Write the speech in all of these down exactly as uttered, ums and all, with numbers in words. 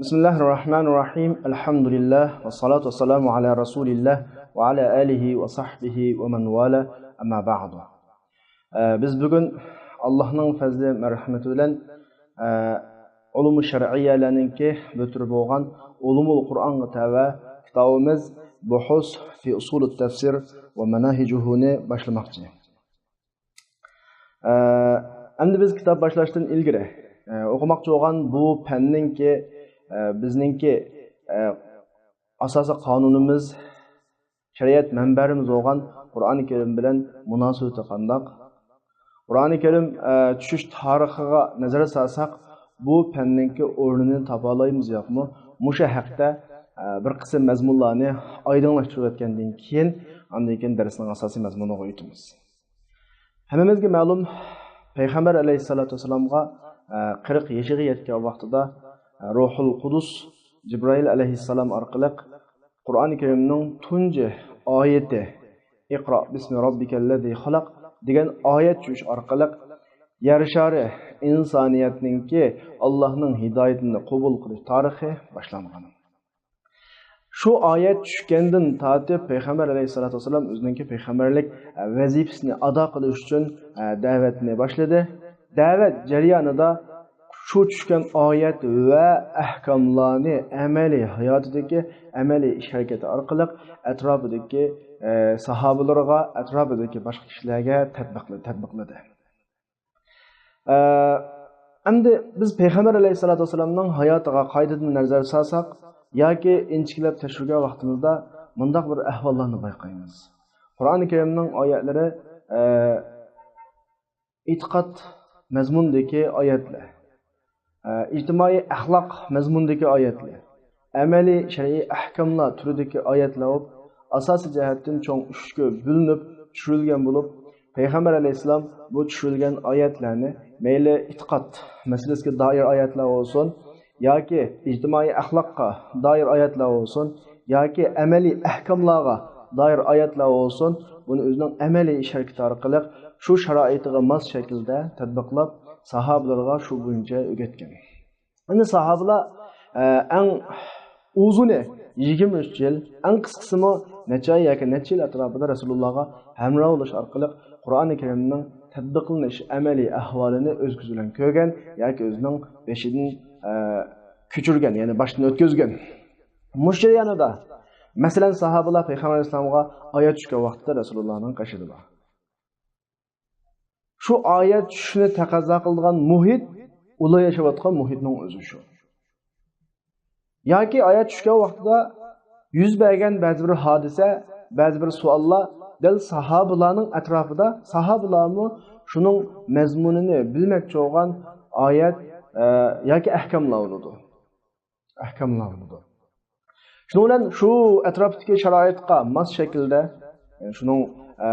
بسم الله الرحمن الرحيم. الحمد لله والصلاة والسلام على رسول الله وعلى آله وصحبه ومن والاه. أما بعد. ئە، بىز بۈگۈن ئاللاھنىڭ پەزلى مەرھەمىتى بىلەن، ئە، ئۇلۇمۇ شەرئىيەلەرنىڭكى بىر تۈرى بولغان ئۇلۇمۇل قۇرئانغا تەۋە كىتابىمىز بۇھۇس في أصول التفسير ومناهجه نى باشلىماقچى. ئە، ئەمدى بىز كىتاب باشلاشتىن ئىلگىرى، ئە، ئوقۇماقچى بولغان بۇ پەننىڭكى، ئە، بىزنىڭكى، ئە، ئاساسىي قانۇنىمىز، شەرىئەت مەنبەرىمىز بولغان قۇرئانى كەرىم بىلەن مۇناسىۋىتى قانداق؟ قۇرئانى كەرىم، ئە، چۈشۈش تارىخىغا نەزەر سالساق، بۇ پەننىڭكى ئورنىنى تاپالايمىز يوقمۇ؟ مۇشۇ ھەقتە، ئە، بىر قىسىم مەزمۇنلارنى ئايدىڭلاشتۇرۇۋەتكەندىن كېيىن، ئاندىن كېيىن دەرسنىڭ ئاساسىي مەزمۇنىغا ئۆتىمىز. ھەممىمىزگە مەلۇم، پەيغەمبەر ئەلەيھىسسالاتۇ ۋەسسالامغا، ئە، قىرىق يېشىغا يەتكەن ۋاقتىدا، ئە، روھۇل قۇدۇس جىبرائىل ئەلەيھىسسالام ئارقىلىق قۇرئانى كەرىمنىڭ تۇنجى ئايىتى، «ئىقرا بىسمى رەببىكەللەزى خەلەق» دېگەن ئايەت چۈشۈش ئارقىلىق يەر شارى ئىنسانىيەتنىڭكى ئاللاھنىڭ ھىدايىتىنى قوبۇل قىلىش تارىخى باشلانغان. شۇ ئايەت چۈشكەندىن تارتىپ پەيغەمبەر ئەلەيھىسسالاتۇ ۋەسسالام ئۆزىنىڭكى پەيغەمبەرلىك، ئە، ۋەزىپىسىنى ئادا قىلىش ئۈچۈن، ئە، دەۋەتنى باشلىدى. دەۋەت جەريانىدا شۇ چۈشكەن ئايەت ۋە ئەھكاملارنى ئەمەلىي ھاياتىدىكى ئەمەلىي ئىش ھەرىكىتى ئارقىلىق ئەتراپىدىكى، ئە، ساھابىلىرىغا، ئەتراپىدىكى باشقا كىشىلەرگە تەتبىقلى-، تەتبىقلىدى. ئە، ئەمدى بىز پەيغەمبەر ئەلەيھىسسالاتۇ ۋەسسالامنىڭ ھاياتىغا قايتىدىن نەزەر سالساق ياكى ئىنچىكىلەپ تەكشۈرگەن ۋاقتىمىزدا مۇنداق بىر ئەھۋاللارنى بايقايمىز. قۇرئانى كەرىمنىڭ ئايەتلىرى، ئە، ئېتىقاد مەزمۇنىدىكى ئايەتلەر، ئە، ئىجتىمائىي ئەخلاق مەزمۇنىدىكى ئايەتلەر، ئەمەلىي شەرئىي ئەھكاملار تۈرىدىكى ئايەتلەر بولۇپ، ئاساسىي جەھەتتىن چوڭ ئۈچكە بۆلۈنۈپ چۈشۈرۈلگەن بولۇپ، پەيغەمبەر ئەلەيھىسسالام بۇ چۈشۈرۈلگەن ئايەتلەرنى مەيلى ئېتىقاد مەسىلىسىگە دائىر ئايەتلەر بولسۇن، ياكى ئىجتىمائىي ئەخلاققا دائىر ئايەتلەر بولسۇن، ياكى ئەمەلىي ئەھكاملارغا دائىر ئايەتلەر بولسۇن، بۇنى ئۆزىنىڭ ئەمەلىي ئىش ھەرىكىتى ئارقىلىق شۇ شارائىتىغا ماس شەكىلدە تەتبىقلاپ، ساھابىلىرىغا شۇ بويىچە ئۆگەتكەن. ئەمدى ساھابىلار، ئە، ئەڭ ئۇزۇنى يىگىرمە ئۈچ يىل، ئەڭ قىسقىسىمۇ نەچچە ئاي ياكى نەچچە يىل ئەتراپىدا رەسۇلۇللاغا ھەمراھ بولۇش ئارقىلىق قۇرئانى كەرىمنىڭ تەتبىقلىنىش ئەمەلىي ئەھۋالىنى ئۆز كۆزى بىلەن كۆرگەن ياكى ئۆزىنىڭ بېشىدىن، ئە، كۆچۈرگەن، يەنى باشتىن ئۆتكۈزگەن. مۇشۇ جەريانىدا، مەسىلەن، ساھابىلار پەيغەمبەر ئەلەيھىسسالامغا ئايەت چۈشكەن ۋاقتىدا رەسۇلۇللانىڭ قېشىدا بار. شۇ ئايەت چۈشۈشنى تەقەززا قىلىدىغان مۇھىت، ئۇلار ياشاۋاتقان مۇھىتنىڭ ئۆزى شۇ. ياكى ئايەت چۈشكەن ۋاقتىدا يۈز بەرگەن بەزى بىر ھادىسە، بەزى بىر سوئاللار دەل ساھابىلارنىڭ ئەتراپىدا، ساھابىلارمۇ شۇنىڭ مەزمۇنىنى بىلمەكچى بولغان ئايەت، ئە، ياكى ئەھكاملار بولىدۇ. ئەھكاملار بولىدۇ. شۇنىڭ بىلەن شۇ ئەتراپتىكى شارائىتقا ماس شەكىلدە، يەنى شۇنىڭ، ئە،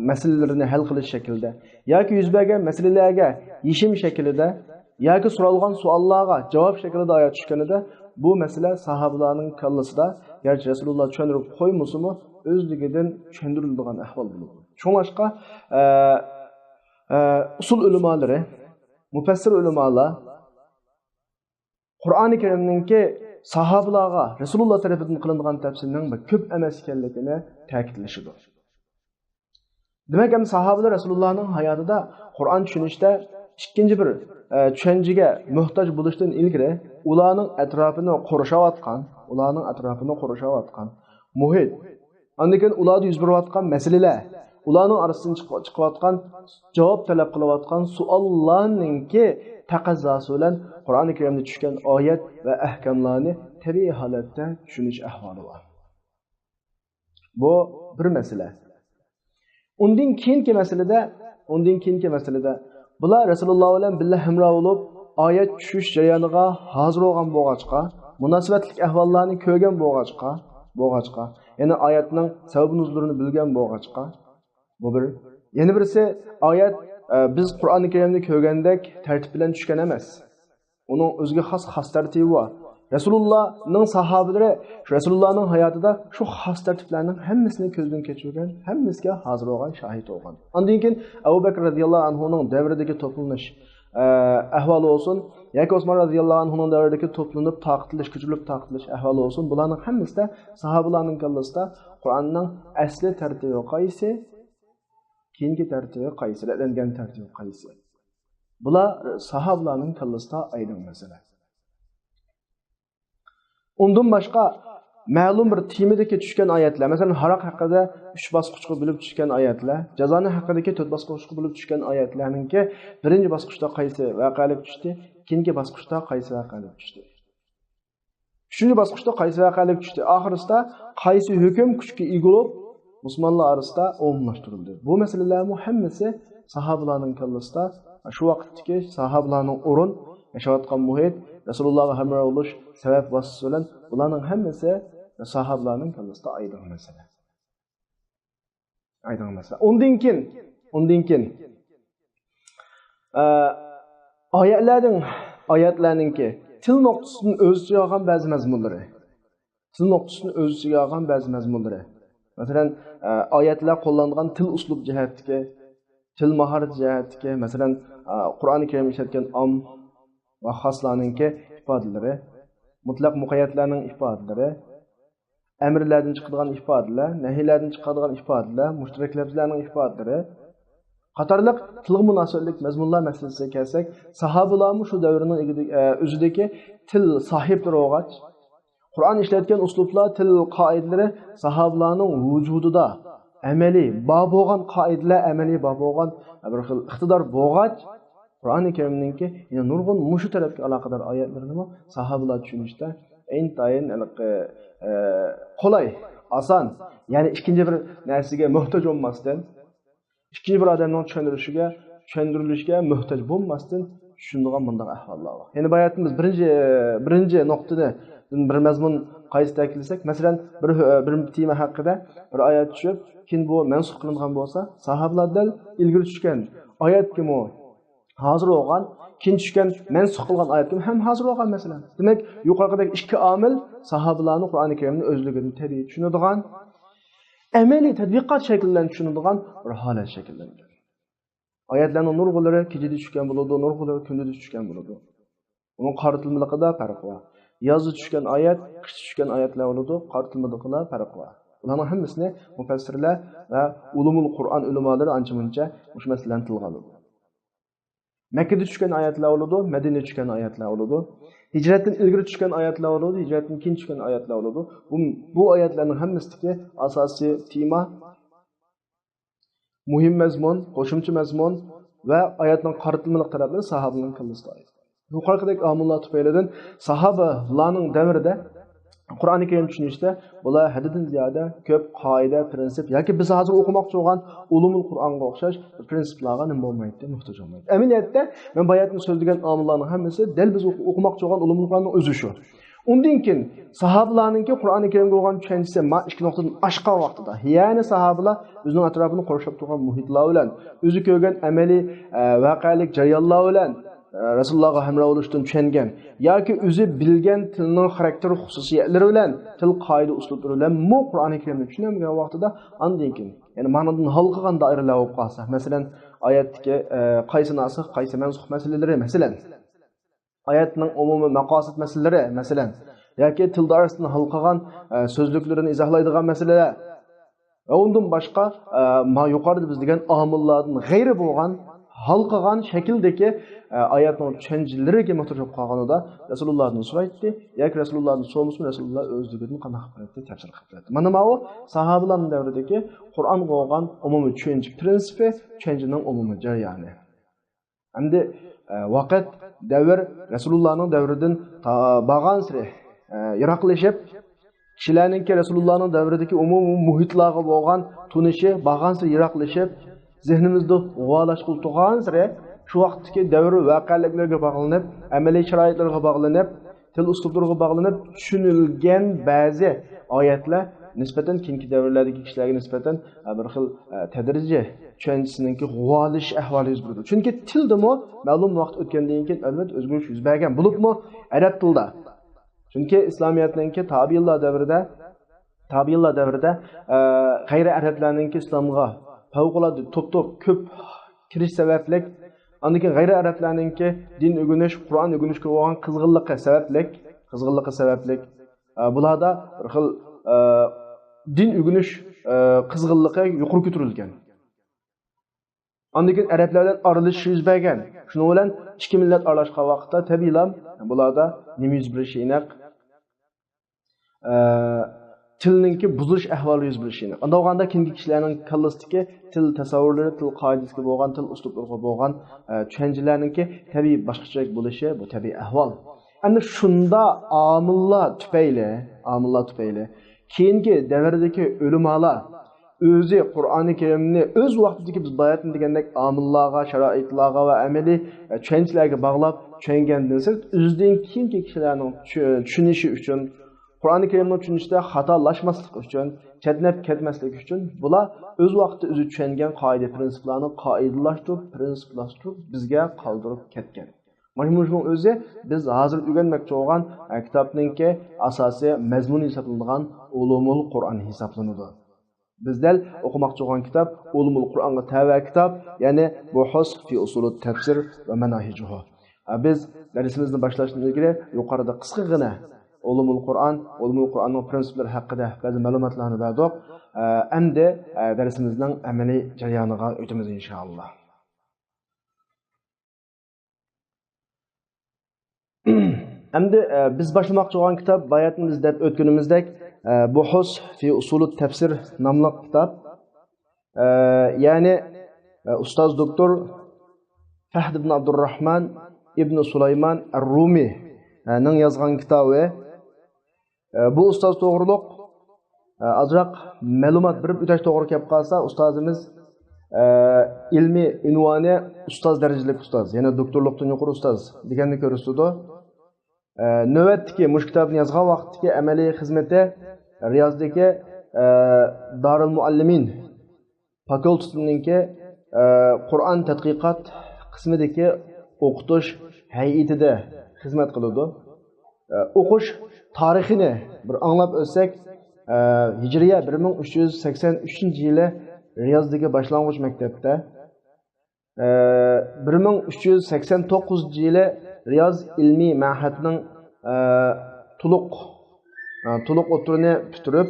مەسىلىلىرىنى ھەل قىلىش شەكلىدە ياكى يۈز بەرگەن مەسىلىلەرگە يېشىم شەكلىدە ياكى سورالغان سوئاللارغا جاۋاب شەكلىدە ئايەت چۈشكىنىدە، بۇ مەسىلە ساھابىلارنىڭ كاللىسىدا، گەرچە رەسۇلۇللا چۈشەندۈرۈپ قويمىسىمۇ، ئۆزلۈكىدىن چۈشەندۈرۈلىدىغان ئەھۋال بولىدۇ. شۇڭلاشقا، ئە، ئە، ئۇسۇل ئۆلىمالىرى، مۇپەسسىر ئۆلىمالار، قۇرئانى كەرىمنىڭكى ساھابىلارغا رەسۇلۇللا تەرىپىدىن قىلىنغان تەپسىرنىڭ بەك كۆپ ئەمەس ئىكەنلىكىنى تەكىتلىشىدۇ. دېمەك، ئەمدى ساھابىلەر رەسۇلۇللانىڭ ھاياتىدا قۇرئان چۈشىنىشتە ئىككىنچى بىر، ئە، چۈشەنچىگە موھتاج بولۇشتىن ئىلگىرى، ئۇلارنىڭ ئەتراپىنى قورشاۋاتقان، ئۇلارنىڭ ئەتراپىنى قورشاۋاتقان مۇھىت، ئاندىن كېيىن ئۇلاردا يۈز بېرىۋاتقان مەسىلىلەر، ئۇلارنىڭ ئارىسىدىن چىق-، چىقىۋاتقان، جاۋاب تەلەپ قىلىۋاتقان سوئاللارنىڭكى تەقەززاسى بىلەن قۇرئانى كەرىمدە چۈشكەن ئايەت ۋە ئەھكاملارنى تەبىئىي ھالەتتە چۈشىنىش ئەھۋالى بار. بۇ بىر مەسىلە. ئۇندىن كېيىنكى مەسىلىدە، ئۇندىن كېيىنكى مەسىلىدە بۇلار رەسۇلۇللا بىلەن بىللە ھەمراھ بولۇپ، ئايەت چۈشۈش جەريانىغا ھازىر بولغان بولغاچقا، مۇناسىۋەتلىك ئەھۋاللارنى كۆرگەن بولغاچقا، بولغاچقا، يەنى ئايەتنىڭ سەۋەب نۇزۇلىنى بىلگەن بولغاچقا، بۇ بىر. يەنە بىرسى، ئايەت، ئە، بىز قۇرئانى كەرىمنى كۆرگەندەك تەرتىپ بىلەن چۈشكەن ئەمەس. ئۇنىڭ ئۆزىگە خاس، خاس تەرتىپى بار. رەسۇلۇللانىڭ ساھابىلىرى رەسۇلۇللانىڭ ھاياتىدا شۇ خاس تەرتىپلەرنىڭ ھەممىسىنى كۆزدىن كەچۈرگەن، ھەممىسىگە ھازىر بولغان، شاھىت بولغان. ئاندىن كېيىن ئەبۇ بەكرى رەزىياللاھۇ ئەنھۇنىڭ دەۋرىدىكى توپلىنىش، ئە، ئەھۋالى بولسۇن، ياكى ئوسمان رەزىياللاھۇ ئەنھۇنىڭ دەۋرىدىكى توپلىنىپ تارقىتىلىش، كۆچۈرۈلۈپ تارقىتىلىش ئەھۋالى بولسۇن، بۇلارنىڭ ھەممىسىدە ساھابىلارنىڭ كاللىسىدا قۇرئاننىڭ ئەسلى تەرتىبى قايسى، كېيىنكى تەرتىبى قايسى، رەتلەنگەن تەرتىبى قايسى؟ بۇلار ساھابىلارنىڭ كاللىسىدا ئايدىڭ مەسىلە. ئۇندىن باشقا، مەلۇم بىر تېمىدىكى چۈشكەن ئايەتلەر، مەسىلەن، ھاراق ھەققىدە ئۈچ باسقۇچقا بۆلۈپ چۈشكەن ئايەتلەر، جازانى ھەققىدىكى تۆت باسقۇچقا بۆلۈپ چۈشكەن ئايەتلەرنىڭكى بىرىنچى باسقۇچتا قايسى ۋەقەلىك چۈشتى، كېيىنكى باسقۇچتا قايسى ۋەقەلىك چۈشتى، ئۈچىنچى باسقۇچتا قايسى ۋەقەلىك چۈشتى، ئاخىرسىدا قايسى ھۆكۈم كۈچكە ئىگە بولۇپ، مۇسۇلمانلار ئارىسىدا ئومۇملاشتۇرۇلدى. بۇ مەسىلىلەر ھەممىسى ساھابىلارنىڭ كاللىسىدا، شۇ ۋاقىتتىكى ساھابىلارنىڭ ئورۇن، ياشاۋاتقان مۇھىت، رەسۇلۇللاغا ھەمراھ بولۇش سەۋەب ۋاسىتىسى بىلەن بۇلارنىڭ ھەممىسى ساھابىلارنىڭ كاللىسىدا ئايدىڭ مەسىلە. ئايدىڭ مەسىلە. ئۇندىن كېيىن، ئۇندىن كېيىن، ئە، ئايەتلەرنىڭ، ئايەتلەرنىڭكى تىل نۇقتىسىدىن ئۆز ئىچىگە ئالغان بەزى مەزمۇنلىرى. تىل نۇقتىسىدىن ئۆز ئىچىگە ئالغان بەزى مەزمۇنلىرى. مەسىلەن، ئە، ئايەتلەر قوللانغان تىل ئۇسلۇب جەھەتتىكى، تىل ماھارىتى جەھەتتىكى، مەسىلەن، ئە، قۇرئانى كەرىم ئىشلەتكەن ئام ۋە خاسلارنىڭكى ئىپادىلىرى، مۇتلەق مۇقەييەتلەرنىڭ ئىپادىلىرى، ئەمىرلەردىن چىقىدىغان ئىپادىلەر، نەھىيلەردىن چىقىدىغان ئىپادىلەر، مۇشتەرەك لەپزلەرنىڭ ئىپادىلىرى قاتارلىق تىلغا مۇناسىۋەتلىك مەزمۇنلار مەسىلىسىگە كەلسەك، ساھابىلارمۇ شۇ دەۋرنىڭ ئىگىدە-، ئە، ئۆزىدىكى تىل ساھىبلىرى بولغاچ، قۇرئان ئىشلەتكەن ئۇسلۇبلار، تىل قائىدىلىرى ساھابىلارنىڭ ۋۇجۇدىدا ئەمەلىي بار بولغان قائىدىلەر، ئەمەلىي بار بولغان بىر خىل ئىقتىدار بولغاچ، قۇرئانى كەرىمنىڭكى يەنە نۇرغۇن مۇشۇ تەرەپكە ئالاقىدار ئايەتلىرىنىمۇ ساھابىلار چۈشىنىشتە ئىنتايىن ھېلىقى، ئە، قولاي، ئاسان، يەنى ئىككىنچى بىر نەرسىگە موھتاج بولماستىن، ئىككىنچى بىر ئادەمنىڭ چۈشەندۈرۈشىگە، چۈشەندۈرۈلۈشىگە موھتاج بولماستىن چۈشىنىدىغان مۇنداق ئەھۋاللار بار. يەنى باياتىن بىز بىرىنچى، بىرىنچى نۇقتىنى، بىر مەزمۇن قايسى تەكىتلىسەك، مەسىلەن، بىر، بىر تېما ھەققىدە بىر ئايەت چۈشۈپ، كېيىن بۇ مەنسۇخ قىلىنغان بولسا، ساھابىلار دەل ئىلگىرى چۈشكەن ئايەتكىمۇ ھازىر بولغان، كېيىن چۈشكەن مەنسۇخ قىلغان ئايەتكىمۇ ھەم ھازىر بولغان مەسىلەن. دېمەك، يۇقىرىقىدەك ئىككى ئامىل ساھابىلارنى قۇرئانى كەرىمنى ئۆزلۈكىدىن تەبىئىي چۈشىنىدىغان، ئەمەلىي تەتبىقات شەكلى بىلەن چۈشىنىدىغان بىر ھالەت شەكىللەندۈرگەن. ئايەتلەرنىڭ نۇرغۇنلىرى كېچىدە چۈشكەن بولىدۇ، نۇرغۇنلىرى كۈندۈزدە چۈشكەن بولىدۇ. ئۇنىڭ قارىتىلمىلىقىدا پەرق بار. يازدا چۈشكەن ئايەت، قىشتا چۈشكەن ئايەتلەر بولىدۇ، قارىتىلمىلىقىدا پەرق بار. بۇلارنىڭ ھەممىسىنى مۇپەسسىرلەر ۋە ئۇلۇمۇل قۇرئان ئۆلىمالىرى ئانچە-مۇنچە مۇشۇ مەسىلىلەرنى تىلغا ئالىدۇ. مەككىدە چۈشكەن ئايەتلەر بولىدۇ، مەدىنىدە چۈشكەن ئايەتلەر بولىدۇ. ھىجرەتتىن ئىلگىرى چۈشكەن ئايەتلەر بولىدۇ، ھىجرەتتىن كېيىن چۈشكەن ئايەتلەر بولىدۇ. بۇ، بۇ ئايەتلەرنىڭ ھەممىسىدىكى ئاساسىي تېما، مۇھىم مەزمۇن، قوشۇمچە مەزمۇن ۋە ئايەتنىڭ قارىتىلمىلىق تەرەپلىرى ساھابىلەرنىڭ كاللىسىدا ئايدىڭ. يۇقىرىقىدەك ئامىللار تۈپەيلىدىن ساھابىلارنىڭ دەۋرىدە قۇرئانى كەرىم چۈشىنىشتە بۇلار ھەددىدىن زىيادە كۆپ قائىدە، پىرىنسىپ ياكى بىز ھازىر ئوقۇماقچى بولغان ئۇلۇمۇل قۇرئانغا ئوخشاش پىرىنسىپلارغا نېمە بولمايتتى، موھتاج بولمايتتى. ئەمەلىيەتتە مەن باياتىن سۆزلىگەن ئامىللارنىڭ ھەممىسى دەل بىز ئوقۇ-، ئوقۇماقچى بولغان ئۇلۇمۇل قۇرئاننىڭ ئۆزى شۇ. ئۇندىن كېيىن ساھابىلارنىڭكى قۇرئانى كەرىمگە بولغان چۈشەنچىسى ما ئىككى نۇقتىدىن ئاشقان ۋاقتىدا، يەنى ساھابىلار ئۆزىنىڭ ئەتراپىنى قورشاپ تۇرغان مۇھىتلار بىلەن، ئۆزى كۆرگەن ئەمەلىي، ئە، ۋەقەلىك جەريانلار بىلەن، ئە، رەسۇلۇللاغا ھەمراھ بولۇشتىن چۈشەنگەن ياكى ئۆزى بىلگەن تىلنىڭ خاراكتېر خۇسۇسىيەتلىرى بىلەن، تىل قائىدە ئۇسلۇبلىرى بىلەنمۇ قۇرئانى كەرىمنى چۈشىنەلمىگەن ۋاقتىدا، ئاندىن كېيىن، يەنى مانىدىن ھالقىغان دائىرىلەر بولۇپ قالسا، مەسىلەن، ئايەتتىكى، ئە، قايسى ناسىخ، قايسى مەنسۇخ مەسىلىلىرى، مەسىلەن، ئايەتنىڭ ئومۇمىي مەقاسىت مەسىلىلىرى، مەسىلەن، ياكى تىل دائىرىسىدىن ھالقىغان، ئە، سۆزلۈكلىرىنى ئىزاھلايدىغان مەسىلىلەر ۋە ئۇندىن باشقا، ئە، ما يۇقىرىدا بىز دېگەن ئامىللاردىن غەيرى بولغان، ھالقىغان شەكىلدىكى، ئە، ئايەتنىڭ چۈشەنچىلىرىگە موھتاج بولۇپ قالغىنىدا رەسۇلۇللادىن سورايتتى. ياكى رەسۇلۇللادىن سورىمىسىمۇ رەسۇلۇللا ئۆزلۈكىدىن قانداق قىلىپ بېرەتتى، تەپسىر قىلىپ بېرەتتى. مانا ماۋۇ ساھابىلارنىڭ دەۋرىدىكى قۇرئانغا بولغان ئومۇمىي چۈشەنچە پىرىنسىپى، چۈشەنچىنىڭ ئومۇمىي جەريانى. ئەمدى، ئە، ۋاقىت، دەۋر رەسۇلۇللانىڭ دەۋرىدىن تا-، بارغانسېرى، ئە، يىراقلىشىپ، كىشىلەرنىڭكى رەسۇلۇللانىڭ دەۋرىدىكى ئومۇمىي مۇھىتلارغا بولغان تونۇشى بارغانسېرى يىراقلىشىپ، زېھنىمىزدا غۇۋالاشقىلى تۇرغانسېرى، شۇ ۋاقىتتىكى دەۋر ۋەقەلىكلىرىگە باغلىنىپ، ئەمەلىي شارائىتلىرىغا باغلىنىپ، تىل ئۇسلۇبلىرىغا باغلىنىپ چۈشىنىلگەن بەزى ئايەتلەر نىسبەتەن كېيىنكى دەۋرلەردىكى كىشىلەرگە نىسبەتەن، ئە، بىر خىل، ئە، تەدرىجىي چۈشەنچىسىنىڭكى غۇۋالىشىش ئەھۋالى يۈز بېرىدۇ. چۈنكى تىلدىمۇ مەلۇم ۋاقىت ئۆتكەندىن كېيىن، ئەلۋەتتە، ئۆزگىرىش يۈز بەرگەن، بولۇپمۇ ئەرەب تىلىدا. چۈنكى ئىسلامىيەتنىڭكى تابىئىنلار دەۋرىدە، تابىئىنلار دەۋرىدە، ئە، غەيرىي ئەرەبلەرنىڭكى ئىسلامغا پەۋقۇلئاددە توپ-توپ كۆپ كىرىش سەۋەبلىك، ئاندىن كېيىن غەيرىي ئەرەبلەرنىڭكى دىن ئۆگىنىش، قۇرئان ئۆگىنىشكە بولغان قىزغىنلىقى سەۋەبلىك، قىزغىنلىقى سەۋەبلىك، ئە، بۇلاردا بىر خىل، ئە، دىن ئۆگىنىش، ئە، قىزغىنلىقى يۇقىرى كۆتۈرۈلگەن. ئاندىن كېيىن ئەرەبلەر بىلەن ئارىلىشىش يۈز بەرگەن. شۇنىڭ بىلەن ئىككى مىللەت ئارىلاشقان ۋاقىتتا تەبىئىيلا بۇلاردا نېمە يۈز بېرىشى ئېنىق؟ ئە، تىلنىڭكى بۇزۇلۇش ئەھۋالى يۈز بېرىشى ئېنىق. ئۇنداق بولغاندا كېيىنكى كىشىلەرنىڭ كاللىسىدىكى تىل تەسەۋۋۇرلىرى، تىل قائىدىسىگە بولغان، تىل ئۇسلۇبلىرىغا بولغان، ئە، چۈشەنچىلەرنىڭكى تەبىئىي باشقىچە بولۇشى، بۇ تەبىئىي ئەھۋال. ئەمدى شۇنداق ئامىللار تۈپەيلى، ئامىللار تۈپەيلى كېيىنكى دەۋردىكى ئۆلىمالار ئۆزى قۇرئانى كەرىمنى ئۆز ۋاقتىدىكى بىز باياتىن دېگەندەك ئامىللارغا، شارائىتلارغا ۋە ئەمەلىي، ئە، چۈشەنچىلەرگە باغلاپ چۈشەنگەندىن سىرت، ئۆزىدىن كېيىنكى كىشىلەرنىڭ چۈ-، چۈشىنىشى ئۈچۈن، قۇرئانى كەرىمنىڭ چۈشىنىشىدە خاتالاشماسلىق ئۈچۈن، چەتنەپ كەتمەسلىك ئۈچۈن، بۇلار ئۆز ۋاقتىدا ئۆزى چۈشەنگەن قائىدە پرىنسىپلارنى قائىدىلاشتۇرۇپ، پرىنسىپلاشتۇرۇپ بىزگە قالدۇرۇپ كەتكەن. مانا مۇشۇنىڭ ئۆزى بىز ھازىر ئۆگەنمەكچى بولغان، ئە، كىتابنىڭكى ئاساسىي مەزمۇنى ھېسابلىنىدىغان ئۇلۇمۇل قۇرئان ھېسابلىنىدۇ. بىز دەل ئوقۇماقچى بولغان كىتاب ئۇلۇمۇل قۇرئانغا تەۋە كىتاب، يەنى بۇھۇس في أصول التفسير ومناهجه. ئە، بىز دەرسىمىزنى باشلاشتىن ئىلگىرى يۇقىرىدا قىسقىغىنە ئۇلۇمۇل قۇرئان، ئۇلۇمۇل قۇرئاننىڭ پرىنسىپلىرى ھەققىدە بەزى مەلۇماتلارنى بەردۇق. ئە، ئەمدى، ئە، دەرسىمىزنىڭ ئەمەلىي جەريانىغا ئۆتىمىز ئىنشائاللا. ئەمدى، ئە، بىز باشلىماقچى بولغان كىتاب، باياتىن بىز دەپ ئۆتكىنىمىزدەك، ئە، بۇھۇس في أصول التفسير ناملىق كىتاب. ئە، يەنى، ئە، ئۇستاز دوكتور فەھد ئىبن ئابدۇرراھمان ئىبن سۇلايمان ئەر-رۇمى، ئە، نىڭ يازغان كىتابى. ئە، بۇ ئۇستاز توغرۇلۇق، ئە، ئازراق مەلۇمات بېرىپ ئۆتەش توغرا كەپ قالسا، ئۇستازىمىز، ئە، ئىلمىي ئۇنۋانى ئۇستاز دەرىجىلىك ئۇستاز، يەنى دوكتورلۇقتىن يۇقىرى ئۇستاز دېگەننى كۆرسىتىدۇ. ئە، نۆۋەتتىكى مۇشۇ كىتابنى يازغان ۋاقىتتىكى ئەمەلىي خىزمىتى رىيازدىكى، ئە، دارۇل مۇئەللىمىن فاكۇلتېتىنىڭكى، ئە، قۇرئان تەتقىقات قىسمىدىكى ئوقۇتۇش ھەيئىتىدە خىزمەت قىلىدۇ. ئە، ئوقۇش تارىخىنى بىر ئاڭلاپ ئۆتسەك، ئە، ھىجرىيە بىر مىڭ ئۈچ يۈز سەكسەن ئۈچىنچى يىلى رىيازدىكى باشلانغۇچ مەكتەپتە، ئە، بىر مىڭ ئۈچ يۈز سەكسەن توققۇزىنچى يىلى رىياز ئىلمىي مەھەتنىڭ، ئە، تولۇق، ئە، تولۇق ئوتتۇرىنى پۈتتۈرۈپ،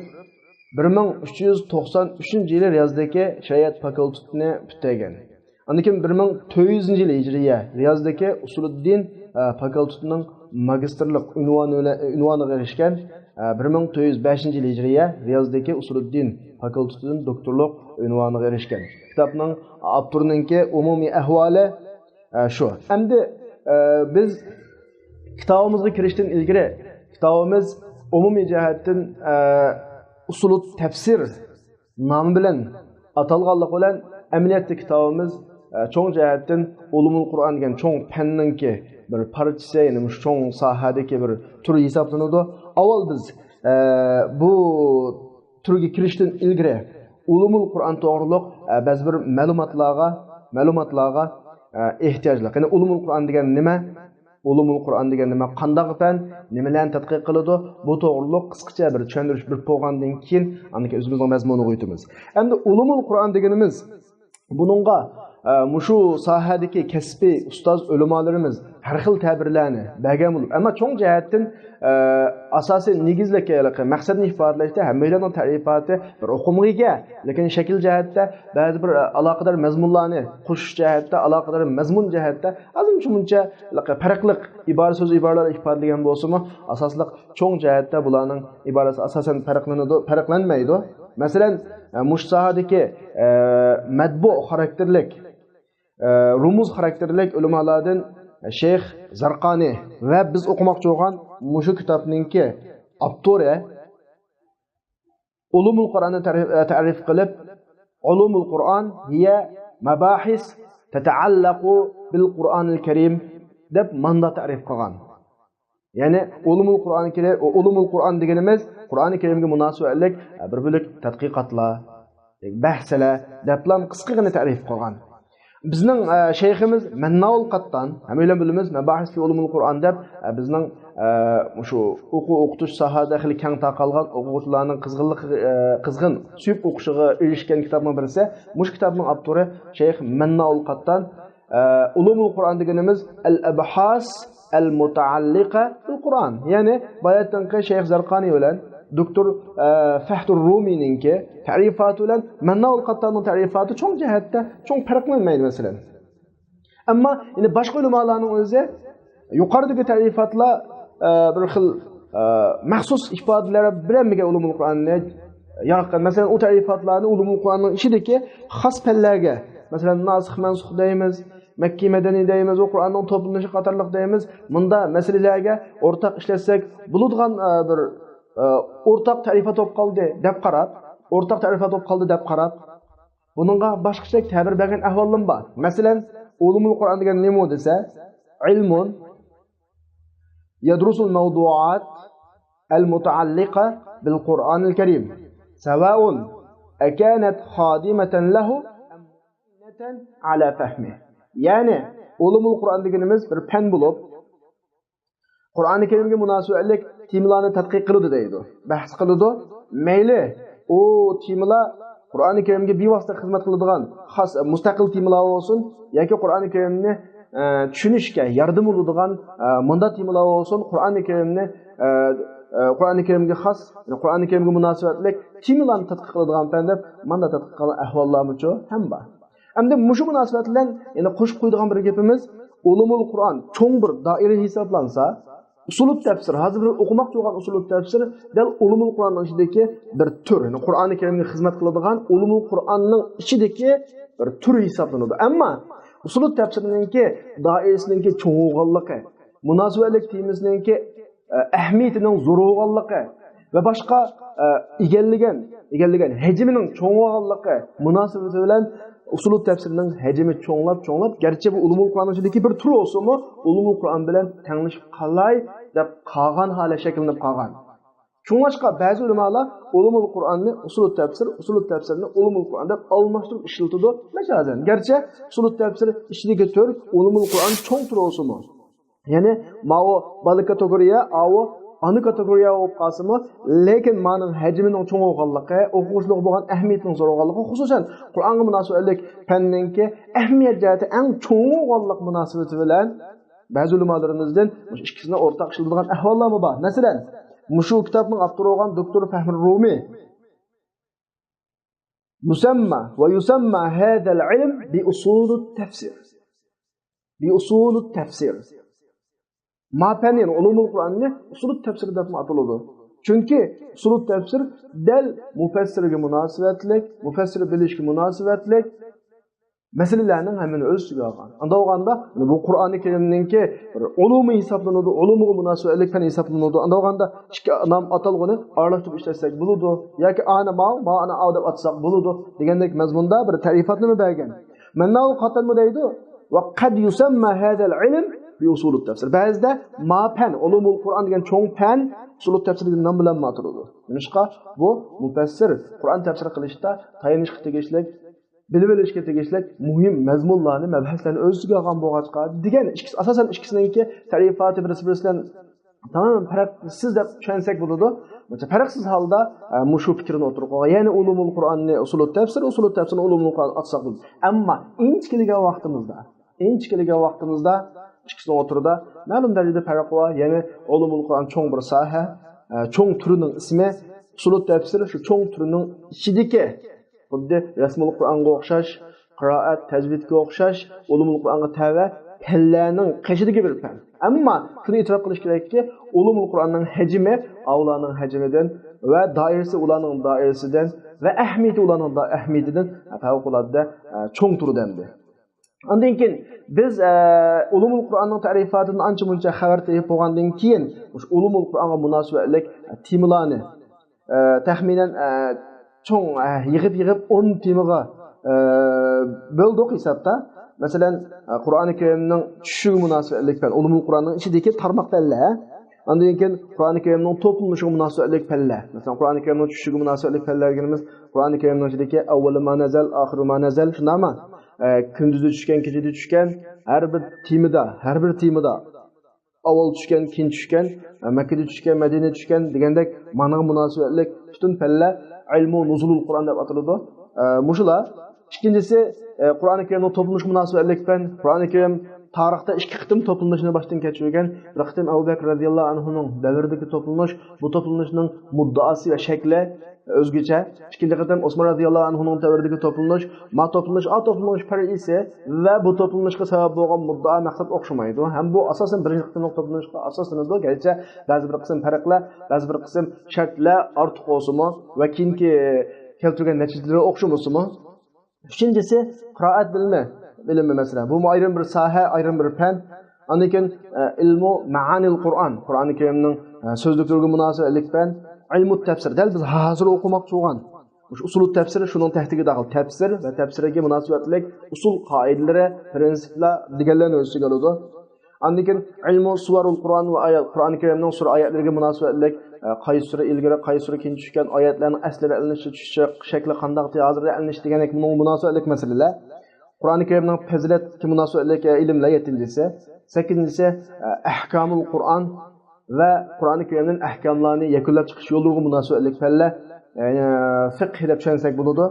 بىر مىڭ ئۈچ يۈز توقسان ئۈچىنچى يىلى رىيازدىكى شەرىئەت فاكۇلتېتىنى پۈتتۈرگەن. ئاندىن كېيىن بىر مىڭ تۆت يۈزىنچى يىلى ھىجرىيە رىيازدىكى ئۇسۇلۇددىن، ئە، فاكۇلتېتىنىڭ ماگىستىرلىق ئۇنۋانى بىلەن، ئۇنۋانىغا ئېرىشكەن. ئە، بىر مىڭ تۆت يۈز بەشىنچى يىلى ھىجرىيە رىيازدىكى ئۇسۇلۇددىن فاكۇلتېتىدىن دوكتورلۇق ئۇنۋانىغا ئېرىشكەن. كىتابنىڭ ئاپتورىنىڭكى ئومۇمىي ئەھۋالى، ئە، شۇ. ئەمدى، ئە، بىز كىتابىمىزغا كىرىشتىن ئىلگىرى، كىتابىمىز ئومۇمىي جەھەتتىن، ئە، ئۇسۇلۇت تەپسىر نامى بىلەن ئاتالغانلىقى بىلەن، ئەمەلىيەتتە كىتابىمىز، ئە، چوڭ جەھەتتىن ئۇلۇمۇل قۇرئان دېگەن چوڭ پەننىڭكى بىر پارچىسى، يەنى مۇشۇ چوڭ ساھەدىكى بىر تۈر ھېسابلىنىدۇ. ئاۋۋال بىز، ئە، بۇ تۈرگە كىرىشتىن ئىلگىرى ئۇلۇمۇل قۇرئان توغرۇلۇق، ئە، بەزى بىر مەلۇماتلارغا، مەلۇماتلارغا، ئە، ئېھتىياجلىق. يەنى ئۇلۇمۇل قۇرئان دېگەن نېمە؟ ئۇلۇمۇل قۇرئان دېگەن نېمە؟ قانداق پەن؟ نېمىلەرنى تەتقىق قىلىدۇ؟ بۇ توغرۇلۇق قىسقىچە بىر چۈشەندۈرۈش بېرىپ بولغاندىن كېيىن، ئاندىن كېيىن ئۆزىمىزنىڭ مەزمۇنىغا ئۆتىمىز. ئەمدى ئۇلۇمۇل قۇرئان دېگىنىمىز، بۇنىڭغا، ئە، مۇشۇ ساھەدىكى كەسپىي ئۇستاز ئۆلىمالىرىمىز ھەر خىل تەبىرلەرنى بەرگەن بولۇپ، ئەمما چوڭ جەھەتتىن، ئە، ئاساسىي نېگىزلىك ھېلىقى مەقسەتنى ئىپادىلەشتە ھەممەيلەننىڭ تەرىپاتى بىر ئۇقۇمغا ئىگە، لېكىن شەكىل جەھەتتە بەزى بىر، ئە، ئالاقىدار مەزمۇنلارنى قوشۇش جەھەتتە، ئالاقىدار مەزمۇن جەھەتتە ئازمۇنچە مۇنچە ھېلىقى پەرقلىق ئىبارە، سۆز ئىبارىلەر ئىپادىلىگەن بولسىمۇ، ئاساسلىق چوڭ جەھەتتە بۇلارنىڭ ئىبارىسى ئاساسەن پەرقلىنىدۇ، پەرقلەنمەيدۇ. مەسىلەن، ئە، مۇشۇ ساھەدىكى، ئە، مەتبۇ خاراكتېرلىك، ئە، رۇمۇز خاراكتېرلىك ئۆلىمالاردىن شەيخ زەرقانى ۋە بىز ئوقۇماقچى بولغان مۇشۇ كىتابنىڭكى ئاپتورى ئۇلۇمۇل قۇرئاننى تەرىپ، تەرىپ قىلىپ، ئۇلۇمۇل قۇرئان ھىيە مەباھىس تەتەئەللەقۇ بىل قۇرئانىل كەرىم دەپ ماندا تەرىپ قىلغان. يەنى ئۇلۇمۇل قۇرئان كەرىم، ئۇلۇمۇل قۇرئان دېگىنىمىز قۇرئانى كەرىمگە مۇناسىۋەتلىك بىر بۆلەك تەتقىقاتلار، بەھسلەر دەپلا قىسقىغىنە تەرىپ قىلغان. بىزنىڭ، ئە، شەيخىمىز مەنناۋۇل قاتتان، ھەممەيلەن بىلىمىز، مەباھىس في ئۇلۇمۇل قۇرئان دەپ، ئە، بىزنىڭ، ئە، مۇشۇ ئوقۇ-، ئوقۇتۇش ساھەدە خېلى كەڭ تارقالغان، ئوقۇغۇچىلارنىڭ قىزغىنلىق، ئە، قىزغىن سۆيۈپ ئوقۇشىغا ئېرىشكەن كىتابنىڭ بىرسى. مۇشۇ كىتابنىڭ ئاپتورى شەيخ مەنناۋۇل قاتتان. ئە، ئۇلۇمۇل قۇرئان دېگىنىمىز ئەل ئەبھاس ئەل مۇتەئەللىقە بىل قۇرئان. يەنى باياتىنقى شەيخ زەرقانى بىلەن دوكتور، ئە، فەھدۇر رۇمىنىڭكى تەرىپاتى بىلەن مەنناۋۇل قاتتاننىڭ تەرىپاتى چوڭ جەھەتتە چوڭ پەرقلەنمەيدۇ، مەسىلەن. ئەمما يەنە باشقا ئۆلىمالارنىڭ ئۆزى يۇقىرىدىكى تەرىپاتلار، ئە، بىر خىل، ئە، مەخسۇس ئىپادىلەر بىلەن بىرگە ئۇلۇمۇل قۇرئاننى ياراتقان. مەسىلەن، ئۇ تەرىپاتلارنى ئۇلۇمۇل قۇرئاننىڭ ئىچىدىكى خاس پەنلەرگە، مەسىلەن، ناسىخ مەنسۇخ دەيمىز، مەككى مەدەنىي دەيمىز، ئۇ قۇرئاننىڭ توپلىنىشى قاتارلىق دەيمىز، مۇنداق مەسىلىلەرگە ئورتاق ئىشلەتسەك بولىدىغان، ئە، بىر، ئە، ئورتاق تەرىپات بولۇپ قالدى دەپ قاراپ، ئورتاق تەرىپات بولۇپ قالدى دەپ قاراپ، بۇنىڭغا باشقىچە تەبىر بەرگەن ئەھۋاللىرىمۇ بار. مەسىلەن، ئۇلۇمۇل قۇرئان دېگەن نېمە دېسە، علم يدرس الموضوعات المتعلقة بالقرآن الكريم، سواء أكانت خادمة له أم معينة على فهمه. يەنى، ئۇلۇمۇل قۇرئان دېگىنىمىز بىر پەن بولۇپ، قۇرئانى كەرىمگە مۇناسىۋەتلىك تېمىلارنى تەتقىق قىلىدۇ دەيدۇ، بەھس قىلىدۇ. مەيلى، ئۇ تېمىلار قۇرئانى كەرىمگە بىۋاسىتە خىزمەت قىلىدىغان خاس، مۇستەقىل تېمىلار بولسۇن ياكى قۇرئانى كەرىمنى، ئە، چۈشىنىشكە ياردىمى بولىدىغان، ئە، مۇنداق تېمىلار بولسۇن، قۇرئانى كەرىمنى، ئە، ئە، قۇرئانى كەرىمگە خاس، يەنى قۇرئانى كەرىمگە مۇناسىۋەتلىك تېمىلارنى تەتقىق قىلىدىغان پەن دەپ مۇنداق تەتقىق قىلغان ئەھۋاللارمۇچۇ ھەم بار. ئەمدى مۇشۇ مۇناسىۋەت بىلەن يەنە قوشۇپ قويىدىغان بىر گېپىمىز، ئۇلۇمۇل قۇرئان چوڭ بىر دائىرە ھېسابلانسا، ئۇسۇلۇت تەپسىر، ھازىر بىز ئوقۇماقچى بولغان ئۇسۇلۇت تەپسىر دەل ئۇلۇمۇل قۇرئاننىڭ ئىچىدىكى بىر تۈر، يەنى قۇرئانى كەرىمگە خىزمەت قىلىدىغان ئۇلۇمۇل قۇرئاننىڭ ئىچىدىكى بىر تۈر ھېسابلىنىدۇ. ئەمما ئۇسۇلۇت تەپسىرنىڭكى دائىرىسىنىڭكى چوڭ بولغانلىقى، مۇناسىۋەتلىك تېمىسىنىڭكى، ئە، ئەھمىيىتىنىڭ زور بولغانلىقى ۋە باشقا، ئە، ئىگىلىگەن، ئىگىلىگەن ھەجمىنىڭ چوڭ بولغانلىقى مۇناسىۋىتى بىلەن ئۇسۇلۇت تەپسىرنىڭ ھەجمى چوڭلاپ، چوڭلاپ، گەرچە بۇ ئۇلۇمۇل قۇرئاننىڭ ئىچىدىكى بىر تۈر بولسىمۇ، ئۇلۇمۇل قۇرئان بىلەن تەڭلىشىپ قالاي دەپ قالغان ھالەت شەكىللىنىپ قالغان. شۇڭلاشقا بەزى ئۆلىمالار ئۇلۇمۇل قۇرئاننى ئۇسۇلۇت تەپسىر، ئۇسۇلۇت تەپسىرنى ئۇلۇمۇل قۇرئان دەپ ئالماشتۇرۇپ ئىشلىتىدۇ مەجازەن. گەرچە ئۇسۇلۇت تەپسىر ئىچىدىكى تۈر ئۇلۇمۇل قۇرئان چوڭ تۈر بولسىمۇ. يەنى ماۋۇ بالا كاتېگورىيە، ئاۋۇ ئانا كاتېگورىيە بولۇپ قالسىمۇ، لېكىن مانىڭ ھەجمىنىڭ چوڭ بولغانلىقى، ئوقۇغۇچىلارغا بولغان ئەھمىيىتىنىڭ زور بولغانلىقى، خۇسۇسەن، قۇرئانغا مۇناسىۋەتلىك پەننىڭكى ئەھمىيەت جەھەتتە ئەڭ چوڭ بولغانلىق مۇناسىۋىتى بىلەن، بەزى ئۆلىمالىرىمىزدىن مۇشۇ ئىككىسىنى ئورتاق ئىشلىتىدىغان ئەھۋاللارمۇ بار. مەسىلەن، مۇشۇ كىتابنىڭ ئاپتورى بولغان دوكتور فەھمى رۇمى، يسمى ويسمى هذا العلم بأصول التفسير. بأصول التفسير. ما پەن، يەنى ئۇلۇمۇل قۇرئاننى ئۇسۇلۇت تەپسىر دەپمۇ ئاتىلىدۇ. چۈنكى ئۇسۇلۇت تەپسىر دەل مۇپەسسىرگە مۇناسىۋەتلىك، مۇپەسسىر بىلىشكە مۇناسىۋەتلىك مەسىلىلەرنىڭ ھەممىنى ئۆز ئىچىگە ئالغان. ئانداق بولغاندا، بۇ قۇرئانى كەرىمنىڭكى بىر ئۇلۇمى ھېسابلىنىدۇ، ئۇلۇمىغا مۇناسىۋەتلىك پەن ھېسابلىنىدۇ. ئانداق بولغاندا ئىككى نام ئاتالغۇنى ئارىلاشتۇرۇپ ئىشلەتسەك بولىدۇ. ياكى ئانا ماۋۇ، ماۋۇ ئانا ئاۋۇ دەپ ئاتىساق بولىدۇ دېگەندەك مەزمۇندا بىر تەرىپاتنىمۇ بەرگەن. مەنناۋۇل قاتتانمۇ دەيدۇ، وقد يسمى هذا العلم بأصول التفسير. بەزىدە ما پەن، ئۇلۇمۇل قۇرئان دېگەن چوڭ پەن ئۇسۇلۇت تەپسىر دېگەن نام بىلەن ئاتىلىدۇ. نېمىشقا؟ بۇ مۇپەسسىر قۇرئان تەپسىر قىلىشتا تايىنىشقا تېگىشلىك، بىلىۋېلىشكە تېگىشلىك مۇھىم مەزمۇنلارنى، مەبھەسلەرنى ئۆز ئىچىگە ئالغان بولغاچقا دېگەن ئىككىسى، ئاساسەن ئىككىسىنىڭكى تەرىپاتى بىرسى بىرسى بىلەن تامامەن پەرقسىز دەپ چۈشەنسەك بولىدۇ. بولمىسا پەرقسىز ھالدا، ئە، مۇشۇ پىكىرنى ئوتتۇرىغا قويغان. يەنى ئۇلۇمۇل قۇرئاننى ئۇسۇلۇت تەپسىر، ئۇسۇلۇت تەپسىرنى ئۇلۇمۇل قۇرئان ئاتىساق بولىدۇ. ئەمما ئىنچىكىلىگەن ۋاقتىمىزدا، ئىنچىكىلىگەن ۋاقتىمىزدا ئىككىسىنىڭ ئوتتۇرىدا مەلۇم دەرىجىدە پەرق بار. يەنى ئۇلۇمۇل قۇرئان چوڭ بىر ساھە، ئە، چوڭ تۈرىنىڭ ئىسمى، ئۇسۇلۇت تەپسىر شۇ چوڭ تۈرىنىڭ ئىچىدىكى خۇددى رەسمۇل قۇرئانغا ئوخشاش، قىرائەت، تەجۋىدكە ئوخشاش، ئۇلۇمۇل قۇرئانغا تەۋە پەنلەرنىڭ قېشىدىكى بىر پەن. ئەمما شۇنى ئېتىراپ قىلىش كېرەككى، ئۇلۇمۇل قۇرئاننىڭ ھەجمى ئاۋۇلارنىڭ ھەجمىدىن ۋە دائىرىسى ئۇلارنىڭ دائىرىسىدىن ۋە ئەھمىيىتى ئۇلارنىڭ دا-، ئەھمىيىتىدىن پەۋقۇلئاددە، ئە، چوڭ تۇرىدۇ ئەمدى. ئاندىن كېيىن بىز، ئە، ئۇلۇمۇل قۇرئاننىڭ تەرىپاتىدىن ئانچە مۇنچە خەۋەر تېپىپ بولغاندىن كېيىن، مۇشۇ ئۇلۇمۇل قۇرئانغا مۇناسىۋەتلىك، ئە، تېمىلارنى، ئە، تەخمىنەن، ئە، چوڭ، ئە، يىغىپ-يىغىپ ئون تېمىغا، ئە، بۆلدۇق ھېسابتا. مەسىلەن، ئە، قۇرئانى كەرىمنىڭ چۈشۈشىگە مۇناسىۋەتلىك پەن، ئۇلۇمۇل قۇرئاننىڭ ئىچىدىكى تارماق پەنلەر. ئاندىن كېيىن قۇرئانى كەرىمنىڭ توپلىنىشىغا مۇناسىۋەتلىك پەنلەر. مەسىلەن، قۇرئانى كەرىمنىڭ چۈشۈشىگە مۇناسىۋەتلىك پەنلەر دېگىنىمىز، قۇرئانى كەرىمنىڭ ئىچىدىكى ئەۋۋەلۇ ما نەزەل، ئاخىرۇ ما نەزەل، شۇنداقمۇ؟ ئە، كۈندۈزدە چۈشكەن، كېچىدە چۈشكەن، ھەر بىر تېمىدا، ھەر بىر تېمىدا ئاۋۋال چۈشكەن، كېيىن چۈشكەن، ئە، مەككىدە چۈشكەن، مەدىنىدە چۈشكەن دېگەندەك مانىڭغا مۇناسىۋەتلىك پۈتۈن پەنلەر ئىلمۇ نۇزۇلۇل قۇرئان دەپ ئاتىلىدۇ. ئە، مۇشۇلار. ئىككىنچىسى، ئە، قۇرئانى كەرىمنىڭ توپلىنىشى مۇناسىۋەتلىك پەن. قۇرئانى كەرىم تارىختا ئىككى قېتىم توپلىنىشنى باشتىن كەچۈرگەن. بىر قېتىم ئەبۇ بەكرى رەزىياللاھۇ ئەنھۇنىڭ دەۋرىدىكى توپلىنىش، بۇ توپلىنىشنىڭ مۇددىئاسى ۋە شەكلى ئۆزگىچە. ئىككىنچى قېتىم ئوسمان رەزىياللاھۇ ئەنھۇنىڭ دەۋرىدىكى توپلىنىش، ما توپلىنىش، ئا توپلىنىش پەرئىسى ۋە بۇ توپلىنىشقا سەۋەب بولغان مۇددىئا مەقسەت ئوخشىمايدۇ. ھەم بۇ ئاساسەن بىرىنچى قېتىملىق توپلىنىشقا ئاساسلىنىدۇ. گەرچە بەزى بىر قىسىم پەرقلەر، بەزى بىر قىسىم شەرتلەر ئارتۇق بولسىمۇ ۋە كېيىنكى كەلتۈرگەن نەتىجىلىرى ئوخشىمىسىمۇ. ئۈچىنچىسى، قىرائەت بىلىمى، بىلىمى مەسىلەن. بۇمۇ ئايرىم بىر ساھە، ئايرىم بىر پەن. ئاندىن كېيىن، ئە، ئىلمۇ مەئانىل قۇرئان، قۇرئانى كەرىمنىڭ، ئە، سۆزلۈكلىرىگە مۇناسىۋەتلىك پەن. ئىلمۇ تەپسىر، دەل بىز ھازىر ئوقۇماقچى بولغان مۇشۇ ئۇسۇلۇ تەپسىر، شۇنىڭ تەھتىگە داخىل تەپسىر ۋە تەپسىرگە مۇناسىۋەتلىك ئۇسۇل قائىدىلىرى، پرىنسىپلار دېگەنلەرنى ئۆز ئىچىگە ئالىدۇ. ئاندىن كېيىن ئىلمۇ سۇۋارۇل قۇرئان ۋە ئايەت، قۇرئانى كەرىمنىڭ سۈرە ئايەتلىرىگە مۇناسىۋەتلىك، ئە، قايسى سۈرە ئىلگىرى، قايسى سۈرە كېيىن چۈشكەن، ئايەتلەرنىڭ ئەسلى رەتلىنىشى، چۈشۈش شەكلى قانداقتى، ھازىر رەتلىنىش دېگەندەك بۇنىڭغا مۇناسىۋەتلىك مەسىلىلەر. قۇرئانى كەرىمنىڭ پەزىلەتكە مۇناسىۋەتلىك، ئە، ئىلىملەر يەتتىنچىسى. سەككىزىنچىسى، ئە، ئەھكامۇل قۇرئان ۋە قۇرئانى كەرىمدىن ئەھكاملارنى يەكۈنلەپ چىقىش يوللىرىغا مۇناسىۋەتلىك پەنلەر، يەنى، فىقھ دەپ چۈشەنسەك بولىدۇ.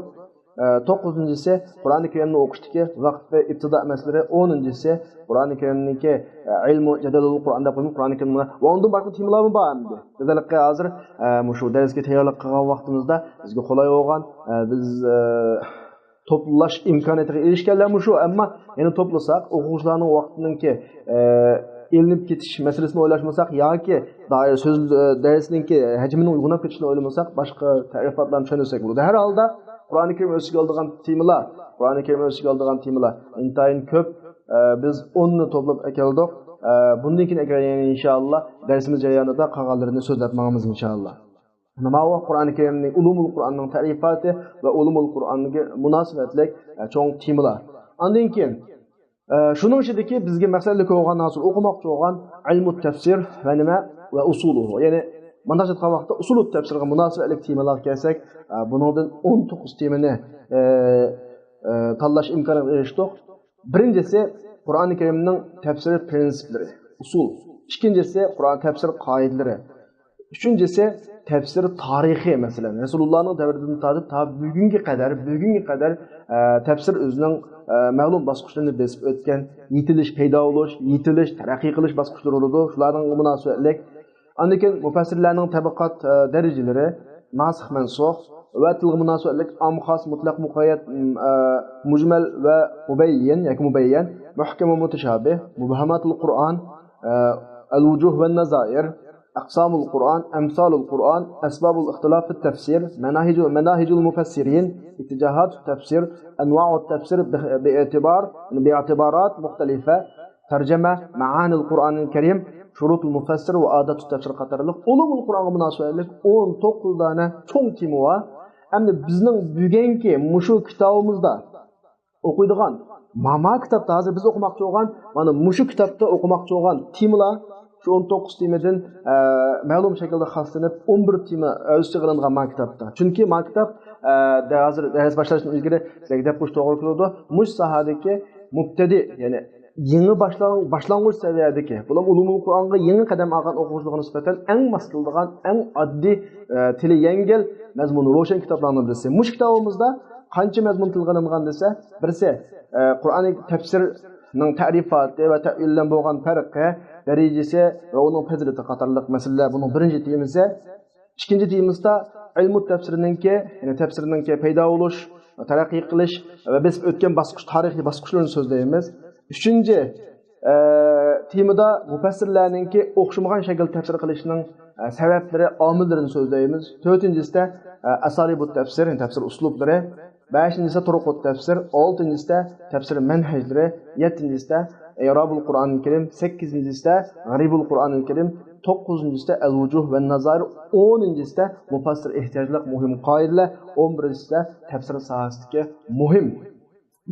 ئە، توققۇزىنچىسى، قۇرئانى كەرىمنى ئوقۇشتىكى ۋاقىت ۋە ئىپتىدا مەسىلىلىرى. ئونىنچىسى، قۇرئانى كەرىمنىڭكى، ئە، ئىلمۇ جەدەلۇل قۇرئان دەپ قويۇپ، قۇرئانى كەرىمنى ۋە ئۇندىن باشقا تېمىلارمۇ بار ئەمدى. ئۆزەللىكى ھازىر، ئە، مۇشۇ دەرسكە تەييارلىق قىلغان ۋاقتىمىزدا بىزگە قولاي بولغان، ئە، بىز، ئە، توپلاش ئىمكانىيىتىگە ئېرىشكەنلەر مۇشۇ. ئەمما يەنە توپلىساق، ئوقۇغۇچىلارنىڭ ۋاقتىنىڭكى، ئە، ئېلىنىپ كېتىش مەسىلىسىنى ئويلاشمىساق ياكى دائىرە سۆز، ئە، دەرسنىڭكى ھەجمىنىڭ ئۇيغۇنلاپ كېتىشىنى ئويلىمىساق، باشقا تەرەپلەرنى چۈشەندۈرسەك بولىدۇ. ھەر ھالدا قۇرئانى كەرىم ئۆز ئىچىگە ئالىدىغان تېمىلار، قۇرئانى كەرىم ئۆز ئىچىگە ئالىدىغان تېمىلار ئىنتايىن كۆپ. ئە، بىز ئوننى توپلاپ ئەكەلدۇق. ئە، بۇندىن كېيىن ئەگەر يەنە ئىنشائاللا دەرسىمىز جەريانىدا قالغانلىرىنى سۆزلەپ ماڭىمىز ئىنشائاللا. ماۋۇ قۇرئانى كەرىمنى، ئۇلۇمۇل قۇرئاننىڭ تەرىپاتى ۋە ئۇلۇمۇل قۇرئانغا مۇناسىۋەتلىك، ئە، چوڭ تېمىلار. ئاندىن كېيىن، ئە، شۇنىڭ ئىچىدىكى بىزگە مەقسەتلىك بولغان، ھازىر ئوقۇماقچى بولغان ئىلمۇ تەپسىر ۋە نېمە؟ ۋە ئۇسۇلۇ. يەنى مانا شۇ ۋاقىتتا ئۇسۇلۇ تەپسىرغا مۇناسىۋەتلىك تېمىلارغا كەلسەك، ئە، بۇنىڭدىن ئون توققۇز تېمىنى، ئە، ئە، تاللاش ئىمكانىغا ئېرىشتۇق. بىرىنچىسى، قۇرئانى كەرىمنىڭ تەپسىر پرىنسىپلىرى، ئۇسۇل. ئىككىنچىسى، قۇرئان تەپسىر قائىدىلىرى. ئۈچىنچىسى، تەپسىر تارىخى، مەسىلەن، رەسۇلۇللانىڭ دەۋرىدىن تارتىپ تا بۈگۈنگە قەدەر، بۈگۈنگە قەدەر، ئە، تەپسىر ئۆزىنىڭ، ئە، مەلۇم باسقۇچلىرىنى بېسىپ ئۆتكەن، يېتىلىش، پەيدا بولۇش، يېتىلىش، تەرەققىي قىلىش باسقۇچلىرى بولىدۇ. شۇلارنىڭ مۇناسىۋەتلىك. ئاندىن كېيىن مۇپەسسىرلەرنىڭ تەبىقات، ئە، دەرىجىلىرى، ناسىخ، مەنسۇخ ۋە تىلغا مۇناسىۋەتلىك ئام، خاس، مۇتلەق، مۇقەييەت، م، ئە، مۇجمەل ۋە مۇبەييەن ياكى مۇبەييەن، مۇھكەم ۋە مۇتەشابىھ، مۇبھەماتۇل قۇرئان، ئە، ئەل ۋۇجۇھ ۋە نەزائىر، ئەقسامۇل قۇرئان، ئەمسالۇل قۇرئان، ئەسبابۇل ئىختىلاف فىت تەفسىر، مەناھىجۇ-، مەناھىجۇل مۇفەسسىرىن، ئىتتىجاھاتۇت تەفسىر، ئەنۋائۇت تەفسىر بىئتىبار، بىئتىبارات مۇختەلىفە، تەرجەمە، مەئانىل قۇرئانىل كەرىم، شۇرۇتۇل مۇفەسسىر ۋە ئاداتۇت تەفسىر قاتارلىق ئۇلۇمۇل قۇرئانغا مۇناسىۋەتلىك ئون توققۇز دانە چوڭ تېما بار. ئەمدى بىزنىڭ بۈگۈنكى مۇشۇ كىتابىمىزدا ئوقۇيدىغان، ما، ما كىتابتا ھازىر بىز ئوقۇماقچى بولغان، مانا مۇشۇ كىتابتا ئوقۇماقچى بولغان تېمىلار، شۇ ئون توققۇز تېمىدىن، ئە، مەلۇم شەكىلدە خاسلىنىپ، ئون بىر تېما ئۆز ئىچىگە ئېلىنغان ما كىتابتا. چۈنكى ما كىتاب، ئە، دە-، ھازىر دەرس باشلاشتىن ئىلگىرى سىلەرگە دەپ قويۇش توغرا كېلىدۇ. مۇشۇ ساھەدىكى مۇبتەدىئ، يەنى يېڭى باشلان-، باشلانغۇچ سەۋىيەدىكى، بولۇپمۇ ئۇلۇمۇل قۇرئانغا يېڭى قەدەم ئالغان ئوقۇغۇچىلارغا نىسبەتەن ئەڭ ماس كېلىدىغان، ئەڭ ئاددىي، ئە، تىلى يەڭگىل، مەزمۇنى روشەن كىتابلارنىڭ بىرسى. مۇشۇ كىتابىمىزدا قانچە مەزمۇن تىلغا ئېلىنغان دېسە، بىرسى، ئە، قۇرئانى تەپسىرنىڭ تەرىپاتى ۋە تەئۋىل بىلەن بولغان پەرقى، دەرىجىسى ۋە ئۇنىڭ پەزىلىتى قاتارلىق مەسىلىلەر بۇنىڭ بىرىنچى تېمىسى. ئىككىنچى تېمىسىدا ئىلمۇ تەپسىرنىڭكى، يەنى تەپسىرنىڭكى پەيدا بولۇش، تەرەققىي قىلىش ۋە بېسىپ ئۆتكەن باسقۇچ، تارىخىي باسقۇچلىرىنى سۆزلەيمىز. ئۈچىنچى، ئە، تېمىدا مۇپەسسىرلەرنىڭكى ئوخشىمىغان شەكىلدە تەپسىر قىلىشىنىڭ، ئە، سەۋەبلىرى، ئامىللىرىنى سۆزلەيمىز. تۆتىنچىسىدە، ئە، ئەسالىبۇت تەپسىر، يەنى تەپسىر ئۇسلۇبلىرى. بەشىنچىسى تۇرۇقۇت تەپسىر، ئالتىنچىسى تەپسىر مەنھەجلىرى، يەتتىنچىسى ئىرابۇل قۇرئانىل كەرىم، سەككىزىنچىسى غەرىبۇل قۇرئانىل كەرىم، توققۇزىنچىسى ئەل ۋۇجۇھ ۋە نازائىر، ئونىنچىسى مۇپەسسىر ئېھتىياجلىق مۇھىم قائىدىلەر، ئون بىرىنچىسى تەپسىر ساھەسىدىكى مۇھىم،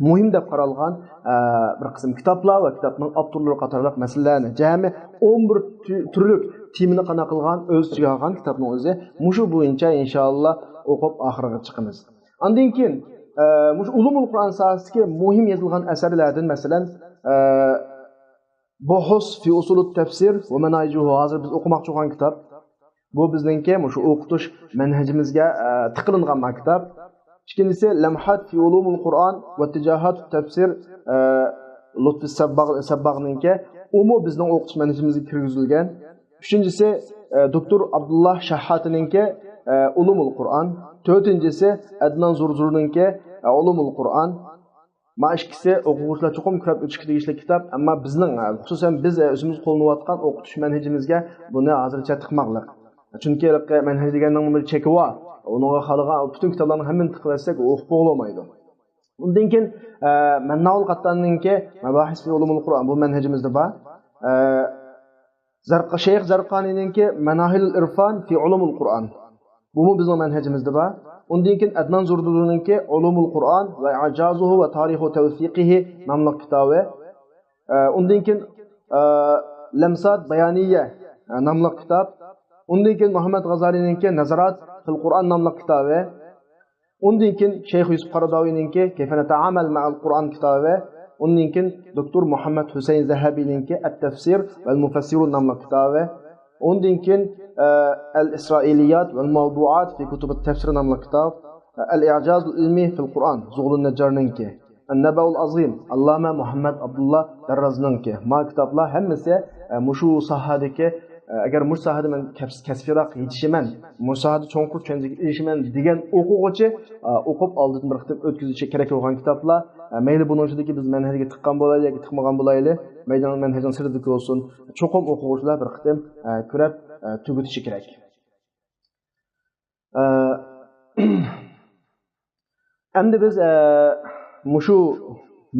مۇھىم دەپ قارالغان، ئە، بىر قىسىم كىتابلار ۋە كىتابنىڭ ئاپتورلىرى قاتارلىق مەسىلىلەرنى، جەمئىي ئون بىر تۈ-، تۈرلۈك تېمىنى قانات قىلغان، ئۆز ئىچىگە ئالغان كىتابنىڭ ئۆزى. مۇشۇ بويىچە ئىنشائاللا ئوقۇپ ئاخىرىغا چىقىمىز. ئاندىن كېيىن، ئە، مۇشۇ ئۇلۇمۇل قۇرئان ساھەسىدىكى مۇھىم يېزىلغان ئەسەرلەردىن، مەسىلەن، ئە، بۇھۇس في أصول التفسير ومناهجه، ھازىر بىز ئوقۇماقچى بولغان كىتاب. بۇ بىزنىڭكى مۇشۇ ئوقۇتۇش مەنھەجىمىزگە، ئە، تىقىلىنغان ما كىتاب. ئىككىنچىسى، لەمھات في ئۇلۇمۇل قۇرئان ۋە تىجاھاتۇت تەفسىر، ئە، لۇتفى سەبباغ-، سەبباغنىڭكى، ئۇمۇ بىزنىڭ ئوقۇتۇش مەنھىجىمىزگە كىرگۈزۈلگەن. ئۈچىنچىسى، ئە، دوكتور ئابدۇللا شاھاتىنىڭكى، ئە، ئۇلۇمۇل قۇرئان. تۆتىنچىسى، ئەدنان زۇرزۇرنىڭكى، ئە، ئۇلۇمۇل قۇرئان. ما ئىككىسى ئوقۇغۇچىلار چوقۇم كۆرۈپ ئۆتۈشكە تېگىشلىك كىتاب، ئەمما بىزنىڭ، خۇسۇسەن بىز ئۆزىمىز قوللىنىۋاتقان ئوقۇتۇش مەنھىجىمىزگە بۇنى ھازىرچە تىقماقلىق. چۈنكى مەنھەج دېگەننىڭ بىر چېكى بار. ئۇنىڭغا خالىغان پۈتۈن كىتابلارنى ھەممىنى تىقىۋەتسەك، ئۇ ئوقۇپ بولالمايدۇ. ئۇندىن كېيىن، ئە، مەنناۋۇل قاتتاننىڭكى مەباھىس في ئۇلۇمۇل قۇرئان، بۇ مەنھەجىمىزدە بار. ئە، زەرق-، شەيخ زەرقانىنىڭكى مەناھىلۇل ئىرفان في ئۇلۇمۇل قۇرئان. بۇمۇ بىزنىڭ مەنھەجىمىزدە بار. ئۇندىن كېيىن ئەدنان زۇردۇرىنىڭكى ئۇلۇمۇل قۇرئان ۋە ئىجازۇھۇ ۋە تارىخۇ تەۋسىقىھى ناملىق كىتابى. ئە، ئۇندىن كېيىن، ئە، لەمسات بايانىيە، ئە، ناملىق كىتاب. ئۇندىن كېيىن مۇھەممەد غازالىنىڭكى نەزەرات فىل قۇرئان ناملىق كىتابى. ئۇندىن كېيىن شەيخ يۈسۈپ قاراداۋىنىڭكى كەيفە نەتەئامەل مەئەل قۇرئان كىتابى، ئۇندىن كېيىن دوكتور مۇھەممەد ھۈسەيىن زەھەبىنىڭكى ئەت-تەفسىر ۋەل مۇفەسسىرۇن ناملىق كىتابى، ئۇندىن كېيىن، ئە، ئەل ئىسرائىلىيات ۋەل مەۋدۇئات فى كۇتۇبىت تەفسىر ناملىق كىتاب، ئەل ئىجازۇل ئىلمىي فىل قۇرئان زۇغلۇن نەججارنىڭكى، ئەن-نەبەئۇل ئازىم، ئاللامە مۇھەممەد ئابدۇللا دەررازنىڭكى. ما كىتابلار ھەممىسى، ئە، مۇشۇ ساھەدىكى، ئە، ئەگەر مۇشۇ ساھەدە مەن كەس-، كەسپىيراق يېتىشىمەن، مۇشۇ ساھەدە چوڭقۇر چۈشەنچىگە ئېرىشىمەن دېگەن ئوقۇغۇچى، ئە، ئوقۇپ ئالدىن بىر قېتىم ئۆتكۈزۈشى كېرەك بولغان كىتابلار. ئە، مەيلى بۇنىڭ ئىچىدىكى بىز مەنھەجگە تىققان بولايلى ياكى تىقمىغان بولايلى، مەيدان مەنھەجنىڭ سىرتىدىكى بولسۇن، چوقۇم ئوقۇغۇچىلار بىر قېتىم، ئە، كۆرۈپ، ئە، تۈگىتىشى كېرەك. ئە، ئەمدى بىز، ئە، مۇشۇ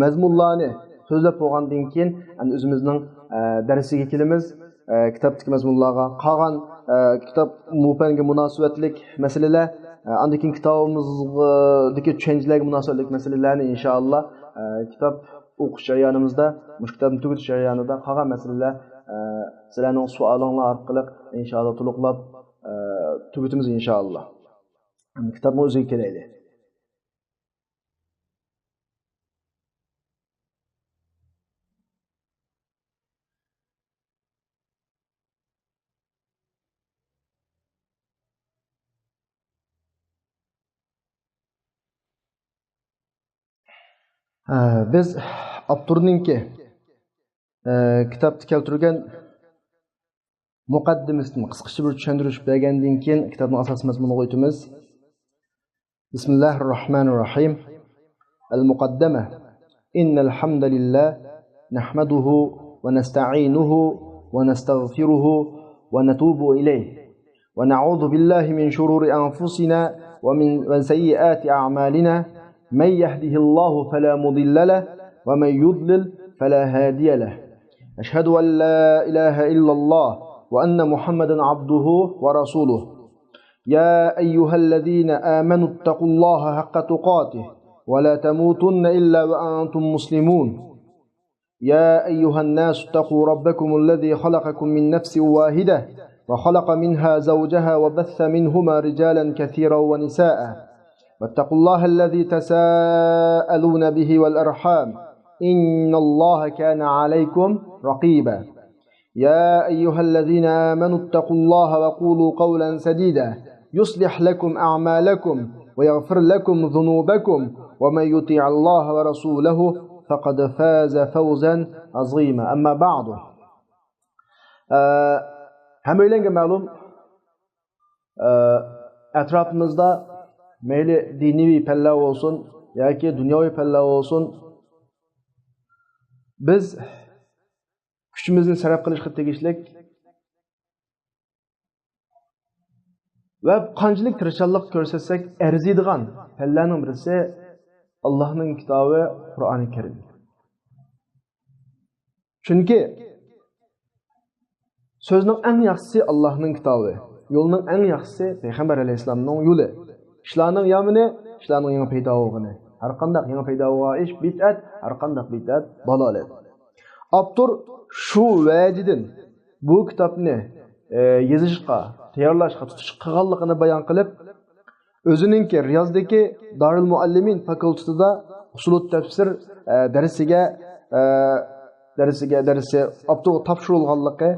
مەزمۇنلارنى سۆزلەپ بولغاندىن كېيىن، ئەمدى ئۆزىمىزنىڭ، ئە، دەرسىگە كېلىمىز. ئە، كىتابتىكى مەزمۇنلارغا قالغان، ئە، كىتاب مۇ پەنگە مۇناسىۋەتلىك مەسىلىلەر، ئە، ئاندىن كېيىن كىتابىمىزدىكى چۈشەنچىلەرگە مۇناسىۋەتلىك مەسىلىلەرنى ئىنشائاللا، ئە، كىتاب ئوقۇش جەريانىمىزدا، مۇشۇ كىتابنى تۈگىتىش جەريانىدا قالغان مەسىلىلەر، ئە، سىلەرنىڭ سوئالىڭلار ئارقىلىق ئىنشائاللا تولۇقلاپ، ئە، تۈگىتىمىز ئىنشائاللا. كىتابنىڭ ئۆزىگە كېلەيلى. ھە، بىز ئاپتورنىڭكى، ئە، كىتابتا كەلتۈرگەن مۇقەددىمىسىدىن قىسقىچە بىر چۈشەندۈرۈش بەرگەندىن كېيىن، كىتابنىڭ ئاساسىي مەزمۇنىغا ئۆتىمىز. بسم الله الرحمن الرحيم. المقدمة. إن الحمد لله نحمده ونستعينه ونستغفره ونتوب إليه، ونعوذ بالله من شرور أنفسنا ومن، ومن سيئات أعمالنا. من يهده الله فلا مضل له، ومن يضلل فلا هادي له. أشهد أن لا إله إلا الله، وأن محمدا عبده ورسوله. يا أيها الذين آمنوا اتقوا الله حق تقاته، ولا تموتن إلا وأنتم مسلمون. يا أيها الناس اتقوا ربكم الذي خلقكم من نفس واحدة، وخلق منها زوجها، وبث منهما رجالا كثيرا ونساء، واتقوا الله الذي تساءلون به والأرحام، إن الله كان عليكم رقيبا. يا أيها الذين آمنوا اتقوا الله وقولوا قولا سديدا، يصلح لكم أعمالكم ويغفر لكم ذنوبكم، ومن يطع الله ورسوله فقد فاز فوزا عظيما. أما بعد. ئە، ھەممەيلەنگە مەلۇم، ئە، ئەتراپىمىزدا مەيلى دىنىي پەنلەر بولسۇن ياكى دۇنياۋى پەنلەر بولسۇن، بىز كۈچىمىزنى سەرپ قىلىشقا تېگىشلىك ۋە قانچىلىك تىرىشچانلىق كۆرسەتسەك ئەرزىيدىغان پەنلەرنىڭ بىرسى ئاللاھنىڭ كىتابى قۇرئانى كەرىم. چۈنكى سۆزنىڭ ئەڭ ياخشىسى ئاللاھنىڭ كىتابى، يولنىڭ ئەڭ ياخشىسى پەيغەمبەر ئەلەيھىسسالامنىڭ يولى. ئىشلارنىڭ يامىنى، ئىشلارنىڭ يېڭى پەيدا بولغىنى. ھەرقانداق يېڭى پەيدا بولغان ئىش بىدئەت، ھەرقانداق بىدئەت دالالەت. ئاپتور شۇ ۋەجىدىن بۇ كىتابنى، ئە، يېزىشقا، تەييارلاشقا، تۇتۇش قىلغانلىقىنى بايان قىلىپ، ئۆزىنىڭكى رىيازدىكى دارىل مۇئەللىمىن فاكۇلتېتىدا ئۇسۇلۇت تەپسىر، ئە، دەرسىگە، ئە، دەرسىگە، دەرسى ئاپتورغا تاپشۇرۇلغانلىقى،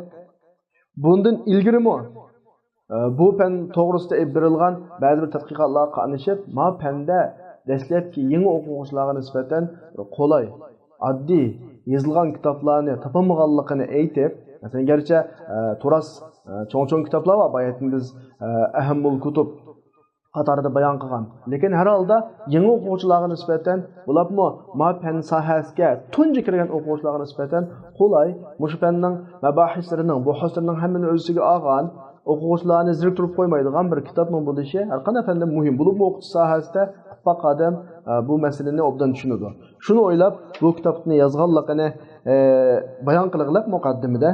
بۇندىن ئىلگىرىمۇ، ئە، بۇ پەن توغرىسىدا ئېلىپ بېرىلغان بەزى بىر تەتقىقاتلارغا قاتنىشىپ، ما پەندە دەسلەپكى يېڭى ئوقۇغۇچىلارغا نىسبەتەن قولاي، ئاددىي، يېزىلغان كىتابلارنى تاپالمىغانلىقىنى ئېيتىپ، مەسىلەن، گەرچە، ئە، تۇراس، ئە، چوڭ-چوڭ كىتابلار بار، باياتىن بىز، ئە، ئەھەممۇل كۇتۇب قاتارىدا بايان قىلغان. لېكىن ھەر ھالدا يېڭى ئوقۇغۇچىلارغا نىسبەتەن، بولۇپمۇ ما پەن ساھەسىگە تۇنجى كىرگەن ئوقۇغۇچىلارغا نىسبەتەن قولاي، مۇشۇ پەننىڭ مەباھىسلىرىنىڭ، بۇھۇسلىرىنىڭ ھەممىنى ئۆز ئىچىگە ئالغان، ئوقۇغۇچىلارنى زېرىكتۈرۈپ قويمايدىغان بىر كىتابنىڭ بولۇشى ھەر قانداق پەندە مۇھىم. بولۇپمۇ ئوقۇتۇش ساھەسىدە ئىتتىپاق ئادەم، ئە، بۇ مەسىلىنى ئوبدان چۈشىنىدۇ. شۇنى ئويلاپ، بۇ كىتابنى يازغانلىقىنى، ئە، بايان قىلغىلى مۇقەددىمىدە.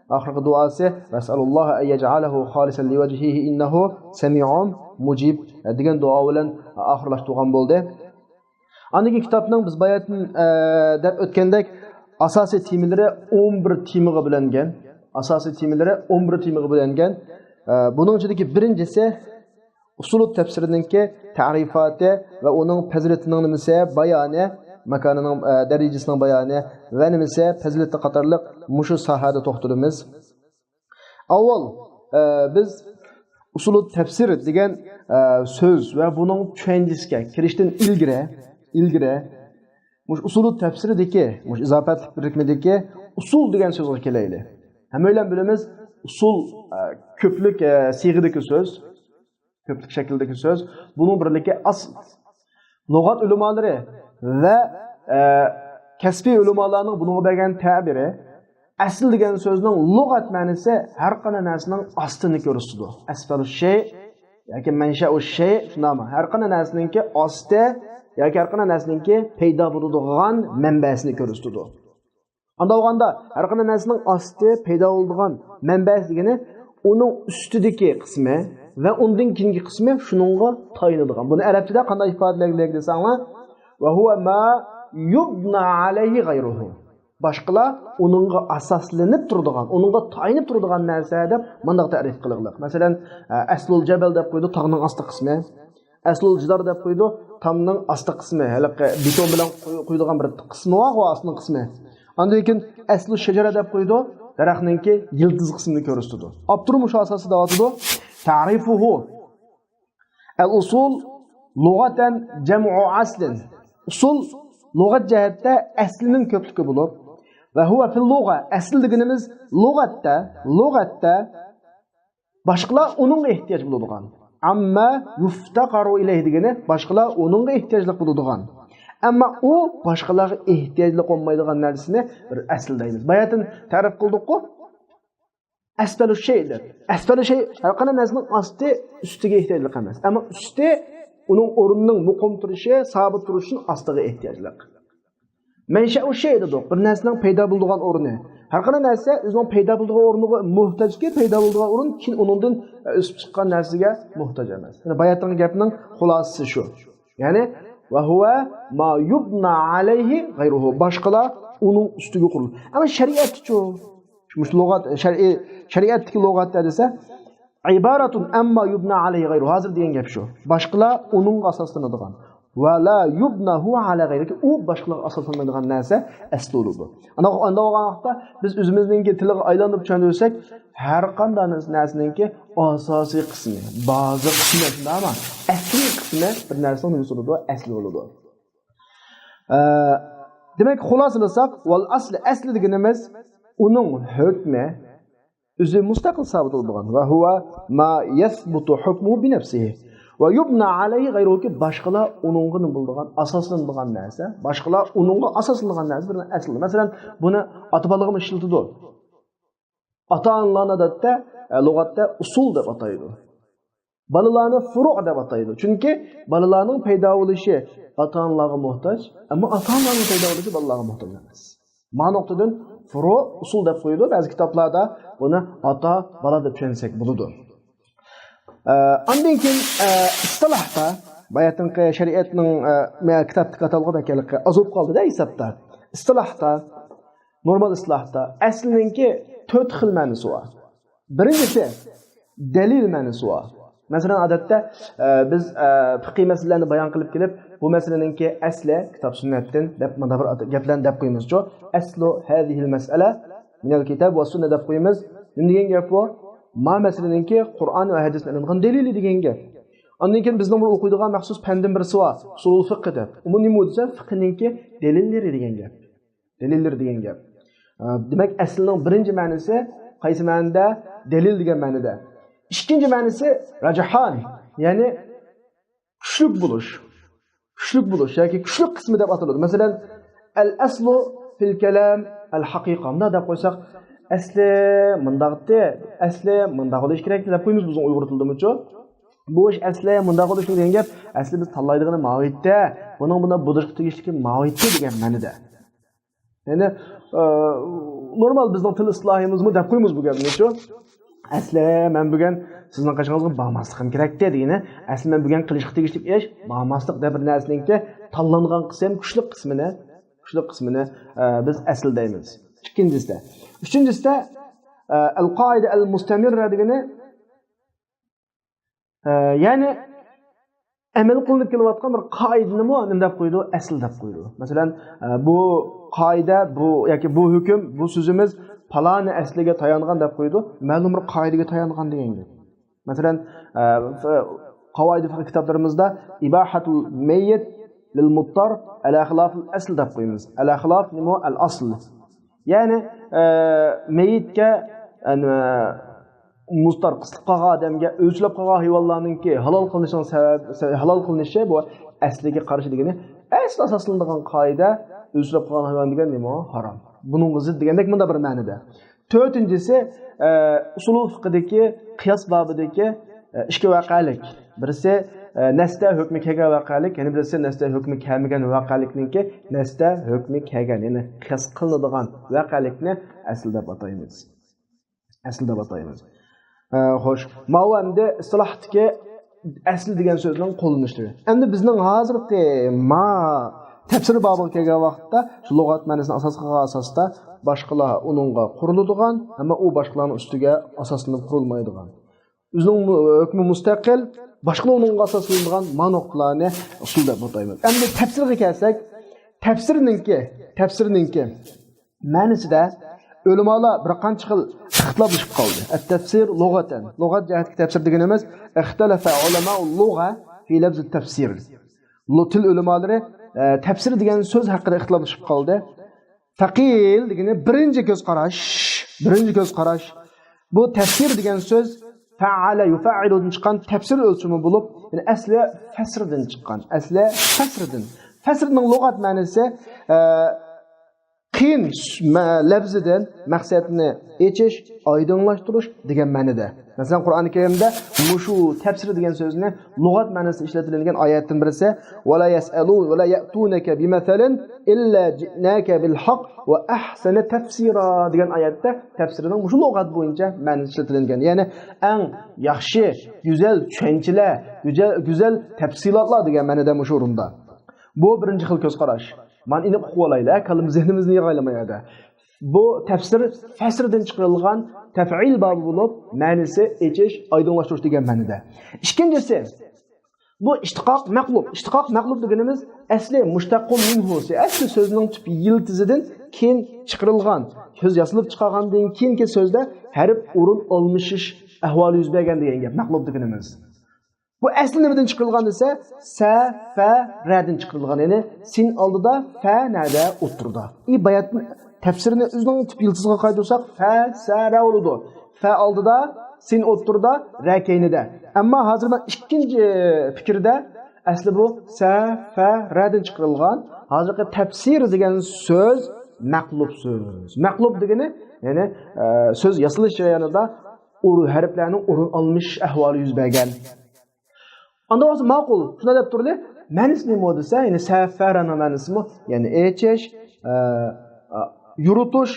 ئاخىرقى دۇئاسى، «ۋەسئەلۇللاھە ئەن يەجئەلەھۇ خالىسەن لىۋەجھىھى ئىننەھۇ سەمىئۇن مۇجىب» دېگەن دۇئا بىلەن ئاخىرلاشتۇرغان بولدى. ئاندىن كېيىن كىتابنىڭ بىز باياتىن، ئە، دەپ ئۆتكەندەك، ئاساسىي تېمىلىرى ئون بىر تېمىغا بۆلۈنگەن. ئاساسىي تېمىلىرى ئون بىر تېمىغا بۆلۈنگەن. ئە، بۇنىڭ ئىچىدىكى بىرىنچىسى ئۇسۇلۇت تەپسىرىنىڭكى تەرىپاتى ۋە ئۇنىڭ پەزىلىتىنىڭ نېمىسى بايانى، ماكانىنىڭ، ئە، دەرىجىسىنىڭ بايانى ۋە نېمىسى پەزىلىتى قاتارلىق مۇشۇ ساھەدە توختىلىمىز. ئاۋۋال، ئە، بىز ئۇسۇلۇت تەپسىر دېگەن، ئە، سۆز ۋە بۇنىڭ چۈشەنچىسىگە كىرىشتىن ئىلگىرى، ئىلگىرى مۇشۇ ئۇسۇلۇت تەپسىردىكى، مۇشۇ ئىزاپەتلىك بىرىكمىدىكى ئۇسۇل دېگەن سۆزگە كېلەيلى. ھەممەيلەن بىلىمىز، ئۇسۇل، ئە، كۆپلۈك، ئە، سىيغىدىكى سۆز، كۆپلۈك شەكلىدىكى سۆز. بۇنىڭ بىرلىكى ئاس-، لۇغەت ئۆلىمالىرى ۋە، ئە، كەسپىي ئۆلىمالارنىڭ بۇنىڭغا بەرگەن تەبىرى، ئەسلى دېگەن سۆزنىڭ لۇغەت مەنىسى ھەر قانداق نەرسىنىڭ ئاستىنى كۆرسىتىدۇ. ئەسفەلۇ شەي ياكى مەنشەئۇ شەي، شۇنداقمۇ؟ ھەر قانداق نەرسىنىڭكى ئاستى ياكى ھەر قانداق نەرسىنىڭكى پەيدا بولىدىغان مەنبەسىنى كۆرسىتىدۇ. ئانداق بولغاندا، ھەر قانداق نەرسىنىڭ ئاستى پەيدا بولىدىغان مەنبەسى دېگىنى ئۇنىڭ ئۈستىدىكى قىسمى ۋە ئۇندىن كېيىنكى قىسمى شۇنىڭغا تايىنىدىغان. بۇنى ئەرەبچىدە قانداق ئىپادىلەيلى دېسەڭلار، «ۋە ھۇۋە ما يۇبنا ئەلەيھى غەيرۇھۇ». باشقىلار ئۇنىڭغا ئاساسلىنىپ تۇرىدىغان، ئۇنىڭغا تايىنىپ تۇرىدىغان نەرسە دەپ مۇنداق تەرىپ قىلغىلىق. مەسىلەن، ئە، ئەسلۇل جەبەل دەپ قويىدۇ، تاغنىڭ ئاستى قىسمى. ئەسلۇل جىدار دەپ قويىدۇ، تامنىڭ ئاستى قىسمى. ھېلىقى بېتون بىلەن قوي-، قويىدىغان بىر قىسمى بار، ئۇ ئاستىنىڭ قىسمى. ئاندىن كېيىن ئەسلۇ شەجەرە دەپ قويىدۇ، دەرەخنىڭكى يىلتىز قىسمىنى كۆرسىتىدۇ. ئاپتور مۇشۇ ئاساستا دەۋاتىدۇ. تەرىفۇھۇ. ئەل ئۇسۇل لۇغەتەن جەمئۇ ئەسلىن. ئۇسۇل لۇغەت جەھەتتە ئەسلىنىڭ كۆپلۈكى بولۇپ، ۋە ھۇۋە فىل لۇغە، ئەسلى دېگىنىمىز لۇغەتتە، لۇغەتتە باشقىلار ئۇنىڭغا ئېھتىياج بولىدىغان. ئەمما يۇفتەقەرۇ ئىلەيھى دېگىنى باشقىلار ئۇنىڭغا ئېھتىياجلىق بولىدىغان. ئەمما ئۇ باشقىلارغا ئېھتىياجلىق بولمايدىغان نەرسىنى بىر ئەسلى دەيمىز. باياتىن تەرىپ قىلدۇققۇ. ئەسفەلۇ شەي دەپ. ئەسفەلۇ شەي، ھەر قانداق نەرسىنىڭ ئاستى ئۈستىگە ئېھتىياجلىق ئەمەس. ئەمما ئۈستى ئۇنىڭ ئورنىنىڭ مۇقىم تۇرۇشى، سابىت تۇرۇشى ئۈچۈن ئاستىغا ئېھتىياجلىق. مەنشەئۇ شەي دېدۇق. بىر نەرسىنىڭ پەيدا بولىدىغان ئورنى. ھەر قانداق نەرسە ئۆزىنىڭ پەيدا بولىدىغان ئورنىغا موھتاجكى، پەيدا بولىدىغان ئورۇن كېيىن ئۇنىڭدىن، ئە، ئۆسۈپ چىققان نەرسىگە موھتاج ئەمەس. يەنى باياتىنقى گەپنىڭ خۇلاسىسى شۇ. يەنى، ۋە ھۇۋە ما يۇبنا ئەلەيھى غەيرۇھۇ. باشقىلار ئۇنىڭ ئۈستىگە قۇرۇلىدۇ. ئەمما شەرىئەتتىچۇ؟ مۇشۇ لۇغەت، شەرئىي، شەرىئەتتىكى لۇغەتتە دېسە، ئىبارەتۇن ئەمما يۇبنا ئەلەيھى غەيرۇ. ھازىر دېگەن گەپ شۇ. باشقىلار ئۇنىڭغا ئاساسلىنىدىغان. ۋە لا يۇبنا ھۇ ئەلا غەيرىكى. ئۇ باشقىلارغا ئاساسلانمايدىغان نەرسە ئەسلى بولىدۇ. ئانداق، ئانداق بولغان ۋاقىتتا بىز ئۆزىمىزنىڭكى تىلىغا ئايلاندۇرۇپ چۈشەندۈرسەك، ھەر قانداق نەرسىنىڭكى ئاساسىي قىسمى، بازا قىسمى شۇنداقمۇ؟ ئەسلىي قىسمى بىر نەرسىنىڭ نېمىسى بولىدۇ؟ ئەسلى بولىدۇ. ئە، دېمەك، خۇلاسىلىساق، ۋەل ئەسلى، ئەسلى دېگىنىمىز ئۇنىڭ ھۆكمى، ئۆزى مۇستەقىل سابىت بولىدىغان. ۋە ھۇۋە ما يەسبۇتۇ ھۇكمۇھۇ بىنەفسىھى. ۋە يۇبنا ئەلەيھى غەيرۇھۇكى، باشقىلار ئۇنىڭغا نېمە بولىدىغان، ئاساسلىنىدىغان نەرسە، باشقىلار ئۇنىڭغا ئاساسلىنىدىغان نەرسە بىر ئەسلى. مەسىلەن، بۇنى ئاتا بالىغىمۇ ئىشلىتىدۇ. ئاتا-ئانىلارنى ئادەتتە، ئە، لۇغەتتە ئۇسۇل دەپ ئاتايدۇ. بالىلارنى فۇرۇ دەپ ئاتايدۇ. چۈنكى بالىلارنىڭ پەيدا بولۇشى ئاتا-ئانىلارغا موھتاج، ئەمما ئاتا-ئانىلارنىڭ پەيدا بولۇشى بالىلارغا موھتاج ئەمەس. ما نۇقتىدىن فۇرۇ ئۇسۇل دەپ قويىدۇ. بەزى كىتابلاردا بۇنى ئاتا، بالا دەپ چۈشەنسەك بولىدۇ. ئە، ئاندىن كېيىن، ئە، ئىستىلاھتا، باياتىنقى شەرىئەتنىڭ، ئە، مە-، كىتابتىكى ئاتالغۇ بەكەللىكى ئاز بولۇپ قالدى-دە ھېسابتا. ئىستىلاھتا، نورمال ئىستىلاھتا ئەسلىنىڭكى تۆت خىل مەنىسى بار. بىرىنچىسى، دەلىل مەنىسى بار. مەسىلەن، ئادەتتە، ئە، بىز، ئە، پىقھىي مەسىلىلەرنى بايان قىلىپ كېلىپ، بۇ مەسىلىنىڭكى ئەسلى كىتاب سۈننەتتىن دەپ، مۇنداق بىر ئات-، گەپلەرنى دەپ قويىمىزچۇ؟ ئەسلۇ ھەزىھىل مەسئەلە مىنەل كىتاب ۋە سۈننە دەپ قويىمىز. نېمە دېگەن گەپ بۇ؟ ما مەسىلىنىڭكى قۇرئان ۋە ھەدىستىن ئېلىنغان دەلىلى دېگەن گەپ. ئاندىن كېيىن بىزنىڭ بۇ ئوقۇيدىغان مەخسۇس پەندىن بىرسى بار، ئۇسۇلۇل فىقھ دەپ. ئۇمۇ نېمە دېسە، فىقھنىڭكى دەلىللىرى دېگەن گەپ. دەلىللىرى دېگەن گەپ. ئە، دېمەك، ئەسلىنىڭ بىرىنچى مەنىسى قايسى مەنىدە؟ دەلىل دېگەن مەنىدە. ئىككىنچى مەنىسى راجىھان، يەنى كۈچلۈك بولۇش. كۈچلۈك بولۇش ياكى كۈچلۈك قىسمى دەپ ئاتىلىدۇ. مەسىلەن، ئەل ئەسلۇ فىل كەلام ئەل ھەقىقە. مۇنداق دەپ قويساق، ئەسلى مۇنداقتى، ئەسلى مۇنداق بولۇش كېرەك دەپ قويىمىز بىزنىڭ ئۇيغۇر تىلىدىمۇچۇ. بۇ ئىش ئەسلى مۇنداق بولۇشى دېگەن گەپ، ئەسلى بىز تاللايدىغىنى ماۋۇ ئىدى، بۇنىڭ بۇنداق بولۇشقا تېگىشلىكى ماۋۇ ئىدى دېگەن مەنىدە. يەنى، ئە، نورمال بىزنىڭ تىل ئىسلاھىمىزمۇ دەپ قويىمىز بۇ گەپنىچۇ. ئەسلى مەن بۈگۈن سىزنىڭ قېشىڭىزغا بارماسلىقىم كېرەكتى دېگىنى، ئەسلى مەن بۈگۈن قىلىشقا تېگىشلىك ئىش بارماسلىق دەپ بىر نەرسىنىڭكى تاللانغان قىسىم، كۈچلۈك قىسمىنى، كۈچلۈك قىسمىنى، ئە، بىز ئەسلى دەيمىز. ئىككىنچىسىدە. ئۈچىنچىسىدە، ئە، ئەل قائىدە ئەل مۇستەمىررە دېگىنى، ئە، يەنى ئەمەل قىلىنىپ كېلىۋاتقان بىر قائىدىنىمۇ نېمە دەپ قويىدۇ؟ ئەسلى دەپ قويىدۇ. مەسىلەن، ئە، بۇ قائىدە، بۇ ياكى بۇ ھۆكۈم، بۇ سۆزىمىز پالانى ئەسلىگە تايانغان دەپ قويىدۇ. مەلۇم بىر قائىدىگە تايانغان دېگەن گەپ. مەسىلەن، ئە، ف-، قاۋائىدى فىقھ كىتابلىرىمىزدا ئىباھەتۇل مەييىت لىل مۇتتار ئەلا خىلاپىل ئەسل دەپ قويىمىز. ئەلا خىلاپ نېمە؟ ئەل ئەسل. يەنى، ئە، مېيىتكە، يەنى، مۇزتار قىسىلىپ قالغان ئادەمگە ئۆلچىلەپ قالغان ھايۋانلارنىڭكى ھالال قىلىنىشىنىڭ سەۋەب، سەۋەب، ھالال قىلىنىشى بۇ ئەسلىگە قارشى دېگىنى، ئەسلى ئاساسلىنىدىغان قائىدە ئۆلچىلەپ قالغان ھايۋان دېگەن نېمە؟ ھارام. بۇنىڭغا زىت دېگەندەك مۇنداق بىر مەنىدە. تۆتىنچىسى، ئە، ئۇسۇلۇل فىقھدىكى قىياس بابىدىكى، ئە، ئىككى ۋەقەلىك. بىرسى، ئە، نەستە ھۆكمى كەلگەن ۋەقەلىك، يەنە بىرسى نەستە ھۆكمى كەلمىگەن ۋەقەلىكنىڭكى نەستە ھۆكمى كەلگەن، يەنى قىياس قىلىنىدىغان ۋەقەلىكنى ئەسل دەپ ئاتايمىز. ئەسل دەپ ئاتايمىز. ئە، خوش، ماۋۇ ئەمدى ئىستىلاھتىكى ئەسل دېگەن سۆزنىڭ قوللىنىشلىرى. ئەمدى بىزنىڭ ھازىرقى ما تەپسىر بابىغا كەلگەن ۋاقىتتا شۇ لۇغەت مەنىسىنى ئاساس قىلغان ئاساستا باشقىلار ئۇنىڭغا قۇرۇلىدىغان، ئەمما ئۇ باشقىلارنىڭ ئۈستىگە ئاساسلىنىپ قۇرۇلمايدىغان. ئۆزىنىڭ مۇ-، ھۆكمى مۇستەقىل، باشقىلار ئۇنىڭغا ئاساسلىنىدىغان ما نۇقتىلارنى ئۇسۇل دەپ ئاتايمىز. ئەمدى تەپسىرگە كەلسەك، تەپسىرنىڭكى، تەپسىرنىڭكى مەنىسىدە ئۆلىمالار بىر قانچە خىل ئىختىلاپلىشىپ قالدى. ئەت-تەپسىر لۇغەتەن. لۇغەت جەھەتتىكى تەپسىر دېگىنىمىز، ئىختەلەفە ئۇلەمائۇل لۇغە فى لەفزىت تەپسىر. لۇ-، تىل ئۆلىمالىرى، ئە، تەپسىر دېگەن سۆز ھەققىدە ئىختىلاپلىشىپ قالدى. فەقىل دېگىنى بىرىنچى كۆز قاراش. بىرىنچى كۆز قاراش. بۇ تەپسىر دېگەن سۆز فەئەلە يۇفەئىلۇدىن چىققان تەپسىر ئۆلچىمى بولۇپ، يەنى ئەسلى فەسردىن چىققان. ئەسلى فەسردىن. فەسرنىڭ لۇغەت مەنىسى، ئە، قىيىن مە-، لەپزىدىن مەقسەتنى ئېچىش، ئايدىڭلاشتۇرۇش دېگەن مەنىدە. مەسىلەن، قۇرئان كەرىمدە مۇشۇ تەپسىر دېگەن سۆزنى لۇغەت مەنىسىدە ئىشلىتىلگەن ئايەتتىن بىرسى، ۋەلا يەسئەلۇ ۋەلا يەئتۇنەكە بىمەسەلىن ئىللا جىئناكە بىل ھەق ۋە ئەھسەنە تەپسىرا دېگەن ئايەتتە تەپسىرنىڭ مۇشۇ لۇغەت بويىچە مەنىسى ئىشلىتىلگەن. يەنى ئەڭ ياخشى، گۈزەل چۈشەنچىلەر، گۈزەل، گۈزەل تەپسىلاتلار دېگەن مەنىدە مۇشۇ ئورۇندا. بۇ بىرىنچى خىل كۆز قاراش. مانا ئېنىق ئۇقۇپ ئالايلى، ھە، كاللىمىز، زېھنىمىزنى يىغايلى ما يەردە. بۇ تەپسىر فەسردىن چىقىرىلغان تەفئىل بابى بولۇپ، مەنىسى ئېچىش، ئايدىڭلاشتۇرۇش دېگەن مەنىدە. ئىككىنچىسى، بۇ ئىشتىقاق مەقلۇب. ئىشتىقاق مەقلۇب دېگىنىمىز ئەسلى مۇشتەققۇن مىنھۇسى، ئەسلى سۆزنىڭ تۈپ يىلتىزىدىن كېيىن چىقىرىلغان، سۆز ياسىلىپ چىقارغاندىن كېيىنكى سۆزدە ھەرپ ئورۇن ئالمىشىش ئەھۋالى يۈز بەرگەن دېگەن گەپ مەقلۇب دېگىنىمىز. بۇ ئەسلى نېمىدىن چىقىرىلغان دېسە، سە، فە، رەدىن چىقىرىلغان. يەنى سىن ئالدىدا، فە نەدە؟ ئوتتۇرىدا. ئى باياتنى تەپسىرىنى ئۆزىنىڭ تۈپ يىلتىزىغا قايتۇرساق، فە، سە، رە بولىدۇ. فە ئالدىدا، سىن ئوتتۇرىدا، رە كەينىدە. ئەمما ھازىر مەن ئىككىنچى پىكىردە ئەسلى بۇ سە، فە، رەدىن چىقىرىلغان. ھازىرقى تەپسىر دېگەن سۆز مەقلۇب سۆز. مەقلۇب دېگىنى، يەنى، ئە، سۆز ياسىلىش جەريانىدا ئۇر-، ھەرپلەرنىڭ ئورۇن ئالمىشىش ئەھۋالى يۈز بەرگەن. ئاندا بولسا ماقۇل، شۇنداق دەپ تۇرىلى. مەنىسى نېمە دېسە، يەنى سەفەرەنىڭ مەنىسىمۇ، يەنى ئېچىش، ئە، ئە، يورۇتۇش،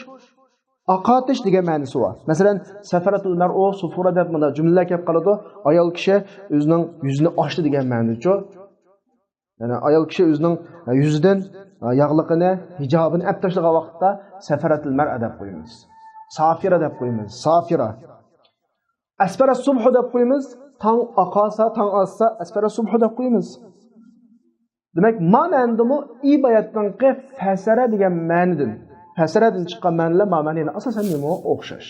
ئاقارتىش دېگەن مەنىسى بار. مەسىلەن، سەفەرەتۇل مەرئۇ سۇفۇرە دەپ مۇنداق جۈملىلەر كەپ قالىدۇ. ئايال كىشى ئۆزىنىڭ يۈزىنى ئاچتى دېگەن مەنىدىچۇ. يەنى ئايال كىشى ئۆزىنىڭ، ئە، يۈزىدىن، ئە، ياغلىقىنى، ھىجابىنى ئەپ تاشلىغان ۋاقىتتا سەفەرەتۇل مەرئە دەپ قويىمىز. سافىرە دەپ قويىمىز. سافىرە. ئەسپەرە سۇبھۇ دەپ قويىمىز. تاڭ ئاقارسا، تاڭ ئاتسا، ئەسپەرە سۇبھۇ دەپ قويىمىز. دېمەك، ما مەنىدىمۇ ئى باياتنىڭقى فەسەرە دېگەن مەنىدىن، فەسەرەدىن چىققان مەنىلەر ما مەنىنى ئاساسەن نېمە ئوخشاش.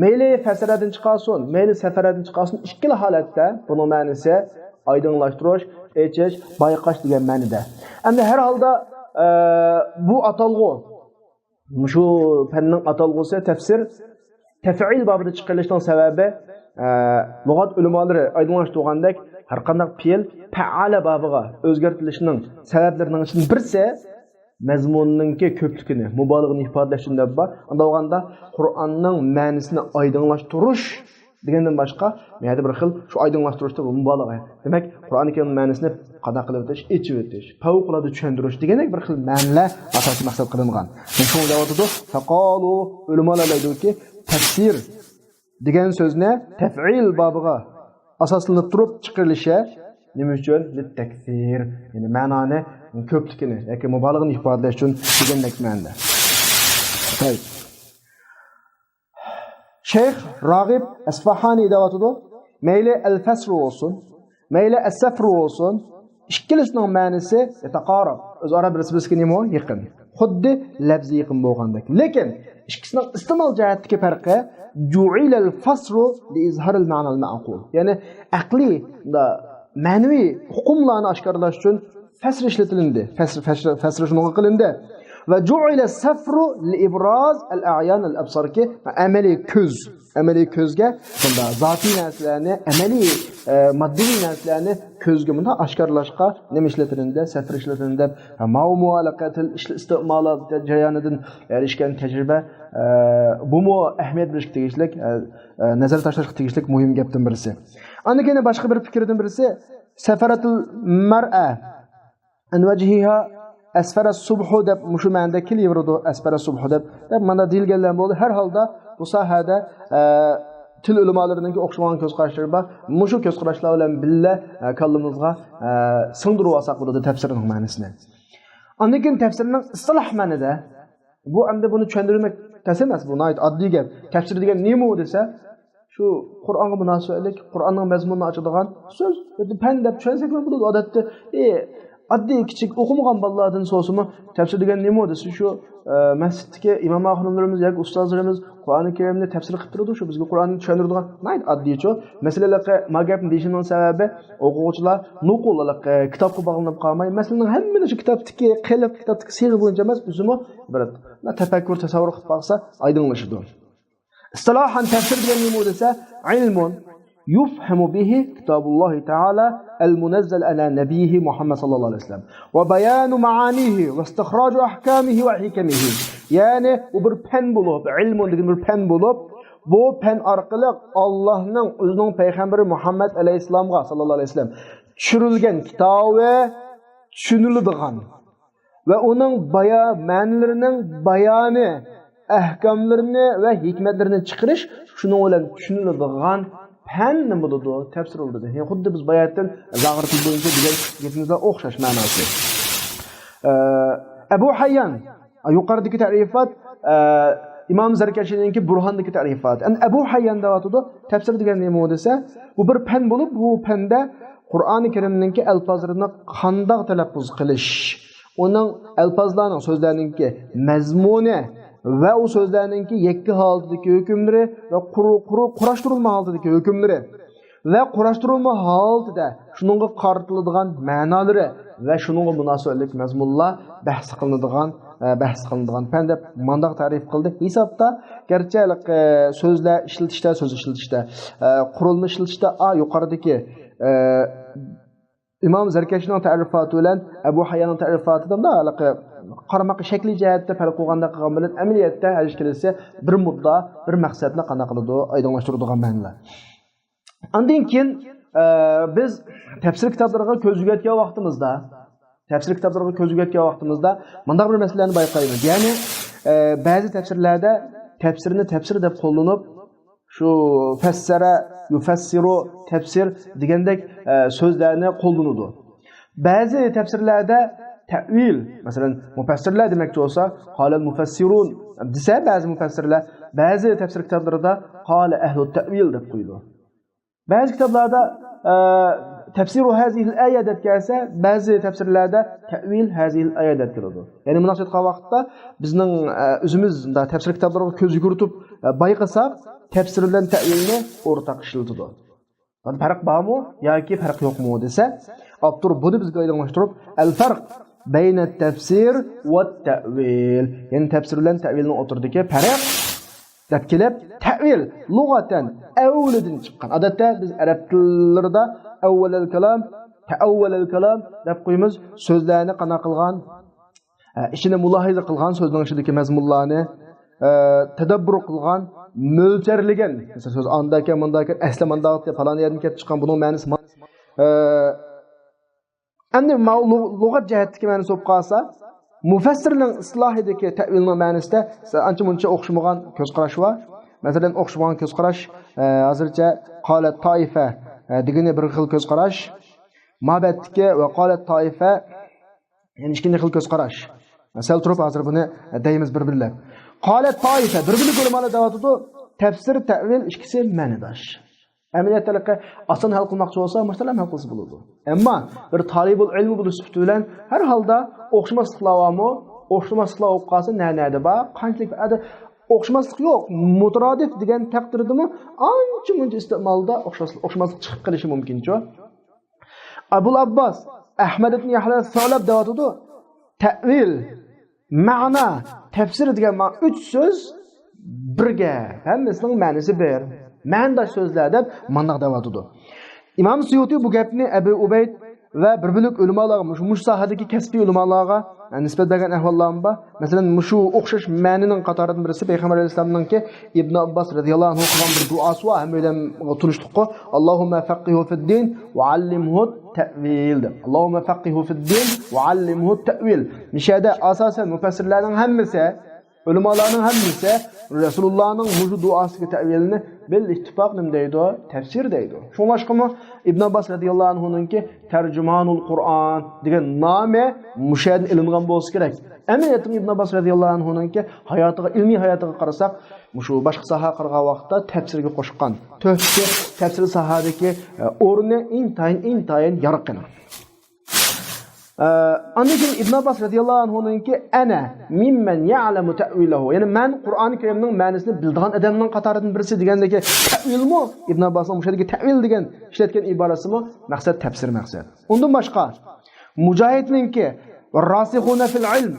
مەيلى پەسرەدىن چىقارسۇن، مەيلى سەفرەدىن چىقارسۇن، ئىككىلا ھالەتتە بۇنىڭ مەنىسى ئايدىڭلاشتۇرۇش، ئېچىش، بايقاش دېگەن مەنىدە. ئەمدى ھەر ھالدا، ئە، بۇ ئاتالغۇ، مۇشۇ پەننىڭ ئاتالغۇسى تەپسىر، تەفئىل بابىدا چىقىرىلىشنىڭ سەۋەبى، ئە، لۇغەت ئۆلىمالىرى ئايدىڭلاشتۇرغاندەك، ھەرقانداق پېئىل پەئالە بابىغا ئۆزگەرتىلىشنىڭ سەۋەبلىرىنىڭ ئىچىدىن بىرسى، مەزمۇننىڭكى كۆپلۈكىنى، مۇبالىغىنى ئىپادىلەش ئۈچۈن دەپ بار. ئۇنداق بولغاندا، قۇرئاننىڭ مەنىسىنى ئايدىڭلاشتۇرۇش دېگەندىن باشقا، بۇ يەردە بىر خىل شۇ ئايدىڭلاشتۇرۇشتا بۇ مۇبالىغە. دېمەك، قۇرئان كەرىمنىڭ مەنىسىنى قانداق قىلىۋېتىش، ئېچىۋېتىش، پەۋقۇلئاددە چۈشەندۈرۈش دېگەندەك بىر خىل مەنىلەر ئاساسىي مەقسەت قىلىنغان. شۇڭا دەۋاتىدۇ، فەقالۇ، ئۆلىمالار دەيدۇكى، تەپسىر دېگەن سۆزنى تەفئىل بابىغا ئاساسلىنىپ تۇرۇپ چىقىرىلىشى نېمە ئۈچۈن؟ لىتتەكسىر، يەنى مەنانى كۆپلۈكىنى ياكى مۇبالىغىنى ئىپادىلەش ئۈچۈن دېگەندەك مەنىدە. طيب. شەيخ راغىب ئەسفاھانى دەۋاتىدۇ، مەيلى ئەل-فەسرۇ بولسۇن، مەيلى ئەس-سەفرۇ بولسۇن، ئىككىلىسىنىڭ مەنىسى يەتەقاراب، ئۆزئارا بىرسى بىرسىگە نېمە؟ يېقىن. خۇددى لەپزى يېقىن بولغاندەك. لېكىن ئىككىسىنىڭ ئىستېمال جەھەتتىكى پەرقى، جۇئىلەل فەسرۇ لىئىزھارىل مەنال مەئقۇل. يەنى ئەقلىي، مەنىۋى ئۇقۇملارنى ئاشكارىلاش ئۈچۈن فەسر ئىشلىتىلىندى. فەسر، فەسر، فەسر شۇنىڭغا قىلىندى. ۋە جۇئىلە سەفرۇ لىئىبراز ئەل ئەيان ئەل ئەبساركى، ئەمەلىي كۆز، ئەمەلىي كۆزگە بۇنداق زاتىي نەرسىلەرنى، ئەمەلىي، ئە، ماددىي نەرسىلەرنى كۆزگە بۇنداق ئاشكارىلاشقا نېمە ئىشلىتىلىندى؟ سەفر ئىشلىتىلىندى دەپ. ھە، ماۋۇ مۇئەللەقە تىل ئىشلە-، ئىستېمالى جەريانىدىن ئېرىشكەن تەجرىبە، ئە، بۇمۇ ئەھمىيەت بېرىشكە تېگىشلىك، ئە، ئە، نەزەر تاشلاشقا تېگىشلىك مۇھىم گەپتىن بىرسى. ئاندىن كېيىن باشقا بىر پىكىردىن بىرسى، سەفەرەتۇل مەرئە ئەن ۋەجھىھا ئەسفەرە سۇبھۇ دەپ مۇشۇ مەنىدە كېلىۋېرىدۇ، ئەسفەرە سۇبھۇ دەپ، دەپ مانا دېيىلگەنلەر بولدى. ھەر ھالدا بۇ ساھەدە، ئە، تىل ئۆلىمالىرىنىڭكى ئوخشىمىغان كۆز قاراشلىرى بار. مۇشۇ كۆز قاراشلار بىلەن بىللە، ئە، كاللىمىزغا، ئە، سىڭدۈرۈۋالساق بولىدۇ تەپسىرنىڭ مەنىسىنى. ئاندىن كېيىن تەپسىرنىڭ ئىستىلاھ مەنىدە، بۇ ئەمدى بۇنى چۈشەندۈرمەك تەس ئەمەس، بۇ ناھايىتى ئاددىي گەپ. تەپسىر دېگەن نېمە دېسە، شۇ قۇرئانغا مۇناسىۋەتلىك، قۇرئاننىڭ مەزمۇنىنى ئاچىدىغان سۆز، پەن دەپ چۈشەنسەكلا بولىدۇ. ئادەتتە، ئى، ئاددىي كىچىك ئوقۇمىغان بالىلاردىن سورىسىمۇ، تەپسىر دېگەن نېمە دېسە، شۇ، ئە، مەسچىتتىكى ئىمام ئاخۇنلىرىمىز ياكى ئۇستازلىرىمىز قۇرئانى كەرىمنى تەپسىر قىلىپ بېرىدۇ، شۇ بىزگە قۇرئاننى چۈشەندۈرىدىغان ناھايىتى ئاددىيچۇ. مەسىلەن، ھېلىقى ما گەپنى دېيىشىمنىڭ سەۋەبى، ئوقۇغۇچىلار نوقۇل ھېلىقى كىتابقا باغلىنىپ قالماي، مەسىلىنىڭ ھەممىنى شۇ كىتابتىكى قېلىپ، كىتابتىكى سىغى بويىچە ئەمەس، ئۆزىمۇ بىر تەپەككۇر، تەسەۋۋۇر قىلىپ باقسا ئايدىڭلىشىدۇ. ئىستىلاھەن تەپسىر دېگەن نېمە دېسە، علم يفهم به كتاب الله تعالى المنزل على نبيه محمد صلى الله عليه وسلم وبيان معانيه واستخراج أحكامه وحكمه. يەنى بۇ بىر پەن بولۇپ، ئىلمۇن دېگەن بىر پەن بولۇپ، بۇ پەن ئارقىلىق ئاللاھنىڭ ئۆزىنىڭ پەيغەمبىرى مۇھەممەد ئەلەيھىسسالامغا، ساللاللاھۇ ئەلەيھى ۋەسەللەم، چۈشۈرۈلگەن كىتابى چۈشىنىلىدىغان ۋە ئۇنىڭ بايا-، مەنىلىرىنىڭ بايانى، ئەھكاملىرىنى ۋە ھېكمەتلىرىنى چىقىرىش، شۇنىڭ بىلەن چۈشىنىلىدىغان پەن نېمە بولىدۇ؟ تەپسىر بولىدۇ. يەنى خۇددى بىز باياتىن زاغىر تىل بويىچە دېگەن گېپىمىزگە ئوخشاش مەناسى. ئە، ئەبۇ ھەييان، يۇقىرىدىكى تەرىپات، ئە، ئىمام زەركەشىنىڭكى بۇرھاندىكى تەرىپات. ئەمدى ئەبۇ ھەييان دەۋاتىدۇ، تەپسىر دېگەن نېمە دېسە، بۇ بىر پەن بولۇپ، بۇ پەندە قۇرئانى كەرىمنىڭكى ئەلپازلىرىنى قانداق تەلەپپۇز قىلىش، ئۇنىڭ ئەلپازلارنىڭ، سۆزلەرنىڭكى مەزمۇنى ۋە ئۇ سۆزلەرنىڭكى يەككە ھالىتىدىكى ھۆكۈملىرى ۋە قۇر-، قۇر-، قۇراشتۇرۇلما ھالىتىدىكى ھۆكۈملىرى ۋە قۇراشتۇرۇلما ھالىتىدە شۇنىڭغا قارىتىلىدىغان مەنالىرى ۋە شۇنىڭغا مۇناسىۋەتلىك مەزمۇنلار بەھس قىلىنىدىغان، ئە، بەھس قىلىنىدىغان پەن دەپ مانداق تەرىپ قىلدى. ھېسابتا گەرچە ھېلىقى سۆزلەر ئىشلىتىشتە، سۆز ئىشلىتىشتە، ئە، قۇرۇلما ئىشلىتىشتە، ئا، يۇقىرىدىكى، ئە، ئىمام زەركەشنىڭ تەرىپاتى بىلەن ئەبۇ ھەيياننىڭ تەرىپاتىدا ھېلىقى قارىماققا شەكلىي جەھەتتە پەرق قىلغاندەك قىلغان بىلەن، ئەمەلىيەتتە ھەل كېلىسە بىر مۇددا، بىر مەقسەتنى قانداق قىلىدۇ، ئايدىڭلاشتۇرىدىغان مەنىلەر. ئاندىن كېيىن، ئە، بىز تەپسىر كىتابلىرىغا كۆز يۈگەتكەن ۋاقتىمىزدا، تەپسىر كىتابلىرىغا كۆز يۈگەتكەن ۋاقتىمىزدا مۇنداق بىر مەسىلىلەرنى بايقايمىز. يەنى، ئە، بەزى تەپسىرلەردە تەپسىرنى تەپسىر دەپ قوللىنىپ، شۇ فەسسەرە، يۇفەسسىرۇ، تەپسىر دېگەندەك، ئە، سۆزلەرنى قوللىنىدۇ. بەزى تەپسىرلەردە تەئۋىل، مەسىلەن، مۇپەسسىرلەر دېمەكچى بولسا، قالەل مۇفەسسىرۇن دېسە، بەزى مۇپەسسىرلەر، بەزى تەپسىر كىتابلىرىدا قالە ئەھلۇت تەئۋىل دەپ قويىدۇ. بەزى كىتابلاردا، ئە، تفسير هذه الآية دەپ كەلسە، بەزى تەپسىرلەردە تەئۋىل ھەزىھىل ئايە دەپ كېلىدۇ. يەنى مۇنداق ئېيتقان ۋاقىتتا بىزنىڭ، ئە، ئۆزىمىز مۇنداق تەپسىر كىتابلىرىغا كۆز يۈگۈرتۈپ، ئە، بايقىساق، تەپسىر بىلەن تەئۋىلنى ئورتاق ئىشلىتىدۇ. پەرق بارمۇ ياكى پەرق يوقمۇ دېسە، ئاپتور بۇنى بىزگە ئايدىڭلاشتۇرۇپ، الفرق بين التفسير والتأويل. يەنى تەپسىر بىلەن تەئۋىلنىڭ ئوتتۇرىدىكى پەرق دەپ كېلىپ، تەئۋىل لۇغەتەن ئەۋۋىلىدىن چىققان. ئادەتتە بىز ئەرەب تىللىرىدا ئەۋۋەلەل كالام، تەئەۋۋەلەل كالام دەپ قويىمىز. سۆزلەرنى قانداق قىلغان، ئە، ئىچىنى مۇلاھىزە قىلغان، سۆزنىڭ ئىچىدىكى مەزمۇنلارنى، ئە، تەدەببۇر قىلغان، مۆلچەرلىگەن. مەسىلەن، سۆز ئانداكەن، مۇنداكەن، ئەسلى مانداق، پالان يەردىن كېلىپ چىققان، بۇنىڭ مەنىسى ما-، ئە، ئەمدى ماۋۇ لۇ-، لۇغەت جەھەتتىكى مەنىسى بولۇپ قالسا، مۇفەسسىرنىڭ ئىستىلاھىدىكى تەئۋىلنىڭ مەنىسىدە ئانچە مۇنچە ئوخشىمىغان كۆز قاراش بار. مەسىلەن، ئوخشىمىغان كۆز قاراش، ئە، ھازىرچە قالەت تائىفە، ئە، دېگىنى بىر خىل كۆز قاراش. مابەتتىكى ۋە قالەت تائىفە، يەنە ئىككىنچى خىل كۆز قاراش. سەل تۇرۇپ ھازىر بۇنى دەيمىز بىر-بىرلەپ. قالەت تائىفە، بىر بىرلىك ئۆلىمالار دەۋاتىدۇ، تەپسىر، تەئۋىل ئىككىسى مەنىداش. ئەمەلىيەتتە ئاسان ھەل قىلماقچى بولسا، مۇشۇنداق ھەل قىلسا بولىدۇ. ئەمما بىر تالىبۇل ئىلمى بولۇش سۈپىتى بىلەن ھەر ھالدا ئوخشىماسلىقلار بارمۇ؟ ئوخشىماسلىقلار بولۇپ قالسا، نە-، نەدە بار؟ قانچىلىك بار؟ ئوخشىماسلىق يوق. مۇترادىف دېگەن تەقدىردىمۇ ئانچە-مۇنچە ئىستېمالدا ئوخشاش-، ئوخشىماسلىق چىقىپ قېلىشى مۇمكىنچۇ؟ ئەبۇل ئابباس ئەھمەد ئىبن يەھيا سەئلەب دەۋاتىدۇ، تەئۋىل، مەنا، تەپسىر دېگەن مانا ئۈچ سۆز بىر گەپ، ھەممىسىنىڭ مەنىسى بىر، مەنىداش سۆزلەر دەپ مانداق دەۋاتىدۇ. ئىمام سۇيۇتى بۇ گەپنى ئەبۇ ئۇبەيد ۋە بىر بۆلەك ئۆلىمالارغا، مۇشۇ، مۇشۇ ساھەدىكى كەسپىي ئۆلىمالارغا نىسبەت بەرگەن ئەھۋاللارمۇ بار. مەسىلەن، مۇشۇ ئوخشاش مەنىنىڭ قاتارىدىن بىرسى پەيغەمبەر ئەلەيھىسسالامنىڭكى ئىبن ئابباس رەزىياللاھۇ ئەنھۇ قىلغان بىر دۇئاسى بار، ھەممەيلەنگە تونۇشلۇققۇ، اللهم فقهه في الدين وعلمه التأويل دەپ. اللهم فقهه في الدين وعلمه التأويل. مۇشۇ يەردە ئاساسەن مۇپەسسىرلەرنىڭ ھەممىسى، ئۆلىمالارنىڭ ھەممىسى رەسۇلۇللانىڭ مۇشۇ دۇئاسىدىكى تەئۋىلنى بىل ئىتتىپاق نېمە دەيدۇ؟ تەپسىر دەيدۇ. شۇڭلاشقىمۇ ئىبن ئابباس رەزىياللاھۇ ئەنھۇنىڭكى تەرجىمانۇل قۇرئان دېگەن نامى مۇشۇ يەردىن ئېلىنغان بولسا كېرەك. ئەمەلىيەتتە ئىبن ئابباس رەزىياللاھۇ ئەنھۇنىڭكى ھاياتىغا، ئىلمىي ھاياتىغا قارىساق، مۇشۇ باشقا ساھەگە قارىغان ۋاقىتتا تەپسىرگە قوشقان تۆھپىسى، تەپسىر ساھەدىكى، ئە، ئورنى ئىنتايىن، ئىنتايىن يارقىن. ئە، ئاندىن كېيىن ئىبن ئابباس رەزىياللاھۇ ئەنھۇنىڭكى، «ئەنە مىممەن يەئلەمۇ تەئۋىلەھۇ»، يەنى مەن قۇرئان كەرىمنىڭ مەنىسىنى بىلىدىغان ئادەمنىڭ قاتارىدىن بىرسى دېگەندىكى تەئۋىلمۇ، ئىبن ئابباسنىڭ مۇشۇ يەردىكى تەئۋىل دېگەن ئىشلەتكەن ئىبارىسىمۇ مەقسەت تەپسىر مەقسەت. ئۇندىن باشقا، مۇجاھىدنىڭكى، «راسىخۇنە فىل ئىلم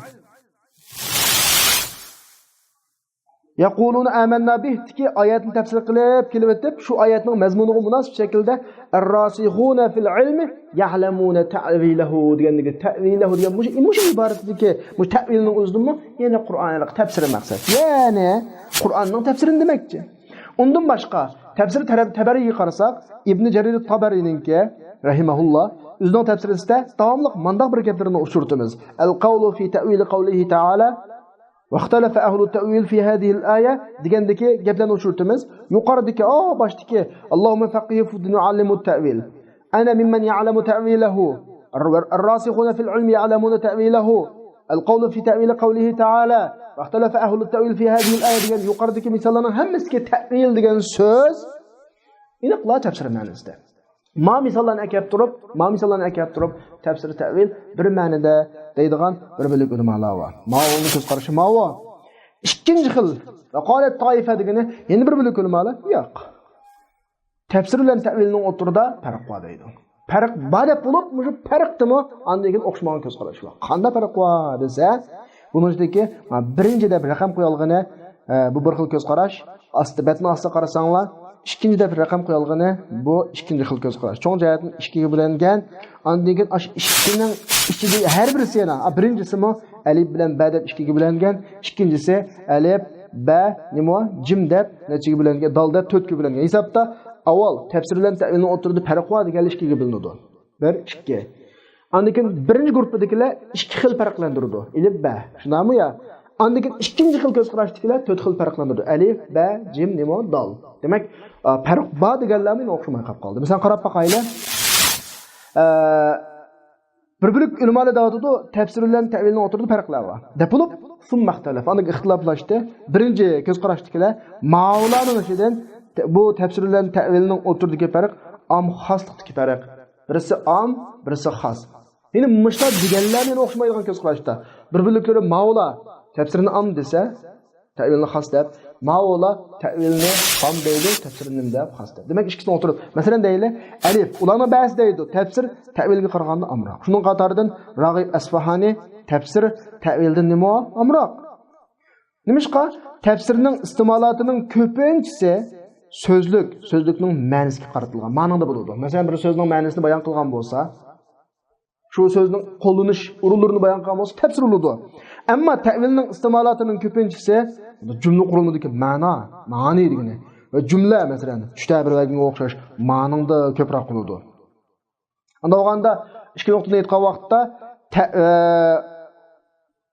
يەقۇلۇنە ئامەننا بىھ» دىكى ئايەتنى تەپسىر قىلىپ كېلىۋېتىپ، شۇ ئايەتنىڭ مەزمۇنىغا مۇناسىپ شەكىلدە، «ئەرراسىخۇنە فىل ئىلمى يەئلەمۇنە تەئۋىلەھۇ» دېگەندىكى تەئۋىلەھۇ دېگەن مۇشۇ، مۇشۇ ئىبارىتىدىكى مۇشۇ تەئۋىلنىڭ ئۆزىدىنمۇ يەنە قۇرئانلىق تەپسىر مەقسەت. يەنى قۇرئاننىڭ تەپسىرىنى دېمەكچى. ئۇندىن باشقا، تەپسىر تەرەپ-، تەبەرىگە قارىساق، ئىبنى جەرىر تەبەرىنىڭكى، رەھىمەھۇللا، ئۆزىنىڭ تەپسىرىسىدە داۋاملىق مانداق بىر گەپلىرىنى ئۇچرىتىمىز. «ئەل قەۋلۇ فى تەئۋىلى قەۋلىھى تەئالە ۋەختەلەفە ئەھلۇ تەئۋىل فى ھەزىھىل ئايە» دېگەندىكى گەپلەرنى ئۇچرىتىمىز. يۇقىرىدىكى، ئا، باشتىكى، «ئاللاھۇممە فەققىھۇ فىددىن ۋە ئەللىمھۇ تەئۋىل. ئەنە مىممەن يەئلەمۇ تەئۋىلەھۇ. ئەرراسىخۇنە فىل ئىلمى يەئلەمۇنە تەئۋىلەھۇ. ئەل قەۋلۇ فى تەئۋىلى قەۋلىھى تەئالە. ۋەختەلەفە ئەھلۇ تەئۋىل فى ھەزىھىل ئايە» دېگەن يۇقىرىدىكى مىساللارنىڭ ھەممىسىدىكى تەئۋىل دېگەن سۆز ئېنىقلا تەپسىر مەنىسىدە. ما مىساللارنى ئەكەپ تۇرۇپ، ما مىساللارنى ئەكەپ تۇرۇپ، تەپسىر تەئۋىل بىر مەنىدە دەيدىغان بىر بۆلەك ئۆلىمالار بار. ماۋۇنىڭ كۆز قارىشى ماۋۇ. ئىككىنچى خىل، قالەت تائىفە دېگىنى يەنە بىر بۆلەك ئۆلىمالار؟ ياق. تەپسىر بىلەن تەئۋىلنىڭ ئوتتۇرىدا پەرق بار دەيدۇ. پەرق بار دەپ بولۇپ، مۇشۇ پەرقتىمۇ ئاندىن كېيىن ئوخشىمىغان كۆز قاراش بار. قانداق پەرق بار دېسە، بۇنىڭ ئىچىدىكى، ھە، بىرىنچى دەپ رەقەم قويالغىنى، ھە، بۇ بىر خىل كۆز قاراش. ئاستى، بەتنىڭ ئاستىغا قارىساڭلار، ئىككىنچى دەپ رەقەم قويالغىنى، بۇ ئىككىنچى خىل كۆز قاراش. چوڭ جەھەتتىن ئىككىگە بۆلۈنگەن. ئاندىن كېيىن ئاشۇ ئىككىنىڭ ئىچىدە ھەر بىرسى يەنە، ھە، بىرىنچىسىمۇ ئەلىپ بىلەن بە دەپ ئىككىگە بۆلۈنگەن، ئىككىنچىسى ئەلىپ، بە، نېمە، جىم دەپ نەچچىگە بۆلۈنگەن، دال دەپ تۆتكە بۆلۈنگەن. ھېسابتا ئاۋۋال تەپسىر بىلەن تەئۋىلنىڭ ئوتتۇرىدا پەرق بار دېگەنلەر ئىككىگە بۆلۈنىدۇ. بىر، ئىككى. ئاندىن كېيىن بىرىنچى گۇرۇپپىدىكىلەر ئىككى خىل پەرقلەندۈرىدۇ. ئەلىپ، بە. شۇنداقمۇ يا؟ ئاندىن كېيىن ئىككىنچى خىل كۆز قاراشتىكىلەر تۆت خىل پەرقلەندۈرىدۇ. ئەلىپ، بە، جىم، نېمە، دال. دېمەك، ئا، پەرق بار دېگەنلەرمۇ يەنە ئوخشىماي قاپ قالدى. مىسال قاراپ باقايلى. ئە، بىر بۆلەك ئۆلىمالار دەۋاتىدۇ، تەپسىر بىلەن تەئۋىلنىڭ ئوتتۇرىدا پەرقلەر بار دەپ بولۇپ، ثم اختلف، ئاندىن ئىختىلاپلاشتى. بىرىنچى كۆز قاراشتىكىلەر ماۋۇلارنىڭ ئىچىدىن بۇ تەپسىر بىلەن تەئۋىلنىڭ ئوتتۇرىدىكى پەرق ئام خاسلىقتىكى پەرق. بىرسى ئام، بىرسى خاس. يەنى مۇشۇلار دېگەنلەرنى ئوخشىمايدىغان كۆز قاراشتا. بىر-بىرلىكلىرى ماۋۇلار تەپسىرنى ئام دېسە، تەۋىلنى خاس دەپ، ماۋۇلار تەۋىلنى ئام دەيدۇ، تەپسىرنى نېمە دەپ خاس دەپ. دېمەك، ئىككىسىنى ئوتتۇرىدا. مەسىلەن، دەيلى، ئەلىپ، ئۇلارنىڭ بەزى دەيدۇ، تەپسىر تەۋىلگە قارىغاندا ئامراق. شۇنىڭ قاتارىدىن راغىب ئەسپاھانى، تەپسىر تەۋىلدىن نېمە ئامراق؟ نېمىشقا؟ تەپسىرنىڭ ئىستېمالاتىنىڭ كۆپىنچىسى سۆزلۈك، سۆزلۈكنىڭ مەنىسىگە قارىتىلغان. مانىڭدا بولىدۇ. مەسىلەن، بىر سۆزنىڭ مەنىسىنى بايان قىلغان بولسا، شۇ سۆزنىڭ قوللىنىش ئورۇنلىرىنى بايان قىلغان بولسا، تەپسىر بولىدۇ. ئەمما تەۋىلنىڭ ئىستېمالاتىنىڭ كۆپىنچىسى جۈملە قۇرۇلمىدىكى مەنا، مەنى دېگىنى. ۋە جۈملە، مەسىلەن، چۈشتە بىر بەرگەنگە ئوخشاش مانىڭدا كۆپرەك بولىدۇ. ئانداق بولغاندا، ئىككى نۇقتىنى ئېيتقان ۋاقىتتا، تە-، ئە،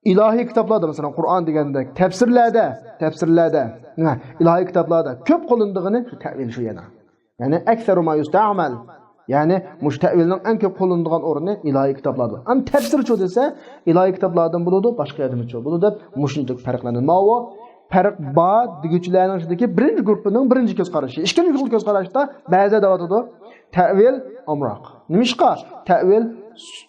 ئىلاھىي كىتابلاردا، مەسىلەن، قۇرئان دېگەندەك، تەپسىرلەردە، تەپسىرلەردە، ھە، ئىلاھىي كىتابلاردا كۆپ قوللىنىدىغىنى شۇ تەۋىل شۇ يەنە. يەنى، أكثر ما يستعمل. يەنى، مۇشۇ تەۋىلنىڭ ئەڭ كۆپ قوللىنىدىغان ئورنى ئىلاھىي كىتابلاردا. ئەمما تەپسىرچۇ دېسە، ئىلاھىي كىتابلاردىن بولىدۇ، باشقا يەردىنمۇچۇ بولىدۇ دەپ، مۇشۇنداق پەرقلەندۈرۈپ. ماۋۇ پەرق بار دېگۈچىلەرنىڭ ئىچىدىكى بىرىنچى گۇرۇپپىنىڭ بىرىنچى كۆز قارىشى. ئىككىنچى گۇرۇپپا كۆز قاراشتا بەزىلەر دەۋاتىدۇ، تەۋىل ئامراق. نېمىشقا؟ تەۋىل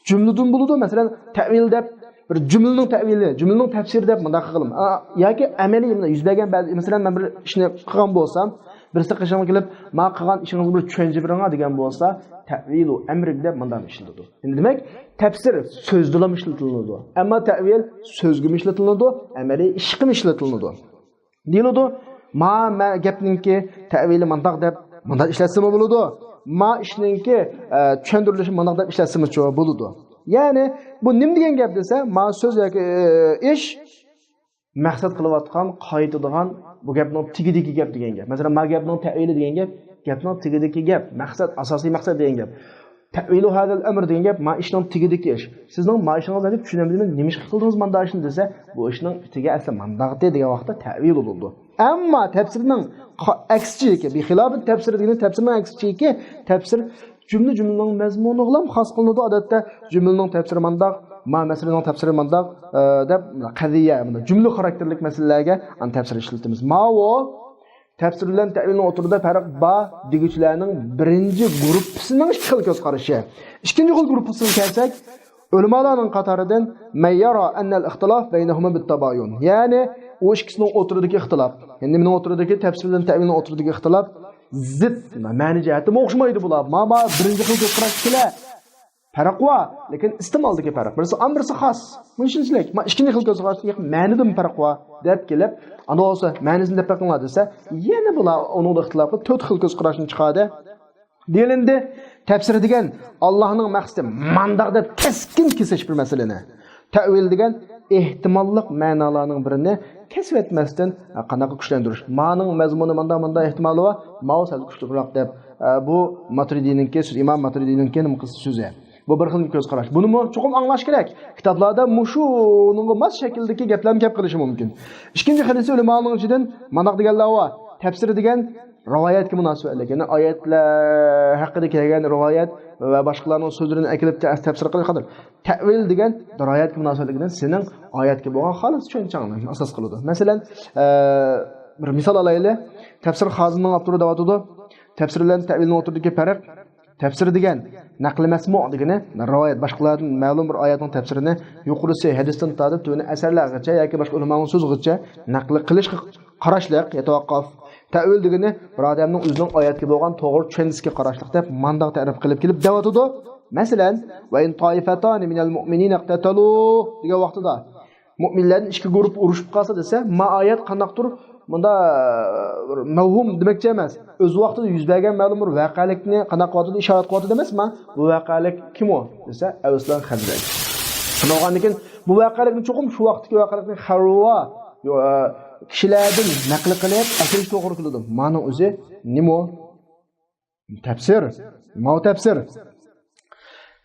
جۈملىدىن بولىدۇ. مەسىلەن، تەۋىل دەپ بىر جۈملىنىڭ تەۋىلى، جۈملىنىڭ تەپسىرى دەپ مۇنداق قىلغىلىم. ئا، ياكى ئەمەلىي مۇنداق يۈز بەرگەن بەزى، مەسىلەن، مەن بىر ئىشنى قىلغان بولسام، بىرسى قېشىمغا كېلىپ، ما قىلغان ئىشىڭىزغا بىر چۈشەنچە بېرىڭا دېگەن بولسا، تەۋىلۇ ئەمرىك دەپ مۇنداق ئىشلىتىدۇ. ئەمدى دېمەك، تەپسىر سۆزدىلا ئىشلىتىلىدۇ. ئەمما تەۋىل سۆزگىمۇ ئىشلىتىلىدۇ، ئەمەلىي ئىشقىمۇ ئىشلىتىلىدۇ. دېيىلىدۇ. ما، ما گەپنىڭكى تەۋىلى مانداق دەپ، مانداق ئىشلەتسىمۇ بولىدۇ. ما ئىشنىڭكى، ئە، چۈشەندۈرۈلۈشى مانداق دەپ ئىشلەتسىمۇچۇ بولىدۇ. يەنى، بۇ نېمە دېگەن گەپ دېسە، ما سۆز ياكى، ئە، ئىش مەقسەت قىلىۋاتقان، قايتىدىغان، بۇ گەپنىڭ تېگىدىكى گەپ دېگەن گەپ. مەسىلەن، ما گەپنىڭ تەۋىلى دېگەن گەپ، گەپنىڭ تېگىدىكى گەپ، مەقسەت، ئاساسىي مەقسەت دېگەن گەپ. تەۋىلۇ ھازال ئەمر دېگەن گەپ، ما ئىشنىڭ تېگىدىكى ئىش. سىزنىڭ ما ئىشىڭىزنى دەپ چۈشىنەمدىمەن، نېمىشقا قىلدىڭىز ماندا ئىشنى دېسە، بۇ ئىشنىڭ تېگى ئەسلى مانداقتى دېگەن ۋاقىتتا تەۋىل بولىدۇ. ئەمما تەپسىرنىڭ قا-، ئەكسىچىكى، بىخىلاپى تەپسىر دېگىنى تەپسىرنىڭ ئەكسىچىكى، تەپسىر جۈملە جۈملىنىڭ مەزمۇنىغىلا خاس قىلىنىدۇ. ئادەتتە جۈملىنىڭ تەپسىرى مانداق، ما مەسىلىنىڭ تەپسىرى مانداق، ئە، دەپ قەزىيە، جۈملە خاراكتېرلىك مەسىلىلەرگە ئاندىن تەپسىر ئىشلىتىمىز. ماۋۇ تەپسىر بىلەن تەۋىلنىڭ ئوتتۇرىدا پەرق بار دېگۈچىلەرنىڭ بىرىنچى گۇرۇپپىسىنىڭ ئىككى خىل كۆز قارىشى. ئىككىنچى خىل گۇرۇپپىسىغا كەلسەك، ئۆلىمالارنىڭ قاتارىدىن مەن يەرا ئەننەل ئىختىلاف بەينەھۇما بىتتابايۇن. يەنى ئۇ ئىككىسىنىڭ ئوتتۇرىدىكى ئىختىلاپ. يەنى نېمىنىڭ ئوتتۇرىدىكى؟ تەپسىر بىلەن تەۋىلنىڭ ئوتتۇرىدىكى ئىختىلاپ زىت. مەنە جەھەتتىمۇ ئوخشىمايدۇ بۇلار. ما، ما بىرىنچى خىل كۆز قاراشتىكىلەر. پەرق بار، لېكىن ئىستېمالدىكى پەرق. بىرسى ئام، بىرسى خاس. مۇشۇنچىلىك. ما ئىككىنچى خىل كۆز قاراشتا مەنىدىمۇ پەرق بار دەپ كېلىپ، ئاندىن بولسا مەنىسىنى دەپ بېقىڭلار دېسە، يەنە بۇلار ئۇنىڭدا ئىختىلاپ قىلىپ تۆت خىل كۆز قاراشتىن چىقاردى. دېيىلىندى، تەپسىر دېگەن ئاللاھنىڭ مەقسىتى مانداق دەپ كەسكىن كېسىش بىر مەسىلىنى. تەۋىل دېگەن ئېھتىماللىق مەنالارنىڭ بىرىنى كېسىۋەتمەستىن، ھە، قانداق كۈچلەندۈرۈش. مانىڭ مەزمۇنى ماندا، ماندا ئېھتىمالى بار، ماۋۇ سەل كۈچلۈكرەك دەپ، ئە، بۇ ماتۇرىدىينىڭكى سۆزى، ئىمام ماتۇرىدىينىڭكى نېمە قىلسا سۆزى. بۇ بىر خىل كۆز قاراش. بۇنىمۇ چوقۇم ئاڭلاش كېرەك. كىتابلاردا مۇشۇنىڭغا ماس شەكىلدىكى گەپلەرمۇ كەپ قېلىشى مۇمكىن. ئىككىنچى خىلىسى ئۆلىمانىڭ ئىچىدىن مانداق دېگەنلەر بار. تەپسىر دېگەن رىۋايەتكە مۇناسىۋەتلىك، يەنى ئايەتلەر ھەققىدە كەلگەن رىۋايەت ۋە باشقىلارنىڭ سۆزلىرىنى ئەكېلىپ تە-، تەپسىر قىلىش قاتارلىق. تەۋىل دېگەن رىۋايەتكە مۇناسىۋەتلىك، سېنىڭ ئايەتكە بولغان خالىس چۈشەنچەڭنى ئاساس قىلىدۇ. مەسىلەن، ئە، بىر مىسال ئالايلى. تەپسىر خازىننىڭ ئاپتورى دەۋاتىدۇ. تەپسىر بىلەن تەۋىلنىڭ ئوتتۇرىدىكى پەرق. تەپسىر دېگەن نەقلى مەسمۇ دېگىنى رىۋايەت، باشقىلاردىن مەلۇم بىر ئايەتنىڭ تەپسىرىنى يۇقىرىسى ھەدىستىن تارتىپ تۆۋىنى ئەسەرلەرگىچە ياكى باشقا ئۆلىمانىڭ سۆزىگىچە نەقلى قىلىشقا قاراشلىق، يەتەۋەققاف. تەۋىل دېگىنى بىر ئادەمنىڭ ئۆزىنىڭ ئايەتكە بولغان توغرا چۈشەنچىسىگە قاراشلىق دەپ مانداق تەرىپ قىلىپ كېلىپ دەۋاتىدۇ. مەسىلەن، ۋە ئىن تائىفەتانى مىنەل مۇئمىنىنە ئىقتەتەلۇ دېگەن ۋاقتىدا، مۇئمىنلەردىن ئىككى گۇرۇپپا ئۇرۇشۇپ قالسا دېسە، ما ئايەت قانداقتۇر، مۇندا بىر مەۋھۇم دېمەكچى ئەمەس. ئۆز ۋاقتىدا يۈز بەرگەن مەلۇم بىر ۋەقەلىكنى قانداق قىلىۋاتىدۇ، ئىشارەت قىلىۋاتىدۇ ئەمەسما؟ بۇ ۋەقەلىك كىم ئۇ دېسە، ئەۋس بىلەن خەزرەج. شۇنداق بولغاندىكىن، بۇ ۋەقەلىكنى چوقۇم شۇ ۋاقىتتىكى ۋەقەلىكنى خەرۋا، يو-، ئە، كىشىلەردىن نەقىل قىلىپ ئەكېلىش توغرا كېلىدۇ. مانىڭ ئۆزى نېمە ئۇ؟ تەپسىر. ماۋۇ تەپسىر.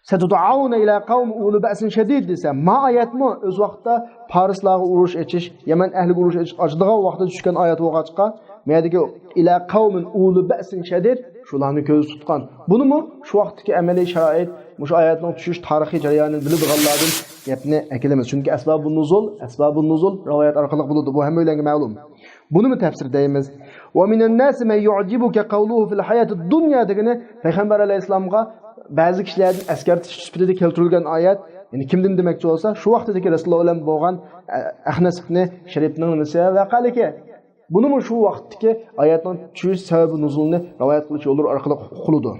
ستدعون إلى قوم أولي بأس شديد دېسە، ما ئايەتمۇ ئۆز ۋاقتىدا پارسلارغا ئۇرۇش ئېچىش، يەمەن ئەھلىگە ئۇرۇش ئېچىش ئاچىدىغان ۋاقتىدا چۈشكەن ئايەت بولغاچقا، ما يەردىكى إلى قوم أولي بأس شديد شۇلارنى كۆزدە تۇتقان. بۇنىمۇ شۇ ۋاقىتتىكى ئەمەلىي شارائىت، مۇشۇ ئايەتنىڭ چۈشۈش تارىخىي جەريانىنى بىلىدىغانلاردىن گەپنى ئەكېلىمىز. چۈنكى ئەسبابۇن نۇزۇل، ئەسبابۇن نۇزۇل رىۋايەت ئارقىلىق بولىدۇ. بۇ ھەممەيلەنگە مەلۇم. بۇنىمۇ تەپسىر دەيمىز. ومن الناس من يعجبك قوله في الحياة الدنيا دېگىنى پەيغەمبەر ئەلەيھىسسالامغا بەزى كىشىلەردىن ئەسكەرتىش سۈپىتىدە كەلتۈرۈلگەن ئايەت، يەنى كىمدىن دېمەكچى بولسا، شۇ ۋاقتىدىكى رەسۇلۇللا بىلەن بولغان، ئە، ئەخنەس ئىبنى شەرىپنىڭ نېمىسى ۋەقەلىكى. بۇنىمۇ شۇ ۋاقىتتىكى ئايەتنىڭ چۈشۈش سەۋەبى نۇزۇلىنى رىۋايەت قىلىش يوللىرى ئارقىلىق ئۇقۇلىدۇ.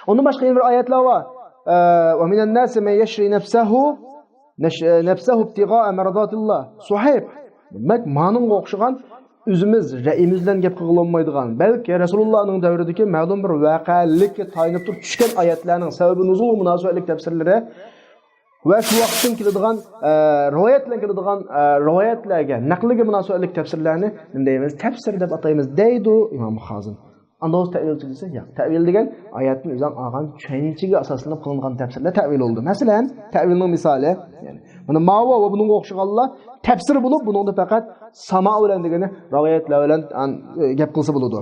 ئۇندىن باشقا يەنە بىر ئايەتلەر بار. ئە، «ومن الناس من يشري نفسه، نش-، نفسه ابتغاء مرضات الله». سۇھەيب، دېمەك، مانىڭغا ئوخشىغان ئۆزىمىز رەئىمىز بىلەن گەپ قىلغىلى بولمايدىغان، بەلكى رەسۇلۇللانىڭ دەۋرىدىكى مەلۇم بىر ۋەقەلىككە تايىنىپ تۇرۇپ چۈشكەن ئايەتلەرنىڭ سەۋەبى نۇزۇلغا مۇناسىۋەتلىك تەپسىرلىرى ۋە شۇ ۋاقىتتىن كېلىدىغان، ئە، رىۋايەت بىلەن كېلىدىغان، ئە، رىۋايەتلەرگە، نەقىلگە مۇناسىۋەتلىك تەپسىرلەرنى نېمە دەيمىز؟ تەپسىر دەپ ئاتايمىز دەيدۇ ئىمام خازىن. ئاندىن تەۋىلچى دېسە، ياق. تەۋىل دېگەن ئايەتتىن ئۆزۈڭ ئالغان چۈشەنچىگە ئاساسلىنىپ قىلىنغان تەپسىرلەر تەۋىل بولىدۇ. مەسىلەن، تەۋىلنىڭ مىسالى، يەنى، مانا ماۋۇ ۋە بۇنىڭغا ئوخشىغانلار تەپسىر بولۇپ، بۇنىڭدا پەقەت ساما بىلەن دېگەنى رىۋايەتلەر بىلەن، ئان-، ئە، گەپ قىلسا بولىدۇ.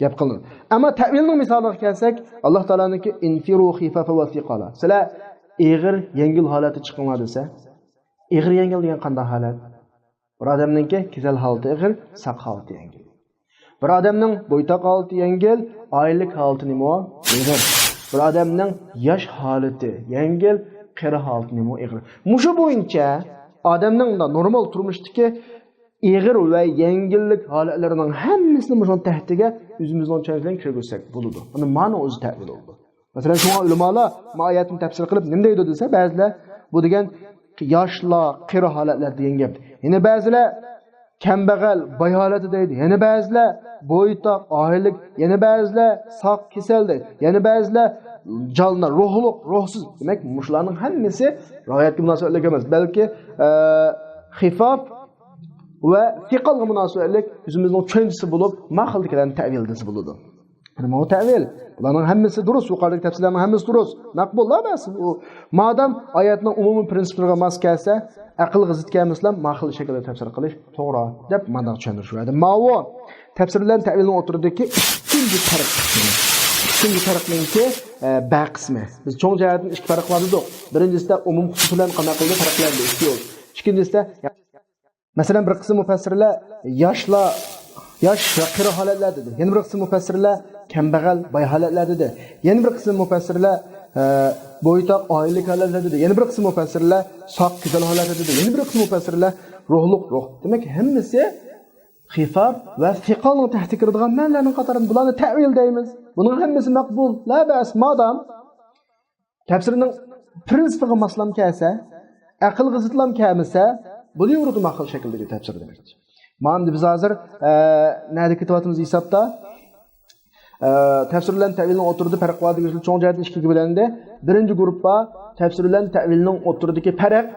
گەپ قىلىنىدۇ. ئەمما تەۋىلنىڭ مىسالىغا كەلسەك، ئاللا تائالانىڭكى «انفروا خفافا وثقالا». سىلەر ئېغىر، يەڭگىل ھالەتتە چىقىڭلار دېسە، ئېغىر، يەڭگىل دېگەن قانداق ھالەت؟ بىر ئادەمنىڭكى كېسەل ھالىتى ئېغىر، ساق ھالىتى يەڭگىل. بىر ئادەمنىڭ بويتاق ھالىتى يەڭگىل، ئايلىك ھالىتى نېمە؟ ئېغىر. بىر ئادەمنىڭ ياش ھالىتى يەڭگىل، قېرى ھالىتى نېمە؟ ئېغىر. مۇشۇ بويىچە ئادەمنىڭ نورمال تۇرمۇشتىكى ئېغىر ۋە يەڭگىللىك ھالەتلىرىنىڭ ھەممىسىنى مۇشۇنىڭ تەھتىگە ئۆزىمىزنىڭ چۈشەنچىسى بىلەن كىرگۈزسەك بولىدۇ. ئەنە مانا ئۆزى تەۋىل بولىدۇ. مەسىلەن، شۇڭا ئۆلىمالار ما ئايەتنى تەپسىر قىلىپ نېمە دەيدۇ دېسە، بەزىلەر بۇ دېگەن ياشلار، قېرى ھالەتلەر دېگەن گەپ. يەنە بەزىلەر كەمبەغەل، باي ھالەتتە دەيدۇ. يەنە بەزىلەر بويتاق، ئايلىك، يەنە بەزىلەر ساق، كېسەل دەيدۇ. يەنە بەزىلەر جانلار، روھلۇق، روھسىز. دېمەك، مۇشۇلارنىڭ ھەممىسى رىۋايەتكە مۇناسىۋەتلىك ئەمەس، بەلكى، ئە، خىفاف ۋە سىقالغا مۇناسىۋەتلىك ئۆزىمىزنىڭ چۈشەنچىسى بولۇپ، ما خىلدىكىلەرنى تەۋىل دېسە بولىدۇ. يەنى ماۋۇ تەۋىل. بۇلارنىڭ ھەممىسى دۇرۇس، يۇقىرىدىكى تەپسىرلەرنىڭ ھەممىسى دۇرۇس. مەقبۇل، لا بەس. ئۇ، مادام ئايەتنىڭ ئومۇمىي پرىنسىپلىرىغا ماس كەلسە، ئەقىلگە زىت كەلمىسىلا، ما خىل شەكىلدە تەپسىر قىلىش توغرا، دەپ مانداق چۈشەندۈرۈش بەردى. ماۋۇ تەپسىر بىلەن تەۋىلنىڭ ئوتتۇرىدىكى ئىككىنچى پەرق. ئىككىنچى پەرقنىڭكى، ئە، بە قىسمى. بىز چوڭ جەھەتتىن ئىككى پەرق بار دېدۇق. بىرىنچىسىدە ئومۇم خۇسۇس بىلەن قانداق قىلدى؟ پەرقلەندى. ئىككى يول. ئىككىنچىسىدە، مەسىلەن، بىر قىسىم مۇپەسسىرلەر ياشلار، ياش ۋە قېرى ھالەتلەر دېدى. يەنە بىر قىسىم مۇپەسسىرلەر كەمبەغەل، باي ھالەتلەر دېدى. يەنە بىر قىسىم مۇپەسسىرلەر، ئە، بويتاق، ئائىلىلىك ھالەتلەر دېدى. يەنە بىر قىسىم مۇپەسسىرلەر ساق، گۈزەل ھالەتلەر دېدى. يەنە بىر قىسىم مۇپەسسىرلەر روھلۇق، روھ. دېمەك، ھەممىسى خىفاف ۋە سىقالنىڭ تەھتىگە كىرىدىغان مەنىلەرنىڭ قاتارىدا. بۇلارنى تەۋىل دەيمىز. بۇنىڭ ھەممىسى مەقبۇل. لا بەس، مادام تەپسىرنىڭ پرىنسىپىغا ماسلام كەلسە، ئەقىلگە زىتلام كەلمىسە، بۇنى يورۇتۇ ماقۇل شەكىلدىكى تەپسىر دېمەكچى. مانا ئەمدى بىز ھازىر، ئە، نەدە كېتىۋاتىمىز ھېسابتا؟ ئە، تەپسىر بىلەن تەۋىلنىڭ ئوتتۇرىدا پەرق بار دېگەن چوڭ جەھەتتىن ئىككىگە بۆلۈندى. بىرىنچى گۇرۇپپا تەپسىر بىلەن تەۋىلنىڭ ئوتتۇرىدىكى پەرق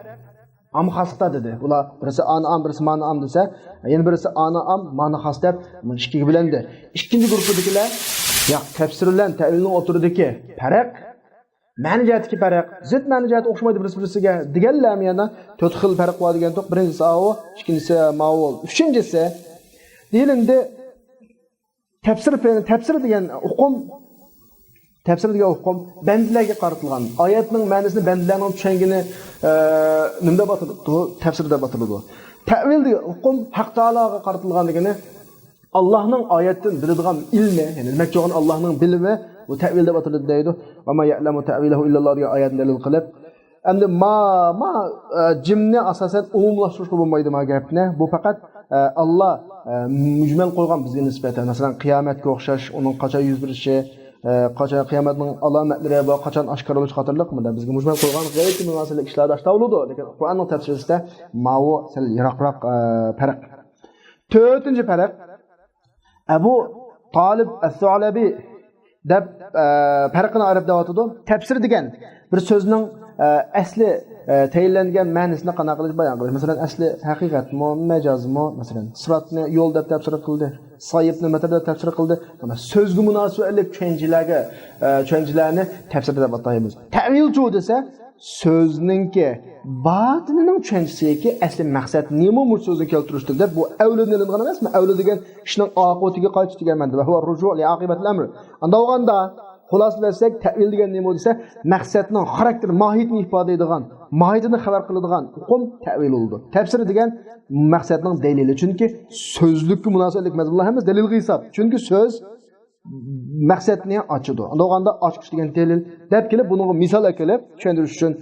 ئام خاسلىقتا دېدى. بۇلار بىرسى ئانا ئام، بىرسى مانا ئام دېسە، يەنە بىرسى ئانا ئام، مانا خاس دەپ ئىككىگە بۆلۈندى. ئىككىنچى گۇرۇپپىدىكىلەر، ياق، تەپسىر بىلەن تەۋىلنىڭ ئوتتۇرىدىكى پەرق مەنە جەھەتتىكى پەرق، زىت مەنە جەھەتتە ئوخشىمايدۇ بىرسى بىرسىگە دېگەنلەرمۇ يەنە تۆت خىل پەرق بار دېگەنتۇق. بىرىنچىسى ئاۋۇ، ئىككىنچىسى ماۋۇ، ئۈچىنچىسى دېيىلىندى. تەپسىر، تەپسىر دېگەن ئۇقۇم، تەپسىر دېگەن ئۇقۇم بەندىلەرگە قارىتىلغان. ئايەتنىڭ مەنىسىنى بەندىلەرنىڭ چۈشەنگىنى، ئە، نېمە دەپ ئاتىلىدۇ؟ تەپسىر دەپ ئاتىلىدۇ. تەۋىل دېگەن ئۇقۇم ھەق تائالاغا قارىتىلغان دېگىنى، ئاللاھنىڭ ئايەتتىن بىلىدىغان ئىلمى، يەنى دېمەكچى بولغان ئاللاھنىڭ بىلىمى، بۇ تەۋىل دەپ ئاتىلىدۇ دەيدۇ. «ۋەما يەئلەمۇ تەۋىلەھۇ ئىللاللاھ» دېگەن ئايەتنى دەلىل قىلىپ، ئەمدى ما، ما، ئە، جىمنى ئاساسەن ئومۇملاشتۇرۇشقا بولمايدۇ ما گەپنى. بۇ پەقەت، ئە، ئاللا، ئە، مۈجمەل قويغان بىزگە نىسبەتەن. مەسىلەن، قىيامەتكە ئوخشاش، ئۇنىڭ قاچان يۈز بېرىشى، ئە، قاچان قىيامەتنىڭ ئالامەتلىرى ۋە قاچان ئاشكارىلىنىشى قاتارلىق مۇنداق بىزگە مۈجمەل قويغان غەيرىي مۇناسىۋەتلىك ئىشلاردا ئاشتا بولىدۇ. لېكىن قۇرئاننىڭ تەپسىرىسىدە ماۋۇ سەل يىراقراق، ئە، پەرق. تۆتىنچى پەرق. ئەبۇ تالىب ئەس-سۇئەلەبى دەپ، ئە، پەرقىنى ئايرىپ دەۋاتىدۇ. تەپسىر دېگەن بىر سۆزنىڭ، ئە، ئەسلى، ئە، تەيىنلەنگەن مەنىسىنى قانداق قىلىش، بايان قىلىش. مەسىلەن، ئەسلى ھەقىقەتمۇ، مەجازمۇ، مەسىلەن، سىراتنى يول دەپ تەپسىر قىلدى، سايىبنى مەتەر دەپ تەپسىر قىلدى. مانا سۆزگە مۇناسىۋەتلىك چۈشەنچىلەرگە، ئە، چۈشەنچىلەرنى تەپسىر دەپ ئاتايمىز. تەۋىلچۇ دېسە، سۆزنىڭكى باتىنىنىڭ چۈشەنچىسىگە ئەسلى مەقسەت نېمە مۇشۇ سۆزنى كەلتۈرۈشتىن دەپ، بۇ ئەۋلىدىن ئېلىنغان ئەمەسمۇ؟ ئەۋلى دېگەن ئىشنىڭ ئاقىۋىتىگە قايتىش دېگەن مەنىدە. ۋە ھۇۋە رۇجۇئۇ لى ئاقىبەتىل ئەمر. ئانداق بولغاندا، خۇلاسىلەپ ئۆتسەك، تەۋىل دېگەن نېمە دېسە، مەقسەتنىڭ خاراكتېرى، ماھىيىتىنى ئىپادىلەيدىغان، ماھىيىتىنى خەۋەر قىلىدىغان ئۇقۇم تەۋىل بولىدۇ. تەپسىر دېگەن مەقسەتنىڭ دەلىلى. چۈنكى سۆزلۈككە مۇناسىۋەتلىك مەزمۇنلار ھەممىسى دەلىلگە ھېساب. چۈنكى سۆز مەقسەتنى ئاچىدۇ. ئۇنداق بولغاندا ئاچقۇچ دېگەن دەلىل دەپ كېلىپ، بۇنىڭغا مىسال ئەكېلىپ چۈشەندۈرۈش ئۈچۈن،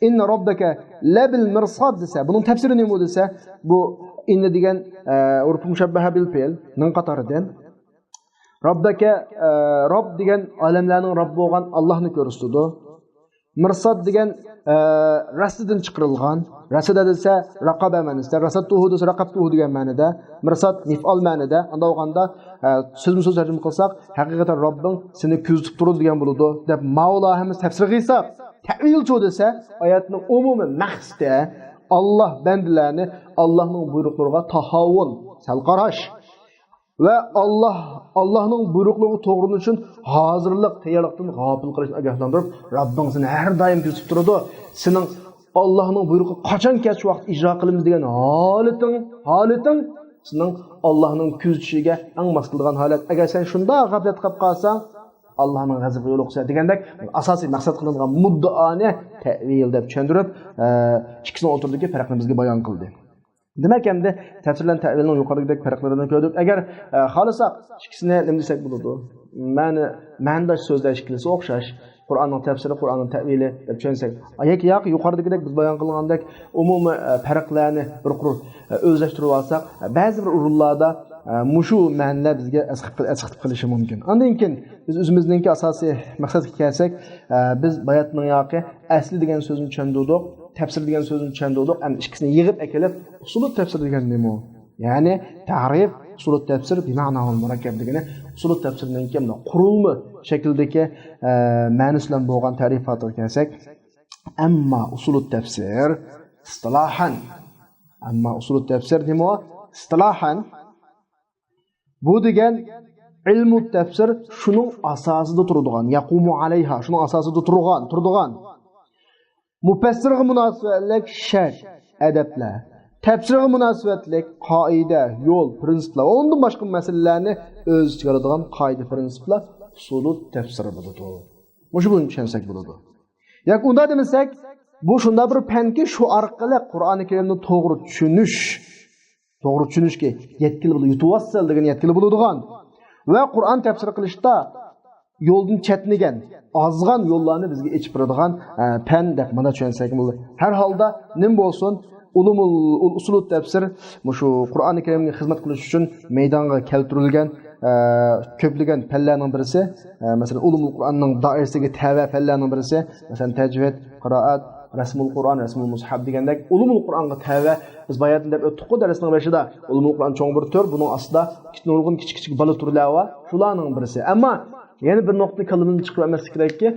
«ئىننە راببەكە لەبىل مىرساد» دېسە، بۇنىڭ تەپسىرى نېمە دېسە، بۇ «ئىننە» دېگەن، ئە، ھۇرۇپى مۇشەببەھە بىل پېئىل نىڭ قاتارىدىن. راببەكە، ئە، راب دېگەن ئالەملەرنىڭ راببى بولغان ئاللاھنى كۆرسىتىدۇ. مىرساد دېگەن، ئە، رەسىدىن چىقىرىلغان. رەسىدە دېسە، رەقەبە مەنىسىدە. رەسەتتۇھۇ دېسە، رەقەبتۇھۇ دېگەن مەنىدە. مىرساد مەپئۇل مەنىدە. ئۇنداق بولغاندا، ئە، سۆزمۇ سۆز تەرجىمە قىلساق، ھەقىقەتەن رەببىڭ سېنى كۆزىتىپ تۇرىدۇ دېگەن بولىدۇ، دەپ ماۋۇلار ھەممىسى تەپسىرگە قىلساق، تەئۋىلچۇ دېسە، ئايەتنىڭ ئومۇمىي مەقسىتى ئاللاھ بەندىلەرنى ئاللاھنىڭ بۇيرۇقلىرىغا تاھاۋۇن، سەل قاراش، ۋە ئاللاھ، ئاللاھنىڭ بۇيرۇقلىرىغا توغرىلىنىش ئۈچۈن ھازىرلىق، تەييارلىقتىن غاپىل قىلىشنى ئاگاھلاندۇرۇپ، رەببىڭ سېنى ھەر دائىم كۆزىتىپ تۇرىدۇ. سېنىڭ ئاللاھنىڭ بۇيرۇقى قاچان كەلسە شۇ ۋاقىت ئىجرا قىلىمىز دېگەن ھالىتىڭ، ھالىتىڭ سېنىڭ ئاللاھنىڭ كۆزىتىشىگە ئەڭ ماس كېلىدىغان ھالەت. ئەگەر سەن شۇنداق غەپلەت قىلىپ قالساڭ، ئاللاھنىڭ غەزىپىگە يولۇقىسەن دېگەندەك ئاساسىي مەقسەت قىلىنغان مۇددىئانى تەئۋىل دەپ چۈشەندۈرۈپ، ئە، ئىككىسىنىڭ ئوتتۇرىدىكى پەرقنى بىزگە بايان قىلدى. دېمەك، ئەمدى تەپسىر بىلەن تەئۋىلنىڭ يۇقىرىدىكىدەك پەرقلىرىنى كۆردۇق. ئەگەر، ئە، خالىساق، ئىككىسىنى نېمە دېسەك بولىدۇ؟ مەنە، مەنىداش سۆزلەش ئىككىلىسى ئوخشاش. قۇرئاننىڭ تەپسىرى، قۇرئاننىڭ تەئۋىلى دەپ چۈشەنسەك. ياكى، ياكى يۇقىرىدىكىدەك بىز بايان قىلغاندەك ئومۇمىي، ئە، پەرقلەرنى بىر قۇر، ئە، ئۆزلەشتۈرۈپ ئالساق، ئە، بەزى بىر ئورۇنلاردا، ئە، مۇشۇ مەنىلەر بىزگە ئەسقىتىپ، ئەسقىتىپ قېلىشى مۇمكىن. ئاندىن كېيىن بىز ئۆزىمىزنىڭكى ئاساسىي مەقسەتكە كەلسەك، ئە، بىز باياتنىڭ ياقى ئەسلى دېگەن سۆزنى چۈشەندۈردۇق، تەپسىر دېگەن سۆزنى چۈشەندۈردۇق. ئەمدى ئىككىسىنى يىغىپ ئەكېلىپ، ئۇسۇلۇت تەپسىر دېگەن نېمە؟ يەنى تەرىپ، ئۇسۇلۇت تەپسىر بىمەناھۇل مۇرەككەب دېگىنى ئۇسۇلۇت تەپسىرنىڭكى مۇنداق قۇرۇلما شەكلىدىكى، ئە، مەنىسى بىلەن بولغان تەرىپاتىغا كەلسەك، ئەمما ئۇسۇلۇت تەپسىر ئىستىلاھەن، ئەمما ئۇسۇلۇت تەپسىر نېمە؟ ئىستىلاھەن بۇ دېگەن ئىلمۇ تەپسىر شۇنىڭ ئاساسىدا تۇرىدىغان، يەقۇمۇ ئەلەيھا، شۇنىڭ ئاساسىدا تۇرغان، تۇرىدىغان. مۇپەسسىرغا مۇناسىۋەتلىك شەرت، ئەدەپلەر، تەپسىرغا مۇناسىۋەتلىك قائىدە، يول، پىرىنسىپلار ۋە ئۇندىن باشقا مەسىلىلەرنى ئۆز ئىچىگە ئالىدىغان قائىدە، پىرىنسىپلار ئۇسۇلۇت تەپسىر بولىدۇ. مۇشۇ بويىچە چۈشەنسەك بولىدۇ. ياكى ئۇنداق دېمىسەك، بۇ شۇنداق بىر پەنكى، شۇ ئارقىلىق قۇرئانى كەرىمنى توغرا چۈشىنىش، توغرا چۈشىنىشكە يەتكىلى بولىدۇ، يېتىۋاتسا دېگەن يەتكىلى بولىدىغان ۋە قۇرئان تەپسىر قىلىشتا يولدىن چەتنىگەن، ئازغان يوللارنى بىزگە ئېچىپ بېرىدىغان، ئە، پەن دەپ مانا چۈشەنسەك بولىدۇ. ھەر ھالدا نېمە بولسۇن، ئۇلۇمۇل، ئۇل-، ئۇسۇلۇت تەپسىر مۇشۇ قۇرئانى كەرىمگە خىزمەت قىلىش ئۈچۈن مەيدانغا كەلتۈرۈلگەن، ئە، كۆپلىگەن پەنلەرنىڭ بىرسى. ئە، مەسىلەن، ئۇلۇمۇل قۇرئاننىڭ دائىرىسىگە تەۋە پەنلەرنىڭ بىرسى. مەسىلەن، تەجۋىد، قىرائەت، رەسمۇل قۇرئان، رەسمۇل مۇسھەپ دېگەندەك ئۇلۇمۇل قۇرئانغا تەۋە. بىز باياتىن دەپ ئۆتتۇققۇ دەرسنىڭ بېشىدا. ئۇلۇمۇل قۇرئان چوڭ بىر تۈر، بۇنىڭ ئاستىدا كىچىك، نۇرغۇن كىچىك كىچىك بالا تۈرلەر بار. شۇلارنىڭ بىرسى. ئەمما يەنە بىر نۇقتا كاللىمىزدىن چىقىرىپ ئەمەسلىك كېرەككى،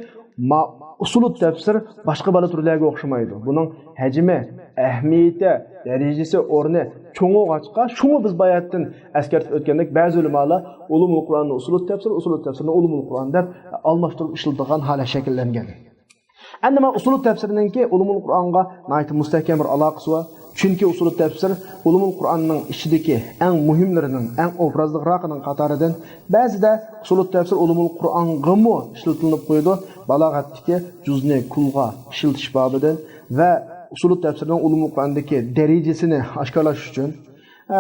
ما-، ئۇسۇلۇت تەپسىر باشقا بالا تۈرلەرگە ئوخشىمايدۇ. بۇنىڭ ھەجمى، ئەھمىيىتى، دەرىجىسى، ئورنى چوڭ بولغاچقا، شۇڭا بىز باياتىن ئەسكەرتىپ ئۆتكەندەك، بەزى ئۆلىمالار ئۇلۇمۇل قۇرئاننى ئۇسۇلۇت تەپسىر، ئۇسۇلۇت تەپسىرنى ئۇلۇمۇل قۇرئان دەپ ئالماشتۇرۇپ ئىشلىتىدىغان ھالەت شەكىللەنگەن. ئەمدى مانا ئۇسۇلۇت تەپسىرنىڭكى ئۇلۇمۇل قۇرئانغا ناھايىتى مۇستەھكەم بىر ئالاقىسى بار. چۈنكى ئۇسۇلۇت تەپسىر ئۇلۇمۇل قۇرئاننىڭ ئىچىدىكى ئەڭ مۇھىملىرىنىڭ، ئەڭ ئوبرازلىقراقىنىڭ قاتارىدىن. بەزىدە ئۇسۇلۇت تەپسىر ئۇلۇمۇل قۇرئانغىمۇ ئىشلىتىلىپ قويىدۇ. بالاغەتتىكى جۇزنى كۇلغا ئىشلىتىش بابىدىن ۋە ئۇسۇلۇت تەپسىرنىڭ ئۇلۇمۇل قۇرئاندىكى دەرىجىسىنى ئاشكارىلاش ئۈچۈن. ئە،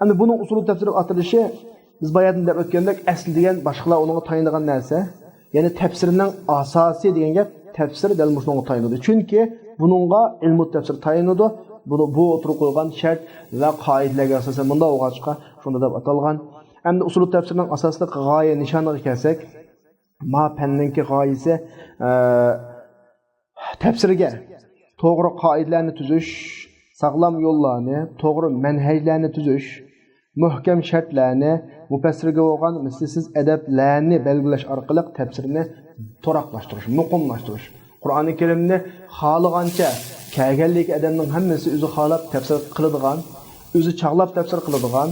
ئەمدى بۇنىڭ ئۇسۇلۇت تەپسىر دەپ ئاتىلىشى، بىز باياتىن دەپ ئۆتكەندەك، ئەسلى دېگەن باشقىلار ئۇنىڭغا تايىنىدىغان نەرسە. يەنى تەپسىرنىڭ ئاساسى دېگەن گەپ، تەپسىر دەل مۇشۇنىڭغا تايىنىدۇ. چۈنكى بۇنىڭغا ئىلمۇ تەپسىر تايىنىدۇ. بۇنى، بۇ ئوتتۇرىغا قويغان شەرت ۋە قائىدىلەرگە ئاساسەن مۇنداق بولغاچقا، شۇنداق دەپ ئاتالغان. ئەمدى ئۇسۇلۇت تەپسىرنىڭ ئاساسلىق غايە نىشانىغا كەلسەك، ما پەننىڭكى غايىسى، ئە، تەپسىرگە توغرا قائىدىلەرنى تۈزۈش، ساغلام يوللارنى، توغرا مەنھەجلەرنى تۈزۈش، مۇھكەم شەرتلەرنى، مۇپەسسىرگە بولغان مىسلىسىز ئەدەپلەرنى بەلگىلەش ئارقىلىق تەپسىرنى تۇراقلاشتۇرۇش، مۇقىملاشتۇرۇش. قۇرئانى كەرىمنى خالىغانچە كەلگەنلىكى ئادەمنىڭ ھەممىسى ئۆزى خالاپ تەپسىر قىلىدىغان، ئۆزى چاغلاپ تەپسىر قىلىدىغان،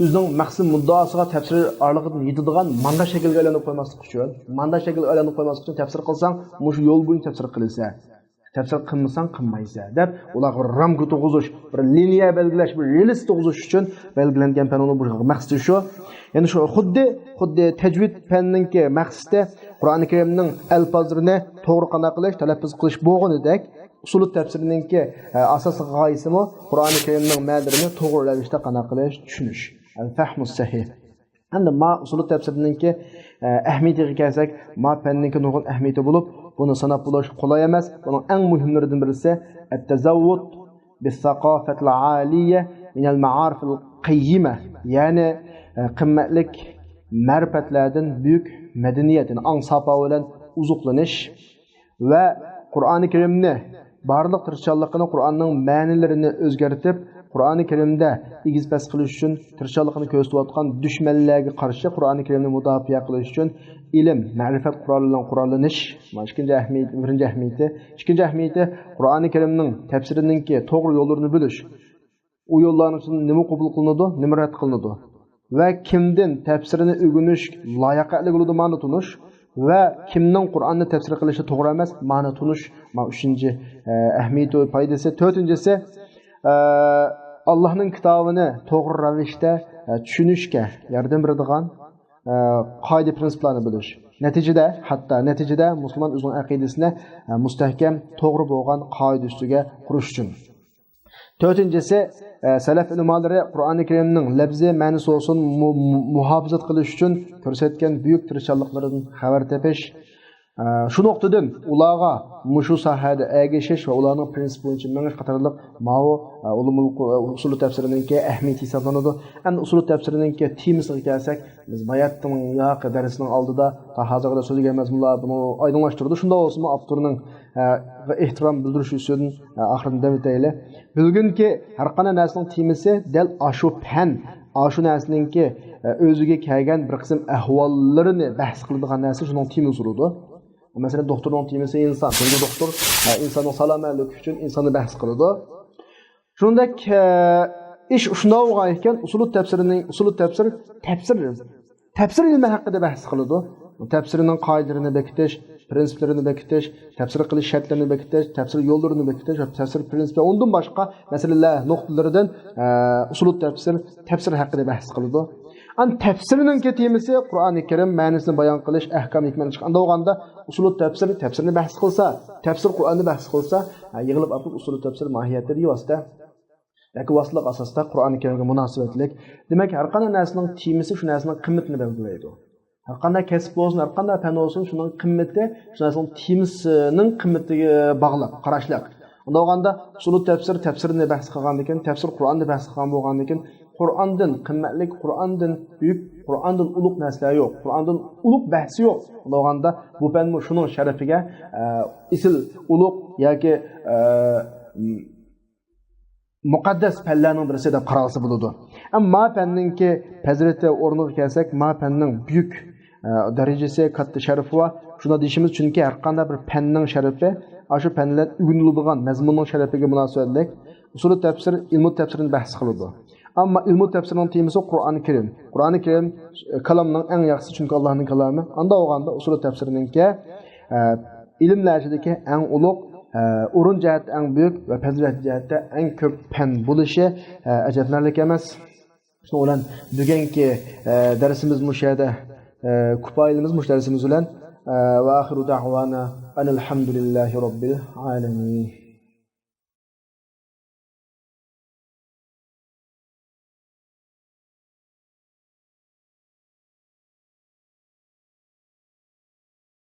ئۆزىنىڭ مەقسىتى مۇددىئاسىغا تەپسىر ئارىلىقىدىن يېتىدىغان ماندا شەكىلگە ئايلاندۇرۇپ قويماسلىق ئۈچۈن، ماندا شەكىلگە ئايلاندۇرۇپ قويماسلىق ئۈچۈن تەپسىر قىلساڭ، مۇشۇ يول بويىچە تەپسىر قىلىسەن. تەپسىر قىلمىساڭ قىلمايسەن دەپ، ئۇلارغا بىر رامكا تۇرغۇزۇش، بىر لىنىيە بەلگىلەش، بىر رېلىس تۇرغۇزۇش ئۈچۈن بەلگىلەنگەن پەن، ئۇنىڭ بۇ مەقسىتى شۇ. يەنى شۇ خۇددى، خۇددى تەجۋىد پەننىڭكى مەقسىتى قۇرئانى كەرىمنىڭ ئەلپازلىرىنى توغرا قانداق قىلىش، تەلەپپۇز قىلىش بولغىنىدەك، ئۇسۇلۇت تەپسىرنىڭكى، ئە، ئاساسلىق غايىسىمۇ قۇرئانى كەرىمنىڭ مەنىلىرىنى توغرا رەۋىشتە قانداق قىلىش، چۈشىنىش. ئەل-فەھمۇس سەھىھ. ئەمدى ما ئۇسۇلۇ تەپسىرنىڭكى، ئە، ئەھمىيىتىگە كەلسەك، ما پەننىڭكى نۇرغۇن ئەھمىيىتى بولۇپ، بۇنى ساناپ بولۇش قولاي ئەمەس. بۇنىڭ ئەڭ مۇھىملىرىدىن بىرسى، التزود بالثقافة العالية من المعارف القيمة، يەنى، ئە، قىممەتلىك مەرىپەتلەردىن بۈيۈك مەدەنىيەت، يەنى ئاڭ ساپا بىلەن ئوزۇقلىنىش ۋە قۇرئانى كەرىمنى بارلىق تىرىشچانلىقىنى قۇرئاننىڭ مەنىلىرىنى ئۆزگەرتىپ، قۇرئانى كەرىمدە ئېگىز پەس قىلىش ئۈچۈن تىرىشچانلىقىنى كۆرسىتىۋاتقان دۈشمەنلەرگە قارشى قۇرئانى كەرىمنى مۇداپىئە قىلىش ئۈچۈن ئىلىم، مەرىپەت قورالى بىلەن قوراللىنىش. مانا ئىككىنچى ئەھمىيىتى، بىرىنچى ئەھمىيىتى. ئىككىنچى ئەھمىيىتى، قۇرئانى كەرىمنىڭ تەپسىرىنىڭكى توغرا يوللىرىنى بىلىش. ئۇ يوللارنىڭ ئىچىدىن نېمە قوبۇل قىلىنىدۇ، نېمە رەت قىلىنىدۇ ۋە كىمدىن تەپسىرىنى ئۆگىنىش لايىقلىق بولىدۇ، مانا تونۇش ۋە كىمنىڭ قۇرئاننى تەپسىر قىلىشى توغرا ئەمەس، مانا تونۇش. مانا ئۈچىنچى، ئە، ئەھمىيىتى ۋە پايدىسى. تۆتىنچىسى، ئە، ئاللاھنىڭ كىتابىنى توغرا رەۋىشتە، ئە، چۈشىنىشكە ياردەم بېرىدىغان، ئە، قائىدە پىرىنسىپلارنى بىلىش. نەتىجىدە، ھەتتا نەتىجىدە مۇسۇلمان ئۆزىنىڭ ئەقىدىسىنى، ئە، مۇستەھكەم، توغرا بولغان قائىدە ئۈستىگە قۇرۇش ئۈچۈن. تۆتىنچىسى، ئە، سەلەف ئۆلىمالىرى قۇرئانى كەرىمنىڭ لەپزى، مەنىسى بولسۇن، مۇ-، مۇ-، مۇھاپىزەت قىلىش ئۈچۈن كۆرسەتكەن بۈيۈك تىرىشچانلىقلىرىدىن خەۋەر تېپىش. ئە، شۇ نۇقتىدىن ئۇلارغا مۇشۇ ساھەدە ئەگىشىش ۋە ئۇلارنىڭ پىرىنسىپى بويىچە مېڭىش قاتارلىق ماۋۇ، ئە، ئۇلۇمۇل قۇ-، ئە، ئۇسۇلى تەپسىرىنىڭكى ئەھمىيىتى ھېسابلىنىدۇ. ئەمدى ئۇسۇلى تەپسىرىنىڭكى تېمىسىغا كەلسەك، بىز باياتىنقى دەرسنىڭ ئالدىدا تا ھازىرغىچە سۆزلىگەن مەزمۇنلار بۇنى ئايدىڭلاشتۇردى. شۇنداق بولسىمۇ ئاپتورنىڭ، ئە، ئېھتىرام بىلدۈرۈش ئۈچۈن، ئە، ئاخىرىدا دەم ئۆتەيلى. بۈگۈنكى ھەر قانداق نەرسىنىڭ تېمىسى دەل ئاشۇ پەن، ئاشۇ نەرسىنىڭكى، ئە، ئۆزىگە كەلگەن بىر قىسىم ئەھۋاللىرىنى بەھس قىلىدىغان نەرسە شۇنىڭ تېمىسى بولىدۇ. مەسىلەن، دوختۇرنىڭ تېمىسى ئىنسان. چۈنكى دوختۇر، ئە، ئىنساننىڭ سالامەتلىكى ئۈچۈن ئىنساننى بەھس قىلىدۇ. شۇنىڭدەك، ئە، ئىش شۇنداق بولغان ئىكەن، ئۇسۇلۇ تەپسىرىنىڭ، ئۇسۇلۇ تەپسىر، تەپسىر، تەپسىر ئىلمى ھەققىدە بەھس قىلىدۇ. تەپسىرنىڭ قائىدىلىرىنى بېكىتىش، پىرىنسىپلىرىنى بېكىتىش، تەپسىر قىلىش شەرتلىرىنى بېكىتىش، تەپسىر يوللىرىنى بېكىتىش ۋە تەپسىر پىرىنسىپى، ئۇندىن باشقا مەسىلىلەر نۇقتىلىرىدىن، ئە، ئۇسۇلۇ تەپسىر، تەپسىر ھەققىدە بەھس قىلىدۇ. ئەمدى تەپسىرنىڭكى تېمىسى قۇرئانى كەرىم مەنىسىنى بايان قىلىش، ئەھكام، ھېكمەتنى چىقىش. ئانداق بولغاندا ئۇسۇلۇ تەپسىر تەپسىرنى بەھس قىلسا، تەپسىر قۇرئاننى بەھس قىلسا، ھە، يىغىلىپ ئاپىرىپ ئۇسۇلۇ تەپسىر ماھىيەتتە بىۋاسىتە ياكى ۋاسىتىلىق ئاساستا قۇرئانى كەرىمگە مۇناسىۋەتلىك. دېمەك، ھەر قانداق نەرسىنىڭ تېمىسى شۇ نەرسىنىڭ قىممىتىنى بەلگىلەيدۇ. ھەر قانداق كەسىپ بولسۇن، ھەر قانداق پەن بولسۇن، شۇنىڭ قىممىتى شۇ نەرسىنىڭ تېمىسىنىڭ قىممىتىگە باغلىق، قاراشلىق. ئۇنداق بولغاندا ئۇسۇلۇ تەپسىر تەپسىرنى بەھس قىلغاندىكىن، تەپسىر قۇرئاننى بەھس قىلغان بولغاندىكىن، قۇرئاندىن قىممەتلىك، قۇرئاندىن بۈيۈك، قۇرئاندىن ئۇلۇغ نەرسىلەر يوق. قۇرئاندىن ئۇلۇغ بەھسى يوق. ئۇنداق بولغاندا بۇ پەنمۇ شۇنىڭ شەرىپىگە، ئە، ئېسىل ئۇلۇغ ياكى، ئە، مۇقەددەس پەنلەرنىڭ بىرسى دەپ قارالسا بولىدۇ. ئەمما ما پەننىڭكى پەزىلىتى ئورنىغا كەلسەك، ما پەننىڭ بۈيۈك، ئە، دەرىجىسى، كاتتا شەرىپى بار. شۇنداق دېيىشىمىز، چۈنكى ھەر قانداق بىر پەننىڭ شەرىپى ئاشۇ پەن بىلەن ئۆگىنىلىدىغان مەزمۇننىڭ شەرىپىگە مۇناسىۋەتلىك. ئۇسۇلى تەپسىر ئىلمۇ تەپسىرنى بەھس قىلىدۇ. ئەمما ئىلمۇ تەپسىرنىڭ تېمىسى قۇرئانى كەرىم. قۇرئانى كەرىم، ئە، كالامنىڭ ئەڭ ياخشىسى، چۈنكى ئاللانىڭ كالامى. ئانداق بولغاندا ئۇسۇلى تەپسىرنىڭكى، ئە، ئىلىملەر ئىچىدىكى ئەڭ ئۇلۇغ، ئە، ئورۇن جەھەتتە ئەڭ بۈيۈك ۋە پەزىلەت جەھەتتە ئەڭ كۆپ پەن بولۇشى، ئە، ئەجەبلىنەرلىك ئەمەس. شۇنىڭ بىلەن بۈگۈنكى، ئە، دەرسىمىز مۇشۇ يەردە، ئە، كۇپايىلىمىز مۇشۇ دەرسىمىز بىلەن. ئە، ۋە ئاخىرۇ دەئۋانا ئەنىل ھەمدۇلىللاھى رەببىل ئالەمىن.